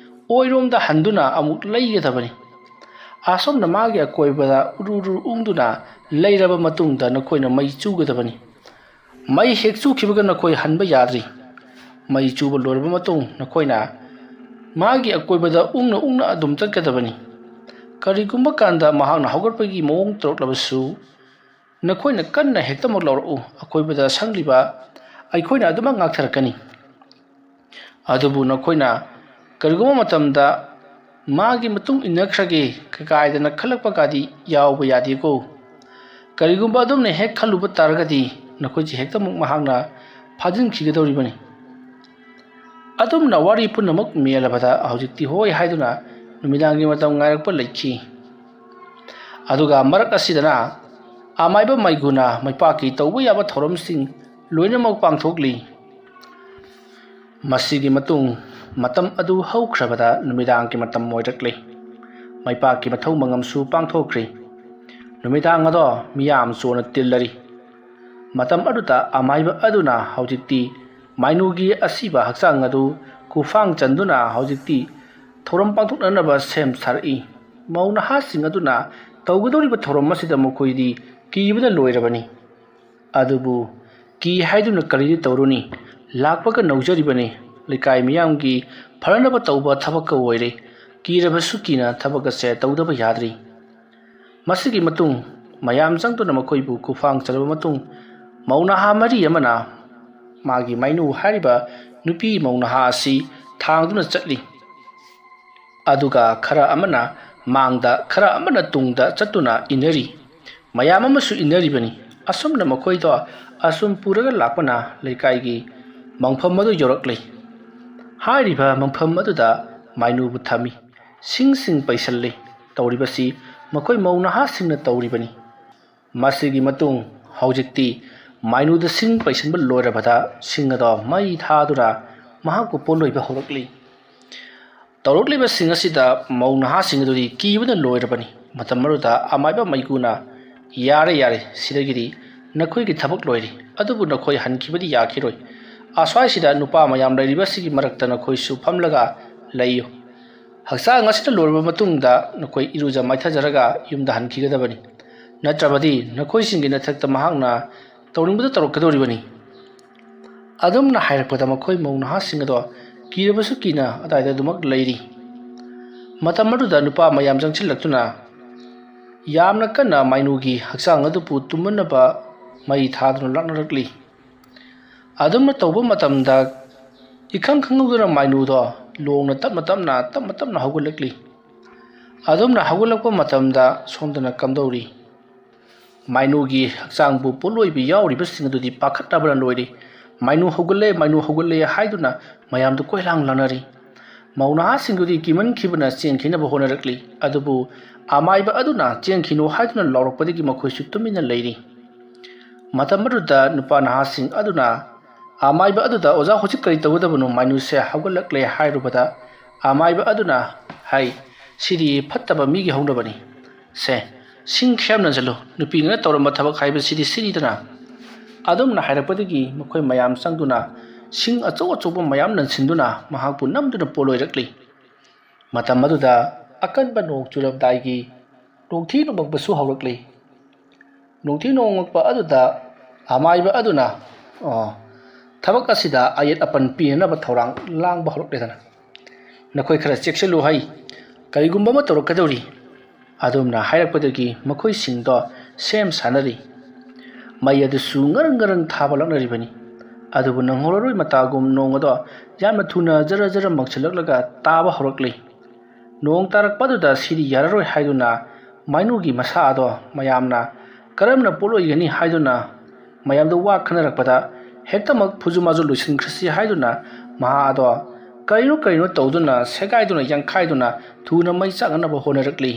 ꯑꯣꯏꯔꯣꯝꯗ ꯍꯟꯗꯨꯅ ꯑꯃꯨꯛ ꯂꯩꯒꯗꯕꯅꯤ꯫ ꯑꯁꯣꯝꯅ ꯃꯥꯒꯤ ꯑꯀꯣꯏꯕꯗ ꯎꯔꯨ ꯎꯔꯨ ꯎꯪꯗꯨꯅ ꯂꯩꯔꯕ ꯃꯇꯨꯡꯗ ꯅꯈꯣꯏꯅ ꯃꯩ ꯆꯨꯒꯗꯕꯅꯤ꯫ ꯃꯩ ꯍꯦꯛ ꯆꯨꯈꯤꯕꯒ ꯅꯈꯣꯏ ꯍꯟꯕ ꯌꯥꯗ꯭ꯔꯤ꯫ ꯃꯩ ꯆꯨꯕ ꯂꯣꯏꯔꯕ ꯃꯇꯨꯡ ꯅꯈꯣꯏꯅ ꯃꯥꯒꯤ ꯑꯀꯣꯏꯕꯗ ꯎꯪꯅ ꯎꯪꯅ ꯑꯗꯨꯝ ꯆꯠꯀꯗꯕꯅꯤ꯫ ꯀꯔꯤꯒꯨꯝꯕ ꯀꯥꯟꯗ ꯃꯍꯥꯛꯅ ꯍꯧꯒꯠꯄꯒꯤ ꯃꯑꯣꯡ ꯇꯧꯔꯛꯂꯕꯁꯨ, ꯅꯈꯣꯏꯅ ꯀꯟꯅ ꯍꯦꯛꯇꯃꯛ ꯂꯥꯎꯔꯛꯎ, ꯑꯀꯣꯏꯕꯗ ꯁꯪꯂꯤꯕ ꯑꯩꯈꯣꯏꯅ ꯑꯗꯨꯃꯛ ꯉꯥꯛꯊꯔꯛꯀꯅꯤ꯫ ꯑꯗꯨꯕꯨ ꯅꯈꯣꯏꯅ ꯀꯔꯤꯒꯨꯝꯕ ꯃꯇꯝꯗ ꯃꯥꯒꯤ ꯃꯇꯨꯡ ꯏꯟꯅꯈ꯭ꯔꯒꯦ ꯀꯥꯏꯗꯅ ꯈꯜꯂꯛꯄꯒꯗꯤ ꯌꯥꯎꯕ ꯌꯥꯗꯦꯀꯣ꯫ ꯀꯔꯤꯒꯨꯝꯕ ꯑꯗꯨꯝꯅ ꯍꯦꯛ ꯈꯜꯂꯨꯕ ꯇꯥꯔꯒꯗꯤ ꯅꯈꯣꯏꯁꯦ ꯍꯦꯛꯇꯃꯛ ꯃꯍꯥꯛꯅ ꯐꯥꯖꯤꯟꯈꯤꯒꯗꯧꯔꯤꯕꯅꯤ꯫ ꯑꯗꯨꯝꯅ ꯋꯥꯔꯤ ꯄꯨꯝꯅꯃꯛ ꯃꯦꯜꯂꯕꯗ ꯍꯧꯖꯤꯛꯇꯤ ꯍꯣꯏ ꯍꯥꯏꯗꯨꯅ ꯅꯨꯃꯤꯗꯥꯡꯒꯤ ꯃꯇꯝ ꯉꯥꯏꯔꯛꯄ ꯂꯩꯈꯤ꯫ ꯑꯗꯨꯒ ꯃꯔꯛ ꯑꯁꯤꯗꯅ ꯑꯃꯥꯏꯕ ꯃꯩꯒꯨꯅ ꯃꯩꯄꯥꯛꯀꯤ ꯇꯧꯕ ꯌꯥꯕ ꯊꯧꯔꯝꯁꯤꯡ ꯂꯣꯏꯅꯃꯛ ꯄꯥꯡꯊꯣꯛꯂꯤ꯫ ꯃꯁꯤꯒꯤ ꯃꯇꯨꯡ ꯃꯇꯝ ꯑꯗꯨ ꯍꯧꯈ꯭ꯔꯕꯗ ꯅꯨꯃꯤꯗꯥꯡꯒꯤ ꯃꯇꯝ ꯑꯣꯏꯔꯛꯂꯦ꯫ ꯃꯩꯄꯥꯛꯀꯤ ꯃꯊꯧ ꯃꯉꯝꯁꯨ ꯄꯥꯡꯊꯣꯛꯈ꯭ꯔꯦ꯫ ꯅꯨꯃꯤꯗꯥꯡ ꯑꯗꯣ ꯃꯤꯌꯥꯝ ꯆꯣꯟꯅ ꯇꯤꯜꯂꯔꯤ꯫ ꯃꯇꯝ ꯑꯗꯨꯗ ꯑꯃꯥꯏꯕ ꯑꯗꯨꯅ ꯍꯧꯖꯤꯛꯇꯤ ꯃꯥꯏꯅꯨꯒꯤ ꯑꯁꯤꯕ ꯍꯛꯆꯥꯡ ꯑꯗꯨ ꯈꯨꯐꯥꯡ ꯆꯟꯗꯨꯅ ꯍꯧꯖꯤꯛꯇꯤ ꯊꯧꯔꯝ ꯄꯥꯡꯊꯣꯛꯅꯅꯕ ꯁꯦꯝ ꯁꯥꯔꯛꯏ꯫ ꯃꯧ ꯅꯍꯥꯁꯤꯡ ꯑꯗꯨꯅ ꯇꯧꯒꯗꯧꯔꯤꯕ ꯊꯧꯔꯝ ꯑꯁꯤꯗ ꯃꯈꯣꯏꯗꯤ ꯀꯤꯕꯅ ꯂꯣꯏꯔꯕꯅꯤ꯫ ꯑꯗꯨꯕꯨ ꯀꯤ ꯍꯥꯏꯗꯨꯅ ꯀꯔꯤꯗꯤ ꯇꯧꯔꯨꯅꯤ? ꯂꯥꯛꯄꯒ ꯅꯧꯖꯔꯤꯕꯅꯤ꯫ ꯂꯩꯀꯥꯏ ꯃꯤꯌꯥꯝꯒꯤ ꯐꯅꯅꯕ ꯇꯧꯕ ꯊꯕꯛꯀ ꯑꯣꯏꯔꯦ꯫ ꯀꯤꯔꯕꯁꯨ ꯀꯤꯅ ꯊꯕꯛ ꯑꯁꯦ ꯇꯧꯗꯕ ꯌꯥꯗ꯭ꯔꯤ꯫ ꯃꯁꯤꯒꯤ ꯃꯇꯨꯡ ꯃꯌꯥꯝ ꯆꯪꯗꯨꯅ ꯃꯈꯣꯏꯕꯨ ꯈꯨꯐꯥꯡ ꯆꯜꯂꯕ ꯃꯇꯨꯡ, ꯃꯧ ꯅꯍꯥ ꯃꯔꯤ ꯑꯃꯅ ꯃꯥꯒꯤ ꯃꯥꯏꯅꯨ ꯍꯥꯏꯔꯤꯕ ꯅꯨꯄꯤ ꯃꯧ ꯅꯍꯥ ꯑꯁꯤ ꯊꯥꯡꯗꯨꯅ ꯆꯠꯂꯤ꯫ ꯑꯗꯨꯒ ꯈꯔ ꯑꯃꯅ ꯃꯥꯡꯗ, ꯈꯔ ꯑꯃꯅ ꯇꯨꯡꯗ ꯆꯠꯇꯨꯅ ꯏꯟꯅꯔꯤ꯫ ꯃꯌꯥꯝ ꯑꯃꯁꯨ ꯏꯟꯅꯔꯤꯕꯅꯤ꯫ ꯑꯁꯨꯝꯅ ꯃꯈꯣꯏꯗꯣ ꯑꯁꯨꯝ ꯄꯨꯔꯒ ꯂꯥꯛꯄꯅ ꯂꯩꯀꯥꯏꯒꯤ ꯃꯪꯐꯝ ꯑꯗꯨ ꯌꯧꯔꯛꯂꯤ꯫ ꯍꯥꯏꯔꯤꯕ ꯃꯪꯐꯝ ꯑꯗꯨꯗ ꯃꯥꯏꯅꯨꯕꯨ ꯊꯝꯃꯤ꯫ ꯁꯤꯡꯁꯤꯡ ꯄꯩꯁꯜꯂꯤ꯫ ꯇꯧꯔꯤꯕꯁꯤ ꯃꯈꯣꯏ ꯃꯧ ꯅꯍꯥꯁꯤꯡꯅ ꯇꯧꯔꯤꯕꯅꯤ꯫ ꯃꯁꯤꯒꯤ ꯃꯇꯨꯡ ꯍꯧꯖꯤꯛꯇꯤ ꯃꯥꯏꯅꯨꯗ ꯁꯤꯡ ꯄꯩꯁꯟꯕ ꯂꯣꯏꯔꯕꯗ ꯁꯤꯡ ꯑꯗꯣ ꯃꯩ ꯊꯥꯗꯨꯅ ꯃꯍꯥꯛꯄꯨ ꯄꯣꯠꯂꯣꯏꯕ ꯍꯧꯔꯛꯂꯤ꯫ ꯇꯧꯔꯛꯂꯤꯕꯁꯤꯡ ꯑꯁꯤꯗ ꯃꯧ ꯅꯍꯥꯁꯤꯡ ꯑꯗꯨꯗꯤ ꯀꯤꯕꯅ ꯂꯣꯏꯔꯕꯅꯤ꯫ ꯃꯇꯝ ꯑꯗꯨꯗ ꯑꯃꯥꯏꯕ ꯃꯩꯒꯨꯅ, "ꯌꯥꯔꯦ, ꯌꯥꯔꯦ, ꯁꯤꯗꯒꯤꯗꯤ ꯅꯈꯣꯏꯒꯤ ꯊꯕꯛ ꯂꯣꯏꯔꯦ꯫ ꯑꯗꯨꯕꯨ ꯅꯈꯣꯏ ꯍꯟꯈꯤꯕꯗꯤ ꯌꯥꯈꯤꯔꯣꯏ꯫ ꯑꯁ꯭ꯋꯥꯏꯁꯤꯗ ꯅꯨꯄꯥ ꯃꯌꯥꯝ ꯂꯩꯔꯤꯕꯁꯤꯒꯤ ꯃꯔꯛꯇ ꯅꯈꯣꯏꯁꯨ ꯐꯝꯂꯒ ꯂꯩꯌꯨ꯫ ꯍꯛꯆꯥꯡ ꯑꯁꯤꯅ ꯂꯣꯏꯔꯕ ꯃꯇꯨꯡꯗ ꯅꯈꯣꯏ ꯏꯔꯨꯖ ꯃꯥꯏꯊꯖꯔꯒ ꯌꯨꯝꯗ ꯍꯟꯈꯤꯒꯗꯕꯅꯤ꯫ ꯅꯠꯇ꯭ꯔꯕꯗꯤ ꯅꯈꯣꯏꯁꯤꯡꯒꯤ ꯅꯊꯛꯇ ꯃꯍꯥꯛꯅ ꯇꯧꯅꯤꯡꯕꯗ ꯇꯧꯔꯛꯀꯗꯧꯔꯤꯕꯅꯤ꯫" ꯑꯗꯨꯝꯅ ꯍꯥꯏꯔꯛꯄꯗ ꯃꯈꯣꯏ ꯃꯧ ꯅꯍꯥꯁꯤꯡ ꯑꯗꯣ ꯀꯤꯔꯕꯁꯨ ꯀꯤꯅ ꯑꯗꯨꯋꯥꯏꯗ ꯑꯗꯨꯃꯛ ꯂꯩꯔꯤ꯫ ꯃꯇꯝ ꯑꯗꯨꯗ ꯅꯨꯄꯥ ꯃꯌꯥꯝ ꯆꯪꯁꯤꯜꯂꯛꯇꯨꯅ ꯌꯥꯝꯅ ꯀꯟꯅ ꯃꯥꯏꯅꯨꯒꯤ ꯍꯛꯆꯥꯡ ꯑꯗꯨꯕꯨ ꯇꯨꯝꯃꯟꯅꯕ ꯃꯩ ꯊꯥꯗꯨꯅ ꯂꯥꯛꯅꯔꯛꯂꯤ꯫ ꯑꯗꯨꯝꯅ ꯇꯧꯕ ꯃꯇꯝꯗ ꯏꯈꯪ ꯈꯪꯍꯧꯗꯅ ꯃꯥꯏꯅꯨꯗꯣ ꯂꯣꯡꯅ ꯇꯞꯅ ꯇꯞꯅ, ꯇꯞꯅ ꯇꯞꯅ ꯍꯧꯒꯠꯂꯛꯂꯤ꯫ ꯑꯗꯨꯝꯅ ꯍꯧꯒꯠꯂꯛꯄ ꯃꯇꯝꯗ ꯁꯣꯝꯗꯅ ꯀꯝꯗꯧꯔꯤ? ꯃꯥꯏꯅꯨꯒꯤ ꯍꯛꯆꯥꯡꯕꯨ ꯄꯣꯠꯂꯣꯏꯕ ꯌꯥꯎꯔꯤꯕꯁꯤꯡ ꯑꯗꯨꯗꯤ ꯄꯥꯈꯠꯅꯕꯅ ꯂꯣꯏꯔꯤ꯫ "ꯃꯥꯏꯅꯨ ꯍꯧꯒꯠꯂꯦ, ꯃꯥꯏꯅꯨ ꯍꯧꯒꯠꯂꯦ" ꯍꯥꯏꯗꯨꯅ ꯃꯌꯥꯝꯗꯨ ꯀꯣꯏꯂꯥꯡ ꯂꯥꯡꯅꯔꯤ꯫ ꯃꯧ ꯅꯍꯥꯁꯤꯡꯗꯨꯗꯤ ꯀꯤꯃꯟꯈꯤꯕꯅ ꯆꯦꯟꯈꯤꯅꯕ ꯍꯣꯠꯅꯔꯛꯂꯤ꯫ ꯑꯗꯨꯕꯨ ꯑꯃꯥꯏꯕ ꯑꯗꯨꯅ "ꯆꯦꯟꯈꯤꯅꯨ" ꯍꯥꯏꯗꯨꯅ ꯂꯥꯎꯔꯛꯄꯗꯒꯤ ꯃꯈꯣꯏꯁꯨ ꯇꯨꯃꯤꯟꯅ ꯂꯩꯔꯤ꯫ ꯃꯇꯝ ꯑꯗꯨꯗ ꯅꯨꯄꯥ ꯅꯍꯥꯁꯤꯡ ꯑꯗꯨꯅ ꯑꯃꯥꯏꯕ ꯑꯗꯨꯗ, "ꯑꯣꯖꯥ, ꯍꯧꯖꯤꯛ ꯀꯔꯤ ꯇꯧꯒꯗꯕꯅꯣ? ꯃꯥꯏꯅꯨꯁꯦ ꯍꯧꯒꯠꯂꯛꯂꯦ" ꯍꯥꯏꯔꯨꯕꯗ ꯑꯃꯥꯏꯕ ꯑꯗꯨꯅ ꯍꯥꯏ, "ꯁꯤꯗꯤ ꯐꯠꯇꯕ ꯃꯤꯒꯤ ꯍꯧꯅꯕꯅꯤ꯫ ꯁꯦ, ꯁꯤꯡ ꯈꯌꯥꯝꯅ ꯆꯠꯂꯨ꯫ ꯅꯨꯄꯤꯅ ꯇꯧꯔꯝꯕ ꯊꯕꯛ ꯍꯥꯏꯕꯁꯤꯗꯤ ꯁꯤꯅꯤꯗꯅ꯫" ꯑꯗꯨꯝꯅ ꯍꯥꯏꯔꯛꯄꯗꯒꯤ ꯃꯈꯣꯏ ꯃꯌꯥꯝ ꯆꯪꯗꯨꯅ ꯁꯤꯡ ꯑꯆꯧ ꯑꯆꯧꯕ ꯃꯌꯥꯝ ꯂꯪꯁꯤꯟꯗꯨꯅ ꯃꯍꯥꯛꯄꯨ ꯅꯝꯗꯨꯅ ꯄꯣꯠꯂꯣꯏꯔꯛꯂꯤ꯫ ꯃꯇꯝ ꯑꯗꯨꯗ ꯑꯀꯟꯕ ꯅꯣꯡ ꯆꯨꯔꯝꯗꯥꯏꯒꯤ ꯅꯣꯡꯊꯤ ꯅꯣꯡꯃꯪꯕꯁꯨ ꯍꯧꯔꯛꯂꯤ꯫ ꯅꯣꯡꯊꯤ ꯅꯣꯡꯃꯪꯉꯛꯄ ꯑꯗꯨꯗ ꯑꯃꯥꯏꯕ ꯑꯗꯨꯅ, ꯑꯣ, ꯊꯕꯛ ꯑꯁꯤꯗ ꯑꯌꯦꯠ ꯑꯄꯟ ꯄꯤꯅꯅꯕ ꯊꯧꯔꯥꯡ ꯂꯥꯡꯕ ꯍꯧꯔꯛꯂꯦꯗꯅ꯫ "ꯅꯈꯣꯏ ꯈꯔ ꯆꯦꯛꯁꯤꯜꯂꯨ ꯍꯩ, ꯀꯔꯤꯒꯨꯝꯕ ꯑꯃ ꯇꯧꯔꯛꯀꯗꯧꯔꯤ"꯫ ꯑꯗꯨꯝꯅ ꯍꯥꯏꯔꯛꯄꯗꯒꯤ ꯃꯈꯣꯏꯁꯤꯡꯗꯣ ꯁꯦꯝ ꯁꯥꯅꯔꯤ꯫ ꯃꯩ ꯑꯗꯨꯁꯨ ꯉꯔꯪ ꯉꯔꯪ ꯊꯥꯕ ꯂꯥꯛꯅꯔꯤꯕꯅꯤ꯫ ꯑꯗꯨꯕꯨ ꯅꯪꯍꯧꯔꯔꯣꯏ ꯃꯇꯥꯒꯨꯝ ꯅꯣꯡ ꯑꯗꯣ ꯌꯥꯝꯅ ꯊꯨꯅ ꯖꯔ ꯖꯔ ꯃꯪꯁꯤꯜꯂꯛꯂꯒ ꯇꯥꯕ ꯍꯧꯔꯛꯂꯤ꯫ ꯅꯣꯡ ꯇꯥꯔꯛꯄ ꯑꯗꯨꯗ ꯁꯤꯗꯤ ꯌꯥꯔꯔꯣꯏ ꯍꯥꯏꯗꯨꯅ ꯃꯥꯏꯅꯨꯒꯤ ꯃꯁꯥ ꯑꯗꯣ ꯃꯌꯥꯝꯅ ꯀꯔꯝꯅ ꯄꯣꯠꯂꯣꯏꯒꯅꯤ ꯍꯥꯏꯗꯨꯅ ꯃꯌꯥꯝꯗ ꯋꯥ ꯈꯟꯅꯔꯛꯄꯗ, ꯍꯦꯛꯇꯃꯛ ꯐꯨꯖꯨ ꯃꯥꯖꯨ ꯂꯣꯏꯁꯤꯟꯈ꯭ꯔꯁꯤ ꯍꯥꯏꯗꯨꯅ ꯃꯍꯥꯛ ꯑꯗꯣ ꯀꯔꯤꯅꯣ ꯀꯔꯤꯅꯣ ꯇꯧꯗꯨꯅ ꯁꯦꯒꯥꯏꯗꯨꯅ ꯌꯥꯡꯈꯥꯏꯗꯨꯅ ꯊꯨꯅ ꯃꯩ ꯆꯥꯛꯅꯅꯕ ꯍꯣꯠꯅꯔꯛꯂꯤ꯫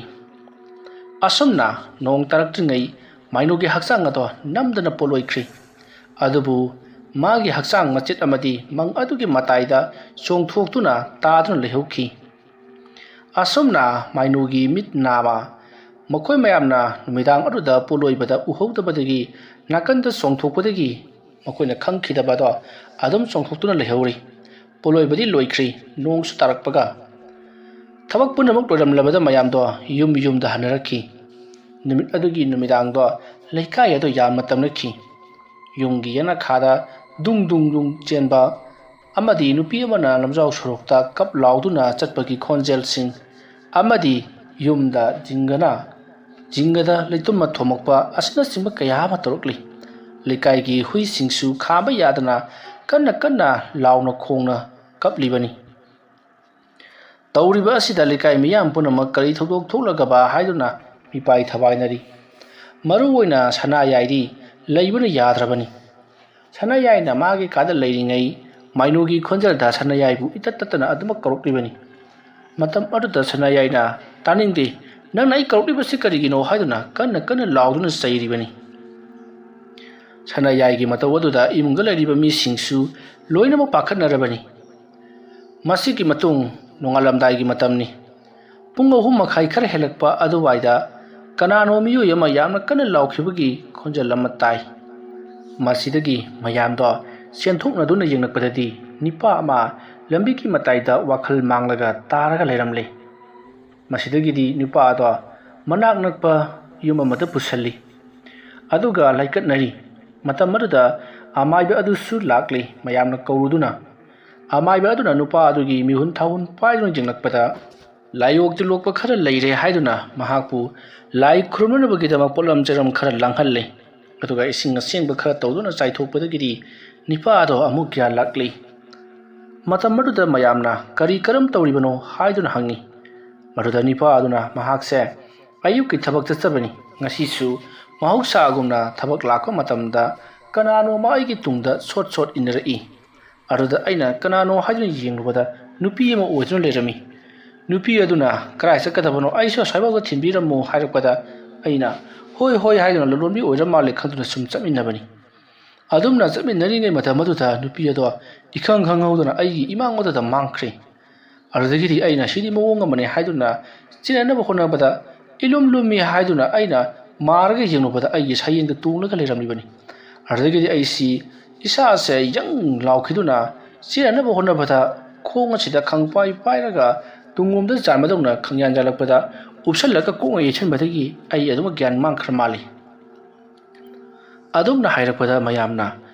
ꯑꯁꯨꯝꯅ ꯅꯣꯡ ꯇꯥꯔꯛꯇ꯭ꯔꯤꯉꯩ ꯃꯥꯏꯅꯨꯒꯤ ꯍꯛꯆꯥꯡ ꯑꯗꯣ ꯅꯝꯗꯅ ꯄꯣꯠꯂꯣꯏꯈ꯭ꯔꯤ꯫ ꯑꯗꯨꯕꯨ ꯃꯥꯒꯤ ꯍꯛꯆꯥꯡ ꯃꯆꯦꯠ ꯑꯃꯗꯤ ꯃꯪ ꯑꯗꯨꯒꯤ ꯃꯇꯥꯏꯗ ꯆꯣꯡꯊꯣꯛꯇꯨꯅ ꯇꯥꯗꯨꯅ ꯂꯩꯍꯧꯈꯤ꯫ ꯑꯁꯨꯝꯅ ꯃꯥꯏꯅꯨꯒꯤ ꯃꯤꯠ ꯅꯥꯕ ꯃꯈꯣꯏ ꯃꯌꯥꯝꯅ ꯅꯨꯃꯤꯗꯥꯡ ꯑꯗꯨꯗ ꯄꯣꯠꯂꯣꯏꯕꯗ ꯎꯍꯧꯗꯕꯗꯒꯤ ꯅꯥꯀꯟꯗ ꯆꯣꯡꯊꯣꯛꯄꯗꯒꯤ ꯃꯈꯣꯏꯅ ꯈꯪꯈꯤꯗꯕꯗꯣ ꯑꯗꯨꯝ ꯆꯣꯡꯊꯣꯛꯇꯨꯅ ꯂꯩꯍꯧꯔꯤ꯫ ꯄꯣꯠꯂꯣꯏꯕꯗꯤ ꯂꯣꯏꯈ꯭ꯔꯤ, ꯅꯣꯡꯁꯨ ꯇꯥꯔꯛꯄꯒ꯫ ꯊꯕꯛ ꯄꯨꯝꯅꯃꯛ ꯂꯣꯏꯔꯝꯂꯕꯗ ꯃꯌꯥꯝꯗꯣ ꯌꯨꯝ ꯌꯨꯝꯗ ꯍꯟꯅꯔꯛꯈꯤ꯫ ꯅꯨꯃꯤꯠ ꯑꯗꯨꯒꯤ ꯅꯨꯃꯤꯗꯥꯡꯗꯣ ꯂꯩꯀꯥꯏ ꯑꯗꯨ ꯌꯥꯝꯅ ꯇꯝꯅꯈꯤ꯫ ꯌꯨꯝꯒꯤ ꯌꯦꯅꯈꯥꯗ ꯗꯨꯡ ꯗꯨꯡ ꯗꯨꯡ ꯆꯦꯟꯕ ꯑꯃꯗꯤ ꯅꯨꯄꯤ ꯑꯃꯅ ꯂꯝꯖꯥꯎ ꯁꯣꯔꯣꯛꯇ ꯀꯞ ꯂꯥꯎꯗꯨꯅ ꯆꯠꯄꯒꯤ ꯈꯣꯟꯖꯦꯜꯁꯤꯡ ꯑꯃꯗꯤ ꯌꯨꯝꯗ ꯖꯤꯡꯒꯅ, ꯖꯤꯡꯒꯗ ꯂꯩꯇꯨꯝꯃ ꯊꯣꯝꯃꯛꯄ ꯑꯁꯤꯅꯆꯤꯡꯕ ꯀꯌꯥ ꯑꯃ ꯇꯧꯔꯛꯂꯤ꯫ ꯂꯩꯀꯥꯏꯒꯤ ꯍꯨꯏꯁꯤꯡꯁꯨ ꯈꯥꯝꯕ ꯌꯥꯗꯅ ꯀꯟꯅ ꯀꯟꯅ ꯂꯥꯎꯅ ꯈꯣꯡꯅ ꯀꯞꯂꯤꯕꯅꯤ꯫ ꯇꯧꯔꯤꯕ ꯑꯁꯤꯗ ꯂꯩꯀꯥꯏ ꯃꯤꯌꯥꯝ ꯄꯨꯝꯅꯃꯛ ꯀꯔꯤ ꯊꯧꯗꯣꯛ ꯊꯣꯛꯂꯒꯕ ꯍꯥꯏꯗꯨꯅ ꯃꯤꯄꯥꯏ ꯊꯕꯥꯏꯅꯔꯤ꯫ ꯃꯔꯨ ꯑꯣꯏꯅ ꯁꯅꯥꯌꯥꯏꯗꯤ ꯂꯩꯕꯅ ꯌꯥꯗ꯭ꯔꯕꯅꯤ꯫ ꯁꯅꯥꯌꯥꯏꯅ ꯃꯥꯒꯤ ꯀꯥꯗ ꯂꯩꯔꯤꯉꯩ ꯃꯥꯏꯅꯨꯒꯤ ꯈꯣꯟꯖꯦꯜꯗ ꯁꯅꯥꯌꯥꯏꯕꯨ ꯏꯇꯠ ꯇꯠꯇꯅ ꯑꯗꯨꯃꯛ ꯀꯧꯔꯛꯂꯤꯕꯅꯤ꯫ ꯃꯇꯝ ꯑꯗꯨꯗ ꯁꯅꯥꯌꯥꯏꯅ, "ꯇꯥꯅꯤꯡꯗꯦ, ꯅꯪꯅ ꯑꯩ ꯀꯧꯔꯛꯂꯤꯕꯁꯤ ꯀꯔꯤꯒꯤꯅꯣ?" ꯍꯥꯏꯗꯨꯅ ꯀꯟꯅ ꯀꯟꯅ ꯂꯥꯎꯗꯨꯅ ꯆꯩꯔꯤꯕꯅꯤ꯫ ꯁꯅꯥꯌꯥꯏꯒꯤ ꯃꯇꯧ ꯑꯗꯨꯗ ꯏꯃꯨꯡꯗ ꯂꯩꯔꯤꯕ ꯃꯤꯁꯤꯡꯁꯨ ꯂꯣꯏꯅꯃꯛ ꯄꯥꯈꯠꯅꯔꯕꯅꯤ꯫ ꯃꯁꯤꯒꯤ ꯃꯇꯨꯡ ꯅꯣꯡꯉꯥꯜꯂꯝꯗꯥꯏꯒꯤ ꯃꯇꯝꯅꯤ꯫ ꯄꯨꯡ ꯑꯍꯨꯝ ꯃꯈꯥꯏ ꯈꯔ ꯍꯦꯜꯂꯛꯄ ꯑꯗꯨꯋꯥꯏꯗ ꯀꯅꯥꯅꯣ ꯃꯤꯑꯣꯏ ꯑꯃ ꯌꯥꯝꯅ ꯀꯟꯅ ꯂꯥꯎꯈꯤꯕꯒꯤ ꯈꯣꯟꯖꯦꯜ ꯑꯃ ꯇꯥꯏ꯫ ꯃꯁꯤꯗꯒꯤ ꯃꯌꯥꯝꯗꯣ ꯆꯦꯟꯊꯣꯛꯅꯗꯨꯅ ꯌꯦꯡꯂꯛꯄꯗꯗꯤ ꯅꯤꯄꯥ ꯑꯃ ꯂꯝꯕꯤꯒꯤ ꯃꯇꯥꯏꯗ ꯋꯥꯈꯜ ꯃꯥꯡꯂꯒ ꯇꯥꯔꯒ ꯂꯩꯔꯝꯂꯦ꯫ ꯃꯁꯤꯗꯒꯤꯗꯤ ꯅꯨꯄꯥ ꯑꯗꯣ ꯃꯅꯥꯛ ꯅꯛꯄ ꯌꯨꯝ ꯑꯃꯗ ꯄꯨꯁꯤꯜꯂꯤ꯫ ꯑꯗꯨꯒ ꯂꯥꯏꯀꯠꯅꯔꯤ꯫ ꯃꯇꯝ ꯑꯗꯨꯗ ꯑꯃꯥꯏꯕ ꯑꯗꯨꯁꯨ ꯂꯥꯛꯂꯤ꯫ ꯃꯌꯥꯝꯅ ꯀꯧꯔꯨꯗꯨꯅ ꯑꯃꯥꯏꯕ ꯑꯗꯨꯅ ꯅꯨꯄꯥ ꯑꯗꯨꯒꯤ ꯃꯤꯍꯨꯟ ꯊꯥꯍꯨꯟ ꯄꯥꯏꯗꯨꯅ ꯌꯦꯡꯂꯛꯄꯗ, ꯂꯥꯏꯑꯣꯛ ꯇꯤꯜꯂꯣꯛꯄ ꯈꯔ ꯂꯩꯔꯦ ꯍꯥꯏꯗꯨꯅ ꯃꯍꯥꯛꯄꯨ ꯂꯥꯏ ꯈꯨꯔꯨꯝꯅꯅꯕꯒꯤꯗꯃꯛ ꯄꯣꯠꯂꯝ ꯆꯩꯔꯝ ꯈꯔ ꯂꯥꯡꯍꯜꯂꯤ꯫ ꯑꯗꯨꯒ ꯏꯁꯤꯡ ꯑꯁꯦꯡꯕ ꯈꯔ ꯇꯧꯗꯨꯅ ꯆꯥꯏꯊꯣꯛꯄꯗꯒꯤꯗꯤ ꯅꯤꯄꯥ ꯑꯗꯣ ꯑꯃꯨꯛ ꯒ꯭ꯌꯥꯟ ꯂꯥꯛꯂꯤ꯫ ꯃꯇꯝ ꯑꯗꯨꯗ ꯃꯌꯥꯝꯅ "ꯀꯔꯤ ꯀꯔꯝ ꯇꯧꯔꯤꯕꯅꯣ?" ꯍꯥꯏꯗꯨꯅ ꯍꯪꯉꯤ꯫ ꯃꯗꯨꯗ ꯅꯤꯄꯥ ꯑꯗꯨꯅ ꯃꯍꯥꯛꯁꯦ "ꯑꯌꯨꯛꯀꯤ ꯊꯕꯛ ꯆꯠꯆꯕꯅꯤ꯫ ꯉꯁꯤꯁꯨ ꯃꯍꯧꯁꯥꯒꯨꯝꯅ ꯊꯕꯛ ꯂꯥꯛꯄ ꯃꯇꯝꯗ ꯀꯅꯥꯅꯣꯃ ꯑꯩꯒꯤ ꯇꯨꯡꯗ ꯁꯣꯠ ꯁꯣꯠ ꯏꯟꯅꯔꯛꯏ꯫ ꯑꯗꯨꯗ ꯑꯩꯅ ꯀꯅꯥꯅꯣ ꯍꯥꯏꯗꯨꯅ ꯌꯦꯡꯂꯨꯕꯗ ꯅꯨꯄꯤ ꯑꯃ ꯑꯣꯏꯗꯨꯅ ꯂꯩꯔꯝꯃꯤ꯫ ꯅꯨꯄꯤ ꯑꯗꯨꯅ "ꯀꯗꯥꯏ ꯆꯠꯀꯗꯕꯅꯣ? ꯑꯩꯁꯨ ꯑꯁ꯭ꯋꯥꯏꯐꯥꯎꯗ ꯊꯤꯟꯕꯤꯔꯝꯃꯨ" ꯍꯥꯏꯔꯛꯄꯗ ꯑꯩꯅ "ꯍꯣꯏ, ꯍꯣꯏ" ꯍꯥꯏꯗꯨꯅ ꯂꯂꯣꯟꯕꯤ ꯑꯣꯏꯔ ꯃꯥꯜꯂꯦ ꯈꯟꯗꯨꯅ ꯁꯨꯝ ꯆꯠꯃꯤꯟꯅꯕꯅꯤ꯫ ꯑꯗꯨꯝꯅ ꯆꯠꯃꯤꯟꯅꯔꯤꯉꯩ ꯃꯇꯝ ꯑꯗꯨꯗ ꯅꯨꯄꯤ ꯑꯗꯣ ꯏꯈꯪ ꯈꯪꯍꯧꯗꯅ ꯑꯩꯒꯤ ꯏꯃꯥꯡ ꯑꯗꯨꯗ ꯃꯥꯡꯈ꯭ꯔꯦ꯫ ꯑꯗꯨꯗꯒꯤꯗꯤ ꯑꯩꯅ "ꯁꯤꯗꯤ ꯃꯑꯣꯡ ꯑꯃꯅꯤ" ꯍꯥꯏꯗꯨꯅ ꯆꯦꯟꯅꯅꯕ ꯍꯣꯠꯅꯕꯗ ꯏꯂꯨꯝ ꯂꯨꯝꯃꯤ ꯍꯥꯏꯗꯨꯅ ꯑꯩꯅ ꯃꯥꯔꯒ ꯌꯦꯡꯂꯨꯕꯗ ꯑꯩꯒꯤ ꯁꯌꯦꯡꯗ ꯇꯣꯡꯂꯒ ꯂꯩꯔꯝꯂꯤꯕꯅꯤ꯫ ꯑꯗꯨꯗꯒꯤꯗꯤ ꯑꯩꯁꯤ ꯏꯁꯥꯁꯦ ꯌꯪ ꯂꯥꯎꯈꯤꯗꯨꯅ ꯆꯦꯟꯅꯅꯕ ꯍꯣꯠꯅꯕꯗ ꯈꯣꯡ ꯑꯁꯤꯗ ꯈꯪꯄꯥꯏ ꯄꯥꯏꯔꯒ ꯇꯨꯡꯂꯣꯝꯗ ꯆꯥꯟꯕꯗꯧꯅ ꯈꯪꯌꯥꯟ ꯌꯥꯜꯂꯛꯄꯗ ꯎꯞꯁꯜꯂꯒ ꯀꯣꯛꯅ ꯌꯩꯁꯟꯕꯗꯒꯤ ꯑꯩ ꯑꯗꯨꯃꯛ ꯒ꯭ꯌꯥꯟ ꯃꯥꯡꯈ꯭ꯔ ꯃꯥꯜꯂꯤ꯫ ꯑꯗꯨꯝꯅ ꯍꯥꯏꯔꯛꯄꯗ ꯃꯌꯥꯝꯅ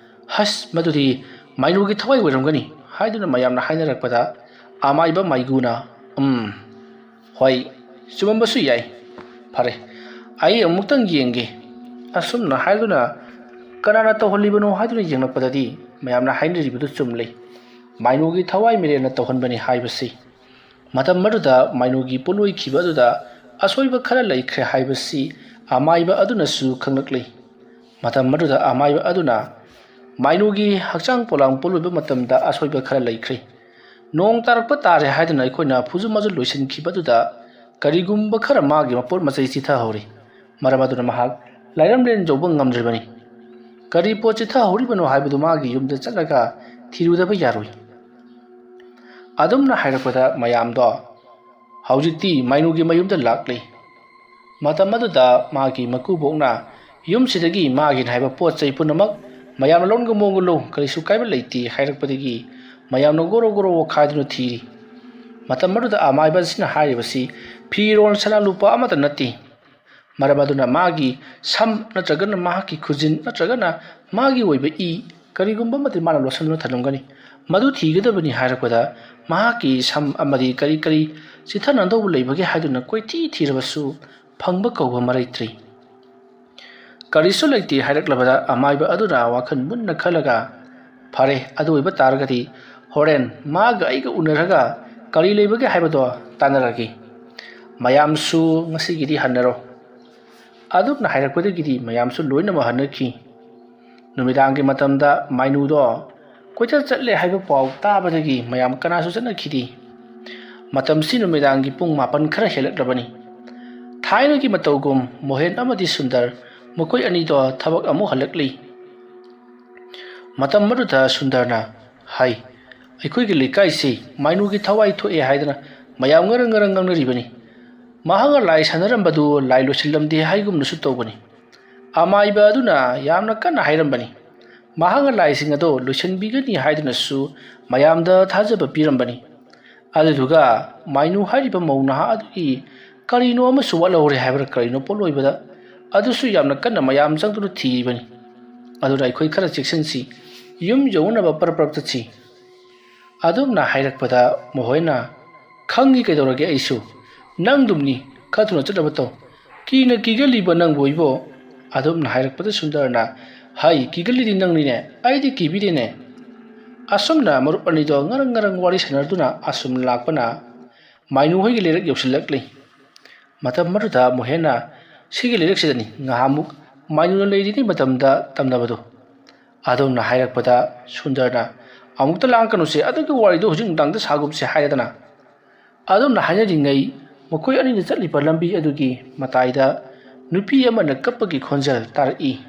"ꯍꯁ, ꯃꯗꯨꯗꯤ ꯃꯥꯏꯅꯨꯒꯤ ꯊꯋꯥꯏ ꯑꯣꯏꯔꯝꯒꯅꯤ" ꯍꯥꯏꯗꯨꯅ ꯃꯌꯥꯝꯅ ꯍꯥꯏꯅꯔꯛꯄꯗ ꯑꯃꯥꯏꯕ ꯃꯥꯏꯒꯨꯅ "ꯎꯝ, ꯍꯣꯏ, ꯆꯨꯝꯃꯝꯕꯁꯨ ꯌꯥꯏ꯫ ꯐꯔꯦ, ꯑꯩ ꯑꯃꯨꯛꯇꯪ ꯌꯦꯡꯒꯦ" ꯑꯁꯨꯝꯅ ꯍꯥꯏꯗꯨꯅ "ꯀꯅꯥꯅ ꯇꯧꯍꯜꯂꯤꯕꯅꯣ?" ꯍꯥꯏꯗꯨꯅ ꯌꯦꯡꯂꯛꯄꯗꯗꯤ ꯃꯌꯥꯝꯅ ꯍꯥꯏꯅꯔꯤꯕꯗꯨ ꯆꯨꯝꯂꯦ꯫ ꯃꯥꯏꯅꯨꯒꯤ ꯊꯋꯥꯏ ꯃꯤꯔꯦꯜꯅ ꯇꯧꯍꯟꯕꯅꯤ ꯍꯥꯏꯕꯁꯤ꯫ ꯃꯇꯝ ꯑꯗꯨꯗ ꯃꯥꯏꯅꯨꯒꯤ ꯄꯣꯠꯂꯣꯏꯈꯤꯕ ꯑꯗꯨꯗ ꯑꯁꯣꯏꯕ ꯈꯔ ꯂꯩꯈ꯭ꯔꯦ ꯍꯥꯏꯕꯁꯤ ꯑꯃꯥꯏꯕ ꯑꯗꯨꯅꯁꯨ ꯈꯪꯂꯛꯂꯤ꯫ ꯃꯇꯝ ꯑꯗꯨꯗ ꯑꯃꯥꯏꯕ ꯑꯗꯨꯅ "ꯃꯥꯏꯅꯨꯒꯤ ꯍꯛꯆꯥꯡ ꯄꯣꯂꯥꯡ ꯄꯣꯠꯂꯣꯏꯕ ꯃꯇꯝꯗ ꯑꯁꯣꯏꯕ ꯈꯔ ꯂꯩꯈ꯭ꯔꯦ꯫ ꯅꯣꯡ ꯇꯥꯔꯛꯄ ꯇꯥꯔꯦ ꯍꯥꯏꯗꯨꯅ ꯑꯩꯈꯣꯏꯅ ꯐꯨꯖꯨ ꯃꯥꯖꯨ ꯂꯣꯏꯁꯤꯟꯈꯤꯕ ꯑꯗꯨꯗ ꯀꯔꯤꯒꯨꯝꯕ ꯈꯔ ꯃꯥꯒꯤ ꯃꯄꯣꯠ ꯃꯆꯩ ꯆꯤꯊꯍꯧꯔꯤ꯫ ꯃꯔꯝ ꯑꯗꯨꯅ ꯃꯍꯥꯛ ꯂꯥꯏꯔꯝꯂꯦꯟ ꯌꯧꯕ ꯉꯝꯗ꯭ꯔꯤꯕꯅꯤ꯫ ꯀꯔꯤ ꯄꯣꯠ ꯆꯤꯊꯍꯧꯔꯤꯕꯅꯣ ꯍꯥꯏꯕꯗꯨ ꯃꯥꯒꯤ ꯌꯨꯝꯗ ꯆꯠꯂꯒ ꯊꯤꯔꯨꯗꯕ ꯌꯥꯔꯣꯏ"꯫ ꯑꯗꯨꯝꯅ ꯍꯥꯏꯔꯛꯄꯗ ꯃꯌꯥꯝꯗꯣ ꯍꯧꯖꯤꯛꯇꯤ ꯃꯥꯏꯅꯨꯒꯤ ꯃꯌꯨꯝꯗ ꯂꯥꯛꯂꯤ꯫ ꯃꯇꯝ ꯑꯗꯨꯗ ꯃꯥꯒꯤ ꯃꯀꯨꯕꯣꯛꯅ ꯌꯨꯝꯁꯤꯗꯒꯤ ꯃꯥꯒꯤꯅ ꯍꯥꯏꯕ ꯄꯣꯠ ꯆꯩ ꯄꯨꯝꯅꯃꯛ "ꯃꯌꯥꯝꯅ ꯂꯣꯟꯒ ꯃꯣꯡꯒ ꯂꯨ, ꯀꯔꯤꯁꯨ ꯀꯥꯏꯕ ꯂꯩꯇꯦ" ꯍꯥꯏꯔꯛꯄꯗꯒꯤ ꯃꯌꯥꯝꯅ ꯒꯣꯔꯣ ꯒꯣꯔꯣ ꯑꯣꯈꯥꯏꯗꯨꯅ ꯊꯤꯔꯤ꯫ ꯃꯇꯝ ꯑꯗꯨꯗ ꯑꯃꯥꯏꯕ ꯑꯁꯤꯅ ꯍꯥꯏꯔꯤꯕꯁꯤ ꯐꯤꯔꯣꯜ ꯁꯅꯥ ꯂꯨꯄꯥ ꯑꯃꯠꯇ ꯅꯠꯇꯦ꯫ ꯃꯔꯝ ꯑꯗꯨꯅ ꯃꯥꯒꯤ ꯁꯝ ꯅꯠꯇ꯭ꯔꯒꯅ ꯃꯍꯥꯛꯀꯤ ꯈꯨꯖꯤꯟ ꯅꯠꯇ꯭ꯔꯒꯅ ꯃꯥꯒꯤ ꯑꯣꯏꯕ ꯏ ꯀꯔꯤꯒꯨꯝꯕ ꯑꯃꯗꯤ ꯃꯥꯅ ꯂꯣꯠꯁꯤꯟꯗꯨꯅ ꯊꯝꯂꯝꯒꯅꯤ꯫ ꯃꯗꯨ ꯊꯤꯒꯗꯕꯅꯤ ꯍꯥꯏꯔꯛꯄꯗ ꯃꯍꯥꯛꯀꯤ ꯁꯝ ꯑꯃꯗꯤ ꯀꯔꯤ ꯀꯔꯤ ꯆꯤꯊꯅꯗꯧꯕ ꯂꯩꯕꯒꯦ ꯍꯥꯏꯗꯨꯅ ꯀꯣꯏꯊꯤ ꯊꯤꯔꯕꯁꯨ ꯐꯪꯕ ꯀꯧꯕ ꯃꯔꯩꯇ꯭ꯔꯤ꯫ ꯀꯔꯤꯁꯨ ꯂꯩꯇꯦ ꯍꯥꯏꯔꯛꯂꯕꯗ ꯑꯃꯥꯏꯕ ꯑꯗꯨꯅ ꯋꯥꯈꯜ ꯃꯨꯟꯅ ꯈꯜꯂꯒ, "ꯐꯔꯦ, ꯑꯗꯨ ꯑꯣꯏꯕ ꯇꯥꯔꯒꯗꯤ ꯍꯣꯔꯦꯟ ꯃꯥꯒ ꯑꯩꯒ ꯎꯅꯔꯒ ꯀꯔꯤ ꯂꯩꯕꯒꯦ ꯍꯥꯏꯕꯗꯣ ꯇꯥꯟꯅꯔꯒꯦ꯫ ꯃꯌꯥꯝꯁꯨ ꯉꯁꯤꯒꯤꯗꯤ ꯍꯟꯅꯔꯣ"꯫ ꯑꯗꯨꯝꯅ ꯍꯥꯏꯔꯛꯄꯗꯒꯤꯗꯤ ꯃꯌꯥꯝꯁꯨ ꯂꯣꯏꯅꯃꯛ ꯍꯟꯅꯈꯤ꯫ ꯅꯨꯃꯤꯗꯥꯡꯒꯤ ꯃꯇꯝꯗ ꯃꯥꯏꯅꯨꯗꯣ ꯀꯣꯏꯆꯠ ꯆꯠꯂꯦ ꯍꯥꯏꯕ ꯄꯥꯎ ꯇꯥꯕꯗꯒꯤ ꯃꯌꯥꯝ ꯀꯅꯥꯁꯨ ꯆꯠꯅꯈꯤꯗꯦ꯫ ꯃꯇꯝꯁꯤ ꯅꯨꯃꯤꯗꯥꯡꯒꯤ ꯄꯨꯡ ꯃꯥꯄꯟ ꯈꯔ ꯍꯦꯜꯂꯛꯂꯕꯅꯤ꯫ ꯊꯥꯏꯅꯒꯤ ꯃꯇꯧꯒꯨꯝ ꯃꯣꯍꯦꯟ ꯑꯃꯗꯤ ꯁꯨꯟꯗꯔ ꯃꯈꯣꯏ ꯑꯅꯤꯗꯣ ꯊꯕꯛ ꯑꯃꯨꯛ ꯍꯜꯂꯛꯂꯤ꯫ ꯃꯇꯝ ꯑꯗꯨꯗ ꯁꯨꯟꯗꯔꯅ, "ꯍꯥꯏ, ꯑꯩꯈꯣꯏꯒꯤ ꯂꯩꯀꯥꯏꯁꯤ ꯃꯥꯏꯅꯨꯒꯤ ꯊꯋꯥꯏ ꯊꯣꯛꯑꯦ ꯍꯥꯏꯗꯅ ꯃꯌꯥꯝ ꯉꯔꯪ ꯉꯔꯪ ꯉꯥꯡꯅꯔꯤꯕꯅꯤ꯫ ꯃꯍꯥꯛꯅ ꯂꯥꯏ ꯁꯥꯟꯅꯔꯝꯕꯗꯨ ꯂꯥꯏ ꯂꯣꯏꯁꯤꯜꯂꯝꯗꯦ ꯍꯥꯏꯒꯨꯝꯅꯁꯨ ꯇꯧꯕꯅꯤ꯫ ꯑꯃꯥꯏꯕ ꯑꯗꯨꯅ ꯌꯥꯝꯅ ꯀꯟꯅ ꯍꯥꯏꯔꯝꯕꯅꯤ꯫ ꯃꯍꯥꯛꯅ ꯂꯥꯏꯁꯤꯡ ꯑꯗꯣ ꯂꯣꯏꯁꯤꯟꯕꯤꯒꯅꯤ ꯍꯥꯏꯗꯨꯅꯁꯨ ꯃꯌꯥꯝꯗ ꯊꯥꯖꯕ ꯄꯤꯔꯝꯕꯅꯤ꯫ ꯑꯗꯨꯗꯨꯒ ꯃꯥꯏꯅꯨ ꯍꯥꯏꯔꯤꯕ ꯃꯧ ꯅꯍꯥ ꯑꯗꯨꯒꯤ ꯀꯔꯤꯅꯣ ꯑꯃꯁꯨ ꯋꯥꯠꯍꯧꯔꯦ ꯍꯥꯏꯕ꯭ꯔꯥ ꯀꯔꯤꯅꯣ ꯄꯣꯠꯂꯣꯏꯕꯗ ꯑꯗꯨꯁꯨ ꯌꯥꯝꯅ ꯀꯟꯅ ꯃꯌꯥꯝ ꯆꯪꯗꯨꯅ ꯊꯤꯔꯤꯕꯅꯤ꯫ ꯑꯗꯨꯅ ꯑꯩꯈꯣꯏ ꯈꯔ ꯆꯦꯛꯁꯤꯟꯁꯤ, ꯌꯨꯝ ꯌꯧꯅꯅꯕ ꯄꯔꯞ ꯄꯔꯞ ꯆꯠꯁꯤ"꯫ ꯑꯗꯨꯝꯅ ꯍꯥꯏꯔꯛꯄꯗ ꯃꯣꯍꯣꯏꯅ, "ꯈꯪꯉꯤ ꯀꯩꯗꯧꯔꯒꯦ ꯑꯩꯁꯨ, ꯅꯪꯗꯨꯝꯅꯤ, ꯈꯔ ꯊꯨꯅ ꯆꯠꯅꯕ ꯇꯧ꯫ ꯀꯤꯅ ꯀꯤꯒꯜꯂꯤꯕ ꯅꯪꯕꯨ ꯏꯕꯣ"꯫ ꯑꯗꯨꯝꯅ ꯍꯥꯏꯔꯛꯄꯗ ꯁꯨꯟꯗꯔꯅ, "ꯍꯩ, ꯀꯤꯒꯜꯂꯤꯗꯤ ꯅꯪꯅꯤꯅꯦ, ꯑꯩꯗꯤ ꯀꯤꯕꯤꯗꯦꯅꯦ"꯫ ꯑꯁꯨꯝꯅ ꯃꯔꯨꯞ ꯑꯅꯤꯗꯣ ꯉꯔꯪ ꯉꯔꯪ ꯋꯥꯔꯤ ꯁꯥꯟꯅꯗꯨꯅ ꯑꯁꯨꯝ ꯂꯥꯛꯄꯅ ꯃꯥꯏꯅꯨ ꯍꯣꯏꯒꯤ ꯂꯩꯔꯛ ꯌꯧꯁꯤꯜꯂꯛꯂꯤ꯫ ꯃꯇꯝ ꯑꯗꯨꯗ ꯃꯣꯍꯦꯟꯅ, "ꯁꯤꯒꯤ ꯂꯩꯔꯛꯁꯤꯗꯅꯤ ꯉꯍꯥꯃꯨꯛ ꯃꯥꯏꯅꯨꯅ ꯂꯩꯔꯤꯉꯩ ꯃꯇꯝꯗ ꯇꯝꯅꯕꯗꯣ"꯫ ꯑꯗꯨꯝꯅ ꯍꯥꯏꯔꯛꯄꯗ ꯁꯨꯟꯗꯔꯅ, "ꯑꯃꯨꯛꯇ ꯂꯥꯡꯉꯛꯀꯅꯨꯁꯦ, ꯑꯗꯨꯒꯤ ꯋꯥꯔꯤꯗꯣ ꯍꯧꯖꯤꯛ ꯅꯨꯡꯗꯥꯡꯗ ꯁꯥꯒꯨꯝꯁꯦ" ꯍꯥꯏꯔꯗꯅ꯫ ꯑꯗꯨꯝꯅ ꯍꯥꯏꯅꯔꯤꯉꯩ ꯃꯈꯣꯏ ꯑꯅꯤꯅ ꯆꯠꯂꯤꯕ ꯂꯝꯕꯤ ꯑꯗꯨꯒꯤ ꯃꯇꯥꯏꯗ ꯅꯨꯄꯤ ꯑꯃꯅ ꯀꯞꯄꯒꯤ ꯈꯣꯟꯖꯦꯜ ꯇꯥꯔꯛꯏ꯫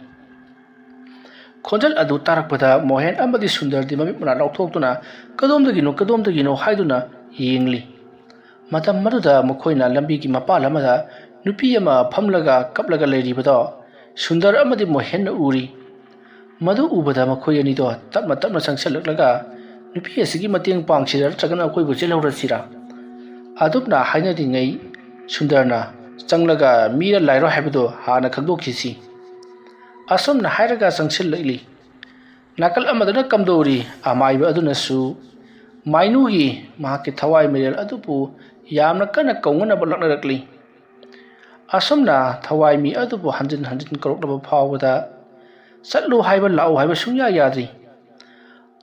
ꯈꯣꯟꯖꯦꯜ ꯑꯗꯨ ꯇꯥꯔꯛꯄꯗ ꯃꯣꯍꯦꯟ ꯑꯃꯗꯤ ꯁꯨꯟꯗꯔꯗꯤ ꯃꯃꯤꯠ ꯃꯅꯥ ꯂꯥꯎꯊꯣꯛꯇꯨꯅ, "ꯀꯗꯣꯝꯗꯒꯤꯅꯣ, ꯀꯗꯣꯝꯗꯒꯤꯅꯣ?" ꯍꯥꯏꯗꯨꯅ ꯌꯦꯡꯂꯤ꯫ ꯃꯇꯝ ꯑꯗꯨꯗ ꯃꯈꯣꯏꯅ ꯂꯝꯕꯤꯒꯤ ꯃꯄꯥꯜ ꯑꯃꯗ ꯅꯨꯄꯤ ꯑꯃ ꯐꯝꯂꯒ ꯀꯞꯂꯒ ꯂꯩꯔꯤꯕꯗꯣ ꯁꯨꯟꯗꯔ ꯑꯃꯗꯤ ꯃꯣꯍꯦꯟꯅ ꯎꯔꯤ꯫ ꯃꯗꯨ ꯎꯕꯗ ꯃꯈꯣꯏ ꯑꯅꯤꯗꯣ ꯇꯞꯅ ꯇꯞꯅ ꯆꯪꯁꯤꯜꯂꯛꯂꯒ, "ꯅꯨꯄꯤ ꯑꯁꯤꯒꯤ ꯃꯇꯦꯡ ꯄꯥꯡꯁꯤꯔꯥ ꯅꯠꯇ꯭ꯔꯒꯅ ꯑꯩꯈꯣꯏꯕꯨ ꯆꯦꯜꯍꯧꯔꯁꯤꯔꯥ?" ꯑꯗꯨꯝꯅ ꯍꯥꯏꯅꯔꯤꯉꯩ, ꯁꯨꯟꯗꯔꯅ ꯆꯪꯂꯒ ꯃꯤꯔ ꯂꯥꯏꯔꯣ ꯍꯥꯏꯕꯗꯨ ꯍꯥꯟꯅ ꯈꯪꯗꯣꯛꯈꯤꯁꯤ꯫ ꯑꯁꯨꯝꯅ ꯍꯥꯏꯔꯒ ꯆꯪꯁꯤꯜꯂꯛꯂꯤ꯫ ꯅꯥꯀꯜ ꯑꯃꯗꯅ ꯀꯝꯗꯧꯔꯤ? ꯑꯃꯥꯏꯕ ꯑꯗꯨꯅꯁꯨ ꯃꯥꯏꯅꯨꯒꯤ ꯃꯍꯥꯛꯀꯤ ꯊꯋꯥꯏ ꯃꯤꯔꯦꯜ ꯑꯗꯨꯕꯨ ꯌꯥꯝꯅ ꯀꯟꯅ ꯀꯧꯅꯅꯕ ꯂꯥꯛꯅꯔꯛꯂꯤ꯫ ꯑꯁꯨꯝꯅ ꯊꯋꯥꯏ ꯃꯤ ꯑꯗꯨꯕꯨ ꯍꯟꯖꯤꯟ ꯍꯟꯖꯤꯟ ꯀꯧꯔꯛꯂꯕ ꯐꯥꯎꯕꯗ ꯆꯠꯂꯨ ꯍꯥꯏꯕ, ꯂꯥꯛꯎ ꯍꯥꯏꯕ ꯁꯨꯡꯌꯥ ꯌꯥꯗ꯭ꯔꯤ꯫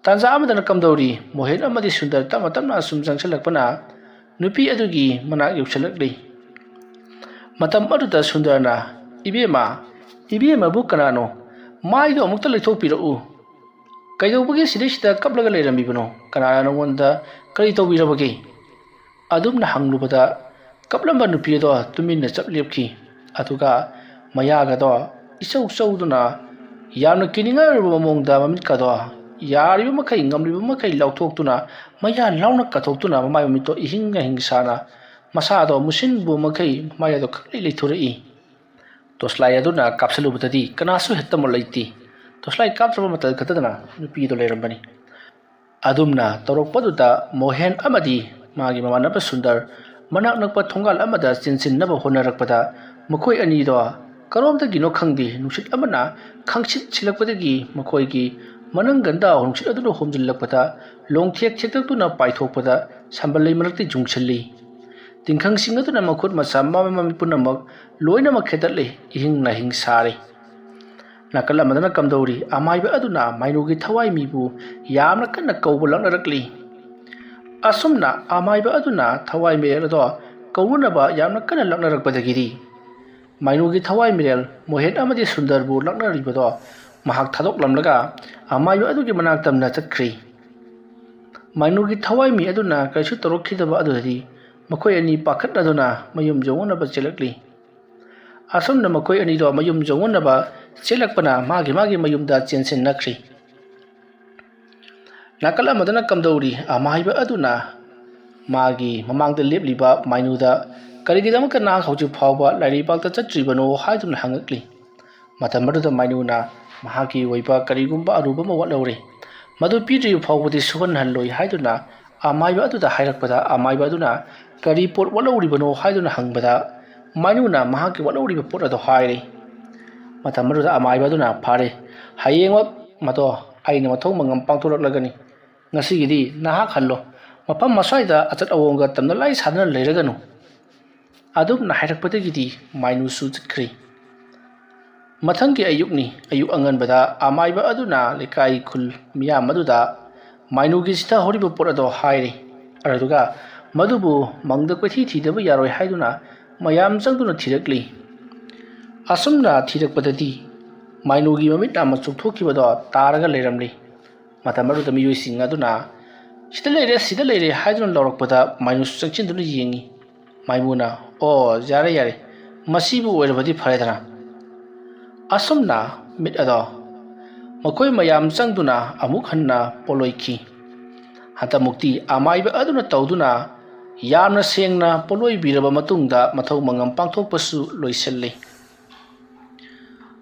ꯇꯥꯟꯖꯥ ꯑꯃꯗꯅ ꯀꯝꯗꯧꯔꯤ? ꯃꯣꯍꯦꯟ ꯑꯃꯗꯤ ꯁꯨꯟꯗꯔ ꯇꯞꯅ ꯇꯞꯅ ꯑꯁꯨꯝ ꯆꯪꯁꯤꯜꯂꯛꯄꯅ ꯅꯨꯄꯤ ꯑꯗꯨꯒꯤ ꯃꯅꯥꯛ ꯌꯧꯁꯤꯜꯂꯛꯂꯤ꯫ ꯃꯇꯝ ꯑꯗꯨꯗ ꯁꯨꯟꯗꯔꯅ, "ꯏꯕꯦꯝꯃ, ꯏꯕꯦꯝꯃꯕꯨ ꯀꯅꯥꯅꯣ? ꯃꯥꯏꯗꯣ ꯑꯃꯨꯛꯇ ꯂꯩꯊꯣꯛꯄꯤꯔꯛꯎ꯫ ꯀꯩꯗꯧꯕꯒꯤ ꯁꯤꯗꯩꯁꯤꯗ ꯀꯞꯂꯒ ꯂꯩꯔꯝꯃꯤꯕꯅꯣ? ꯀꯅꯥꯅ ꯅꯉꯣꯟꯗ ꯀꯔꯤ ꯇꯧꯕꯤꯔꯕꯒꯦ?" ꯑꯗꯨꯝꯅ ꯍꯪꯂꯨꯕꯗ, ꯀꯞꯂꯝꯕ ꯅꯨꯄꯤ ꯑꯗꯣ ꯇꯨꯃꯤꯟꯅ ꯆꯞ ꯂꯦꯞꯈꯤ꯫ ꯑꯗꯨꯒ ꯃꯌꯥꯒꯗꯣ ꯏꯆꯧ ꯆꯧꯗꯨꯅ, ꯌꯥꯝꯅ ꯀꯤꯅꯤꯡꯉꯥꯏ ꯑꯣꯏꯔꯕ ꯃꯑꯣꯡꯗ ꯃꯃꯤꯠꯀꯗꯣ ꯌꯥꯔꯤꯕ ꯃꯈꯩ, ꯉꯝꯂꯤꯕ ꯃꯈꯩ ꯂꯥꯎꯊꯣꯛꯇꯨꯅ, ꯃꯌꯥ ꯂꯥꯎꯅ ꯀꯥꯊꯣꯛꯇꯨꯅ, ꯃꯃꯥꯏ ꯃꯃꯤꯠꯇꯣ ꯏꯍꯤꯡ ꯑꯍꯤꯡ ꯁꯥꯅ, ꯃꯁꯥꯗꯣ ꯃꯨꯁꯤꯟꯕ ꯃꯈꯩ ꯃꯃꯥꯏ ꯑꯗꯣ ꯈꯪꯂꯩ ꯂꯩꯊꯣꯔꯛꯏ꯫ ꯇꯣꯁꯂꯥꯏ ꯑꯗꯨꯅ ꯀꯥꯞꯁꯤꯜꯂꯨꯕꯗꯗꯤ ꯀꯅꯥꯁꯨ ꯍꯦꯛꯇꯃꯛ ꯂꯩꯇꯦ꯫ ꯇꯣꯁꯂꯥꯏ ꯀꯥꯞꯇ꯭ꯔꯕ ꯃꯇꯝ ꯈꯛꯇꯗꯅ ꯅꯨꯄꯤꯗꯣ ꯂꯩꯔꯝꯕꯅꯤ꯫ ꯑꯗꯨꯝꯅ ꯇꯧꯔꯛꯄꯗꯨꯗ ꯃꯣꯍꯦꯟ ꯑꯃꯗꯤ ꯃꯥꯒꯤ ꯃꯃꯥꯟꯅꯕ ꯁꯨꯟꯗꯔ ꯃꯅꯥꯛ ꯅꯛꯄ ꯊꯣꯡꯒꯥꯜ ꯑꯃꯗ ꯆꯦꯟꯁꯤꯟꯅꯕ ꯍꯣꯠꯅꯔꯛꯄꯗ, ꯃꯈꯣꯏ ꯑꯅꯤꯗꯣ ꯀꯔꯣꯝꯗꯒꯤꯅꯣ ꯈꯪꯗꯦ, ꯅꯨꯡꯁꯤꯠ ꯑꯃꯅ ꯈꯪꯁꯤꯠ ꯁꯤꯜꯂꯛꯄꯗꯒꯤ ꯃꯈꯣꯏꯒꯤ ꯃꯅꯪꯒꯟꯗ ꯅꯨꯡꯁꯤꯠ ꯑꯗꯨꯅ ꯍꯣꯝꯖꯤꯜꯂꯛꯄꯗ, ꯂꯣꯡꯊꯦꯛ ꯊꯦꯛꯇꯛꯇꯨꯅ ꯄꯥꯏꯊꯣꯛꯄꯗ, ꯁꯝꯕꯜ ꯂꯩ ꯃꯔꯛꯇ ꯌꯨꯡꯁꯤꯜꯂꯤ꯫ ꯇꯤꯡꯈꯪꯁꯤꯡ ꯑꯗꯨꯅ ꯃꯈꯨꯠ ꯃꯁꯥ, ꯃꯃꯤꯠ ꯃꯃꯤꯠ ꯄꯨꯝꯅꯃꯛ ꯂꯣꯏꯅꯃꯛ ꯈꯦꯠꯇꯠꯂꯤ, ꯏꯍꯤꯡ ꯅꯥꯍꯤꯡ ꯁꯥꯔꯤ꯫ ꯅꯥꯀꯜ ꯑꯃꯗꯅ ꯀꯝꯗꯧꯔꯤ? ꯑꯃꯥꯏꯕ ꯑꯗꯨꯅ ꯃꯥꯏꯅꯨꯒꯤ ꯊꯋꯥꯏ ꯃꯤꯕꯨ ꯌꯥꯝꯅ ꯀꯟꯅ ꯀꯧꯕ ꯂꯥꯛꯅꯔꯛꯂꯤ꯫ ꯑꯁꯨꯝꯅ ꯑꯃꯥꯏꯕ ꯑꯗꯨꯅ ꯊꯋꯥꯏ ꯃꯤꯔꯦꯜ ꯑꯗꯣ ꯀꯧꯔꯨꯅꯕ ꯌꯥꯝꯅ ꯀꯟꯅ ꯂꯥꯛꯅꯔꯛꯄꯗꯒꯤꯗꯤ, ꯃꯥꯏꯅꯨꯒꯤ ꯊꯋꯥꯏ ꯃꯤꯔꯦꯜ ꯃꯣꯍꯦꯟ ꯑꯃꯗꯤ ꯁꯨꯟꯗꯔꯕꯨ ꯂꯥꯛꯅꯔꯤꯕꯗꯣ ꯃꯍꯥꯛ ꯊꯥꯗꯣꯛꯂꯝꯂꯒ ꯑꯃꯥꯏꯕ ꯑꯗꯨꯒꯤ ꯃꯅꯥꯛ ꯇꯝꯅ ꯆꯠꯈ꯭ꯔꯤ꯫ ꯃꯥꯏꯅꯨꯒꯤ ꯊꯋꯥꯏ ꯃꯤ ꯑꯗꯨꯅ ꯀꯔꯤꯁꯨ ꯇꯧꯔꯛꯈꯤꯗꯕ ꯑꯗꯨꯗꯗꯤ ꯃꯈꯣꯏ ꯑꯅꯤ ꯄꯥꯈꯠꯅꯗꯨꯅ ꯃꯌꯨꯝ ꯌꯧꯅꯅꯕ ꯆꯦꯜꯂꯛꯂꯤ꯫ ꯑꯁꯨꯝꯅ ꯃꯈꯣꯏ ꯑꯅꯤꯗꯣ ꯃꯌꯨꯝ ꯌꯧꯅꯅꯕ ꯆꯦꯜꯂꯛꯄꯅ ꯃꯥꯒꯤ ꯃꯥꯒꯤ ꯃꯌꯨꯝꯗ ꯆꯦꯟꯁꯤꯟꯅꯈ꯭ꯔꯤ꯫ ꯅꯥꯀꯜ ꯑꯃꯗꯅ ꯀꯝꯗꯧꯔꯤ? ꯑꯃꯥꯏꯕ ꯑꯗꯨꯅ ꯃꯥꯒꯤ ꯃꯃꯥꯡꯗ ꯂꯦꯞꯂꯤꯕ ꯃꯥꯏꯅꯨꯗ, "ꯀꯔꯤꯒꯤꯗꯃꯛꯇ ꯅꯍꯥꯛ ꯍꯧꯖꯤꯛ ꯐꯥꯎꯕ ꯂꯥꯏꯔꯩꯕꯥꯛꯇ ꯆꯠꯇ꯭ꯔꯤꯕꯅꯣ?" ꯍꯥꯏꯗꯨꯅ ꯍꯪꯉꯛꯂꯤ꯫ ꯃꯇꯝ ꯑꯗꯨꯗ ꯃꯥꯏꯅꯨꯅ, ꯃꯍꯥꯛꯀꯤ ꯑꯣꯏꯕ ꯀꯔꯤꯒꯨꯝꯕ ꯑꯔꯨꯕ ꯑꯃ ꯋꯥꯠꯍꯧꯔꯦ꯫ ꯃꯗꯨ ꯄꯤꯗ꯭ꯔꯤꯕ ꯐꯥꯎꯕꯗꯤ ꯁꯨꯍꯟꯍꯜꯂꯣꯏ ꯍꯥꯏꯗꯨꯅ ꯑꯃꯥꯏꯕ ꯑꯗꯨꯗ ꯍꯥꯏꯔꯛꯄꯗ, ꯑꯃꯥꯏꯕ ꯑꯗꯨꯅ ꯀꯔꯤ ꯄꯣꯠ ꯋꯥꯠꯍꯧꯔꯤꯕꯅꯣ ꯍꯥꯏꯗꯨꯅ ꯍꯪꯕꯗ, ꯃꯥꯏꯅꯨꯅ ꯃꯍꯥꯛꯀꯤ ꯋꯥꯠꯍꯧꯔꯤꯕ ꯄꯣꯠ ꯑꯗꯨ ꯍꯥꯏꯔꯦ꯫ ꯃꯇꯝ ꯑꯗꯨꯗ ꯑꯃꯥꯏꯕ ꯑꯗꯨꯅ, "ꯐꯔꯦ, ꯍꯌꯦꯡꯃꯛ ꯃꯗꯣ ꯑꯩꯅ ꯃꯊꯧ ꯃꯉꯝ ꯄꯥꯡꯊꯣꯔꯛꯂꯒꯅꯤ꯫ ꯉꯁꯤꯒꯤꯗꯤ ꯅꯍꯥꯛ ꯍꯜꯂꯣ꯫ ꯃꯐꯝ ꯑꯁ꯭ꯋꯥꯏꯗ ꯑꯆꯠ ꯑꯋꯣꯡꯒ ꯇꯝꯅ ꯂꯥꯏ ꯁꯥꯗꯨꯅ ꯂꯩꯔꯒꯅꯨ"꯫ ꯑꯗꯨꯝꯅ ꯍꯥꯏꯔꯛꯄꯗꯒꯤꯗꯤ ꯃꯥꯏꯅꯨꯁꯨ ꯆꯠꯈ꯭ꯔꯦ꯫ ꯃꯊꯪꯒꯤ ꯑꯌꯨꯛꯅꯤ꯫ ꯑꯌꯨꯛ ꯑꯉꯟꯕꯗ ꯑꯃꯥꯏꯕ ꯑꯗꯨꯅ ꯂꯩꯀꯥꯏ ꯈꯨꯜ ꯃꯤꯌꯥꯝ ꯑꯗꯨꯗ ꯃꯥꯏꯅꯨꯒꯤ ꯆꯤꯊꯍꯧꯔꯤꯕ ꯄꯣꯠ ꯑꯗꯣ ꯍꯥꯏꯔꯦ꯫ ꯑꯗꯨꯒ ꯃꯗꯨꯕꯨ ꯃꯪꯗ ꯀꯣꯏꯊꯤ ꯊꯤꯗꯕ ꯌꯥꯔꯣꯏ ꯍꯥꯏꯗꯨꯅ ꯃꯌꯥꯝ ꯆꯪꯗꯨꯅ ꯊꯤꯔꯛꯂꯤ꯫ ꯑꯁꯨꯝꯅ ꯊꯤꯔꯛꯄꯗꯗꯤ ꯃꯥꯏꯅꯨꯒꯤ ꯃꯃꯤꯠ ꯅꯥꯝꯃ ꯆꯨꯞꯊꯣꯛꯈꯤꯕꯗꯣ ꯇꯥꯔꯒ ꯂꯩꯔꯝꯂꯤ꯫ ꯃꯇꯝ ꯑꯗꯨꯗ ꯃꯤꯑꯣꯏꯁꯤꯡ ꯑꯗꯨꯅ, "ꯁꯤꯗ ꯂꯩꯔꯦ, ꯁꯤꯗ ꯂꯩꯔꯦ" ꯍꯥꯏꯗꯨꯅ ꯂꯥꯎꯔꯛꯄꯗ ꯃꯥꯏꯅꯨꯁꯨ ꯆꯪꯁꯤꯟꯗꯨꯅ ꯌꯦꯡꯉꯤ꯫ ꯃꯥꯏꯃꯨꯅ, "ꯑꯣ, ꯌꯥꯔꯦ, ꯌꯥꯔꯦ, ꯃꯁꯤꯕꯨ ꯑꯣꯏꯔꯕꯗꯤ ꯐꯔꯦꯗꯅ"꯫ ꯑꯁꯨꯝꯅ ꯃꯤꯠ ꯑꯗꯣ ꯃꯈꯣꯏ ꯃꯌꯥꯝ ꯆꯪꯗꯨꯅ ꯑꯃꯨꯛ ꯍꯟꯅ ꯄꯣꯠꯂꯣꯏꯈꯤ꯫ ꯍꯟꯗꯛꯃꯨꯛꯇꯤ ꯑꯃꯥꯏꯕ ꯑꯗꯨꯅ ꯇꯧꯗꯨꯅ ꯌꯥꯝꯅ ꯁꯦꯡꯅ ꯄꯣꯠꯂꯣꯏꯕꯤꯔꯕ ꯃꯇꯨꯡꯗ ꯃꯊꯧ ꯃꯉꯝ ꯄꯥꯡꯊꯣꯛꯄꯁꯨ ꯂꯣꯏꯁꯤꯜꯂꯤ꯫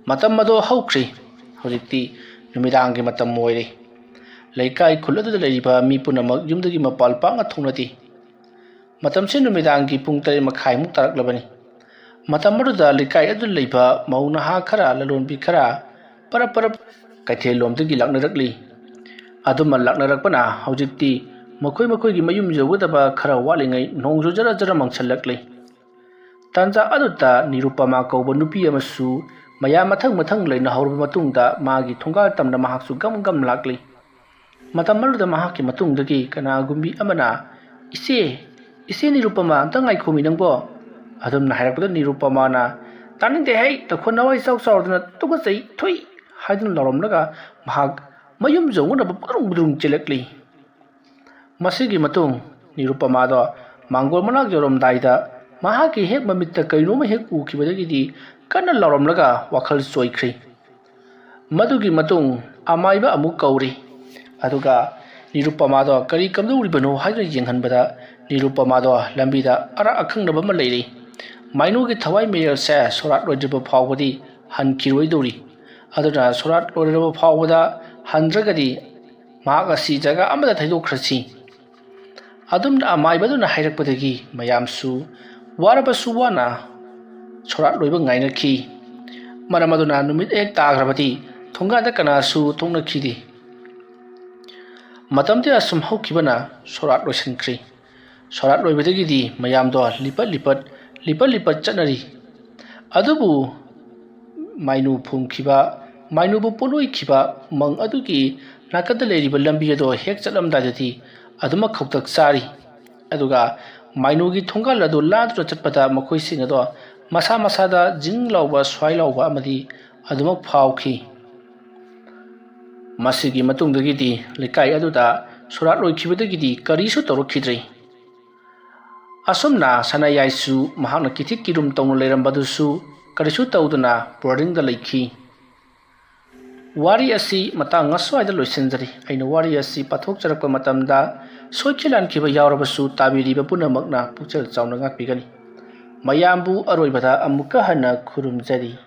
ꯃꯇꯝ ꯑꯗꯣ ꯍꯧꯈ꯭ꯔꯦ꯫ ꯍꯧꯖꯤꯛꯇꯤ ꯅꯨꯃꯤꯗꯥꯡꯒꯤ ꯃꯇꯝ ꯑꯣꯏꯔꯦ꯫ ꯂꯩꯀꯥꯏ ꯈꯨꯜ ꯑꯗꯨꯗ ꯂꯩꯔꯤꯕ ꯃꯤ ꯄꯨꯝꯅꯃꯛ ꯌꯨꯝꯗꯒꯤ ꯃꯄꯥꯟ ꯄꯥꯛꯅ ꯊꯣꯛꯅꯗꯦ꯫ ꯃꯇꯝꯁꯤ ꯅꯨꯃꯤꯗꯥꯡꯒꯤ ꯄꯨꯡ ꯇꯔꯦꯠ ꯃꯈꯥꯏꯃꯨꯛ ꯇꯥꯔꯛꯂꯕꯅꯤ꯫ ꯃꯇꯝ ꯑꯗꯨꯗ ꯂꯩꯀꯥꯏ ꯑꯗꯨꯗ ꯂꯩꯕ ꯃꯧ ꯅꯍꯥ ꯈꯔ, ꯂꯂꯣꯟꯕꯤ ꯈꯔ ꯄꯔꯞ ꯄꯔꯞ ꯀꯩꯊꯦꯜ ꯂꯣꯝꯗꯒꯤ ꯂꯥꯛꯅꯔꯛꯂꯤ꯫ ꯑꯗꯨꯃ ꯂꯥꯛꯅꯔꯛꯄꯅ ꯍꯧꯖꯤꯛꯇꯤ ꯃꯈꯣꯏ ꯃꯈꯣꯏꯒꯤ ꯃꯌꯨꯝ ꯌꯧꯒꯗꯕ ꯈꯔ ꯋꯥꯠꯂꯤꯉꯩ ꯅꯣꯡꯁꯨ ꯖꯔ ꯖꯔ ꯃꯪꯁꯜꯂꯛꯂꯤ꯫ ꯇꯥꯟꯖꯥ ꯑꯗꯨꯗ ꯅꯤꯔꯨꯄꯃꯥ ꯀꯧꯕ ꯅꯨꯄꯤ ꯑꯃꯁꯨ ꯃꯌꯥꯝ ꯃꯊꯪ ꯃꯊꯪ ꯂꯩꯅꯍꯧꯔꯕ ꯃꯇꯨꯡꯗ ꯃꯥꯒꯤ ꯊꯣꯡꯒꯥꯜ ꯇꯝꯅ ꯃꯍꯥꯛꯁꯨ ꯒꯝ ꯒꯝ ꯂꯥꯛꯂꯤ꯫ ꯃꯇꯝ ꯑꯗꯨꯗ ꯃꯍꯥꯛꯀꯤ ꯃꯇꯨꯡꯗꯒꯤ ꯀꯅꯥꯒꯨꯝꯕꯤ ꯑꯃꯅ, "ꯏꯆꯦ, ꯏꯆꯦ ꯅꯤꯔꯨꯄꯃꯥ, ꯑꯝꯇ ꯉꯥꯏꯈꯣꯃꯤ ꯅꯪꯕꯣ?" ꯑꯗꯨꯝꯅ ꯍꯥꯏꯔꯛꯄꯗ ꯅꯤꯔꯨꯄꯃꯥꯅ, "ꯇꯥꯅꯤꯡꯗꯦ ꯍꯩ, ꯇꯈꯣꯟ ꯅꯋꯥꯏ ꯆꯥꯎ ꯆꯥꯎꯗꯅ ꯇꯨꯀꯠꯆꯩ, ꯊꯨꯏ" ꯍꯥꯏꯗꯨꯅ ꯂꯥꯎꯔꯝꯂꯒ ꯃꯍꯥꯛ ꯃꯌꯨꯝ ꯌꯧꯅꯅꯕ ꯕꯨꯗ꯭ꯔꯨꯡ ꯕꯨꯗ꯭ꯔꯨꯡ ꯆꯦꯜꯂꯛꯂꯤ꯫ ꯃꯁꯤꯒꯤ ꯃꯇꯨꯡ ꯅꯤꯔꯨꯄꯃꯥꯗꯣ ꯃꯥꯡꯒꯣꯜ ꯃꯅꯥꯛ ꯌꯧꯔꯝꯗꯥꯏꯗ ꯃꯍꯥꯛꯀꯤ ꯍꯦꯛ ꯃꯃꯤꯠꯇ ꯀꯩꯅꯣꯝꯃ ꯍꯦꯛ ꯎꯈꯤꯕꯗꯒꯤꯗꯤ ꯀꯟꯅ ꯂꯥꯎꯔꯝꯂꯒ ꯋꯥꯈꯜ ꯆꯣꯏꯈ꯭ꯔꯤ꯫ ꯃꯗꯨꯒꯤ ꯃꯇꯨꯡ ꯑꯃꯥꯏꯕ ꯑꯃꯨꯛ ꯀꯧꯔꯤ꯫ ꯑꯗꯨꯒ ꯅꯤꯔꯨꯄꯃꯥꯗꯣ ꯀꯔꯤ ꯀꯝꯗꯧꯔꯤꯕꯅꯣ ꯍꯥꯏꯗꯨꯅ ꯌꯦꯡꯍꯟꯕꯗ ꯅꯤꯔꯨꯄꯃꯥꯗꯣ ꯂꯝꯕꯤꯗ ꯑꯔꯥꯛ ꯑꯈꯪꯅꯕ ꯑꯃ ꯂꯩꯔꯤ꯫ ꯃꯥꯏꯅꯨꯒꯤ ꯊꯋꯥꯏ ꯃꯔꯦꯜꯁꯦ ꯁꯣꯔꯥꯠ ꯂꯣꯏꯗ꯭ꯔꯤꯕ ꯐꯥꯎꯕꯗꯤ ꯍꯟꯈꯤꯔꯣꯏꯗꯧꯔꯤ꯫ ꯑꯗꯨꯅ ꯁꯣꯔꯥꯠ ꯂꯣꯏꯔꯕ ꯐꯥꯎꯕꯗ ꯍꯟꯗ꯭ꯔꯒꯗꯤ ꯃꯍꯥꯛ ꯑꯁꯤ ꯖꯒꯥ ꯑꯃꯗ ꯊꯩꯗꯣꯛꯈ꯭ꯔꯁꯤ꯫ ꯑꯗꯨꯝꯅ ꯑꯃꯥꯏꯕꯗꯨꯅ ꯍꯥꯏꯔꯛꯄꯗꯒꯤ ꯃꯌꯥꯝꯁꯨ ꯋꯥꯔꯕꯁꯨ ꯋꯥꯅ ꯁꯣꯔꯥꯠ ꯂꯣꯏꯕ ꯉꯥꯏꯅꯈꯤ꯫ ꯃꯔꯝ ꯑꯗꯨꯅ ꯅꯨꯃꯤꯠ ꯍꯦꯛ ꯇꯥꯈ꯭ꯔꯕꯗꯤ ꯊꯣꯡꯒꯥꯟꯗ ꯀꯅꯥꯁꯨ ꯊꯣꯛꯅꯈꯤꯗꯦ꯫ ꯃꯇꯝꯗꯤ ꯑꯁꯨꯝ ꯍꯧꯈꯤꯕꯅ ꯁꯣꯔꯥꯠ ꯂꯣꯏꯁꯤꯟꯈ꯭ꯔꯤ꯫ ꯁꯣꯔꯥꯠ ꯂꯣꯏꯕꯗꯒꯤꯗꯤ ꯃꯌꯥꯝꯗꯣ ꯂꯤꯄꯠ ꯂꯤꯄꯠ, ꯂꯤꯄꯠ ꯂꯤꯄꯠ ꯆꯠꯅꯔꯤ꯫ ꯑꯗꯨꯕꯨ ꯃꯥꯏꯅꯨ ꯐꯨꯝꯈꯤꯕ, ꯃꯥꯏꯅꯨꯕꯨ ꯄꯣꯠꯂꯣꯏꯈꯤꯕ ꯎꯃꯪ ꯑꯗꯨꯒꯤ ꯅꯥꯀꯟꯗ ꯂꯩꯔꯤꯕ ꯂꯝꯕꯤ ꯑꯗꯣ ꯍꯦꯛ ꯆꯠꯂꯝꯗꯥꯏꯗꯗꯤ ꯑꯗꯨꯃꯛ ꯈꯧꯇꯛ ꯆꯥꯔꯤ꯫ ꯑꯗꯨꯒ ꯃꯥꯏꯅꯨꯒꯤ ꯊꯣꯡꯒꯥꯜ ꯑꯗꯨ ꯂꯥꯟꯗꯨꯅ ꯆꯠꯄꯗ ꯃꯈꯣꯏꯁꯤꯡ ꯑꯗꯣ ꯃꯁꯥ ꯃꯁꯥꯗ ꯖꯤꯡ ꯂꯥꯎꯕ, ꯁ꯭ꯋꯥꯏ ꯂꯥꯎꯕ ꯑꯃꯗꯤ ꯑꯗꯨꯃꯛ ꯐꯥꯎꯈꯤ꯫ ꯃꯁꯤꯒꯤ ꯃꯇꯨꯡꯗꯒꯤꯗꯤ ꯂꯩꯀꯥꯏ ꯑꯗꯨꯗ ꯁꯣꯔꯥꯠ ꯂꯣꯏꯈꯤꯕꯗꯒꯤꯗꯤ ꯀꯔꯤꯁꯨ ꯇꯧꯔꯛꯈꯤꯗ꯭ꯔꯦ꯫ ꯑꯁꯨꯝꯅ ꯁꯅꯥꯌꯥꯏꯁꯨ ꯃꯍꯥꯛꯅ ꯀꯤꯊꯤ ꯀꯤꯔꯨꯝ ꯇꯧꯅ ꯂꯩꯔꯝꯕꯗꯨꯁꯨ ꯀꯔꯤꯁꯨ ꯇꯧꯗꯅ ꯕꯣꯔꯗꯤꯡꯗ ꯂꯩꯈꯤ꯫ ꯋꯥꯔꯤ ꯑꯁꯤ ꯃꯇꯥꯡ ꯑꯁ꯭ꯋꯥꯏꯗ ꯂꯣꯏꯁꯤꯟꯖꯔꯤ꯫ ꯑꯩꯅ ꯋꯥꯔꯤ ꯑꯁꯤ ꯄꯥꯊꯣꯛꯆꯔꯛꯄ ꯃꯇꯝꯗ ꯁꯣꯏꯈꯤ ꯂꯥꯟꯈꯤꯕ ꯌꯥꯎꯔꯕꯁꯨ ꯇꯥꯕꯤꯔꯤꯕ ꯄꯨꯝꯅꯃꯛꯅ ꯄꯨꯛꯆꯦꯜ ꯆꯥꯎꯅ ꯉꯥꯛꯄꯤꯒꯅꯤ꯫ ꯃꯌꯥꯝꯕꯨ ꯑꯔꯣꯏꯕꯗ ꯑꯃꯨꯛꯀ ꯍꯟꯅ ꯈꯨꯔꯨꯝꯖꯔꯤ꯫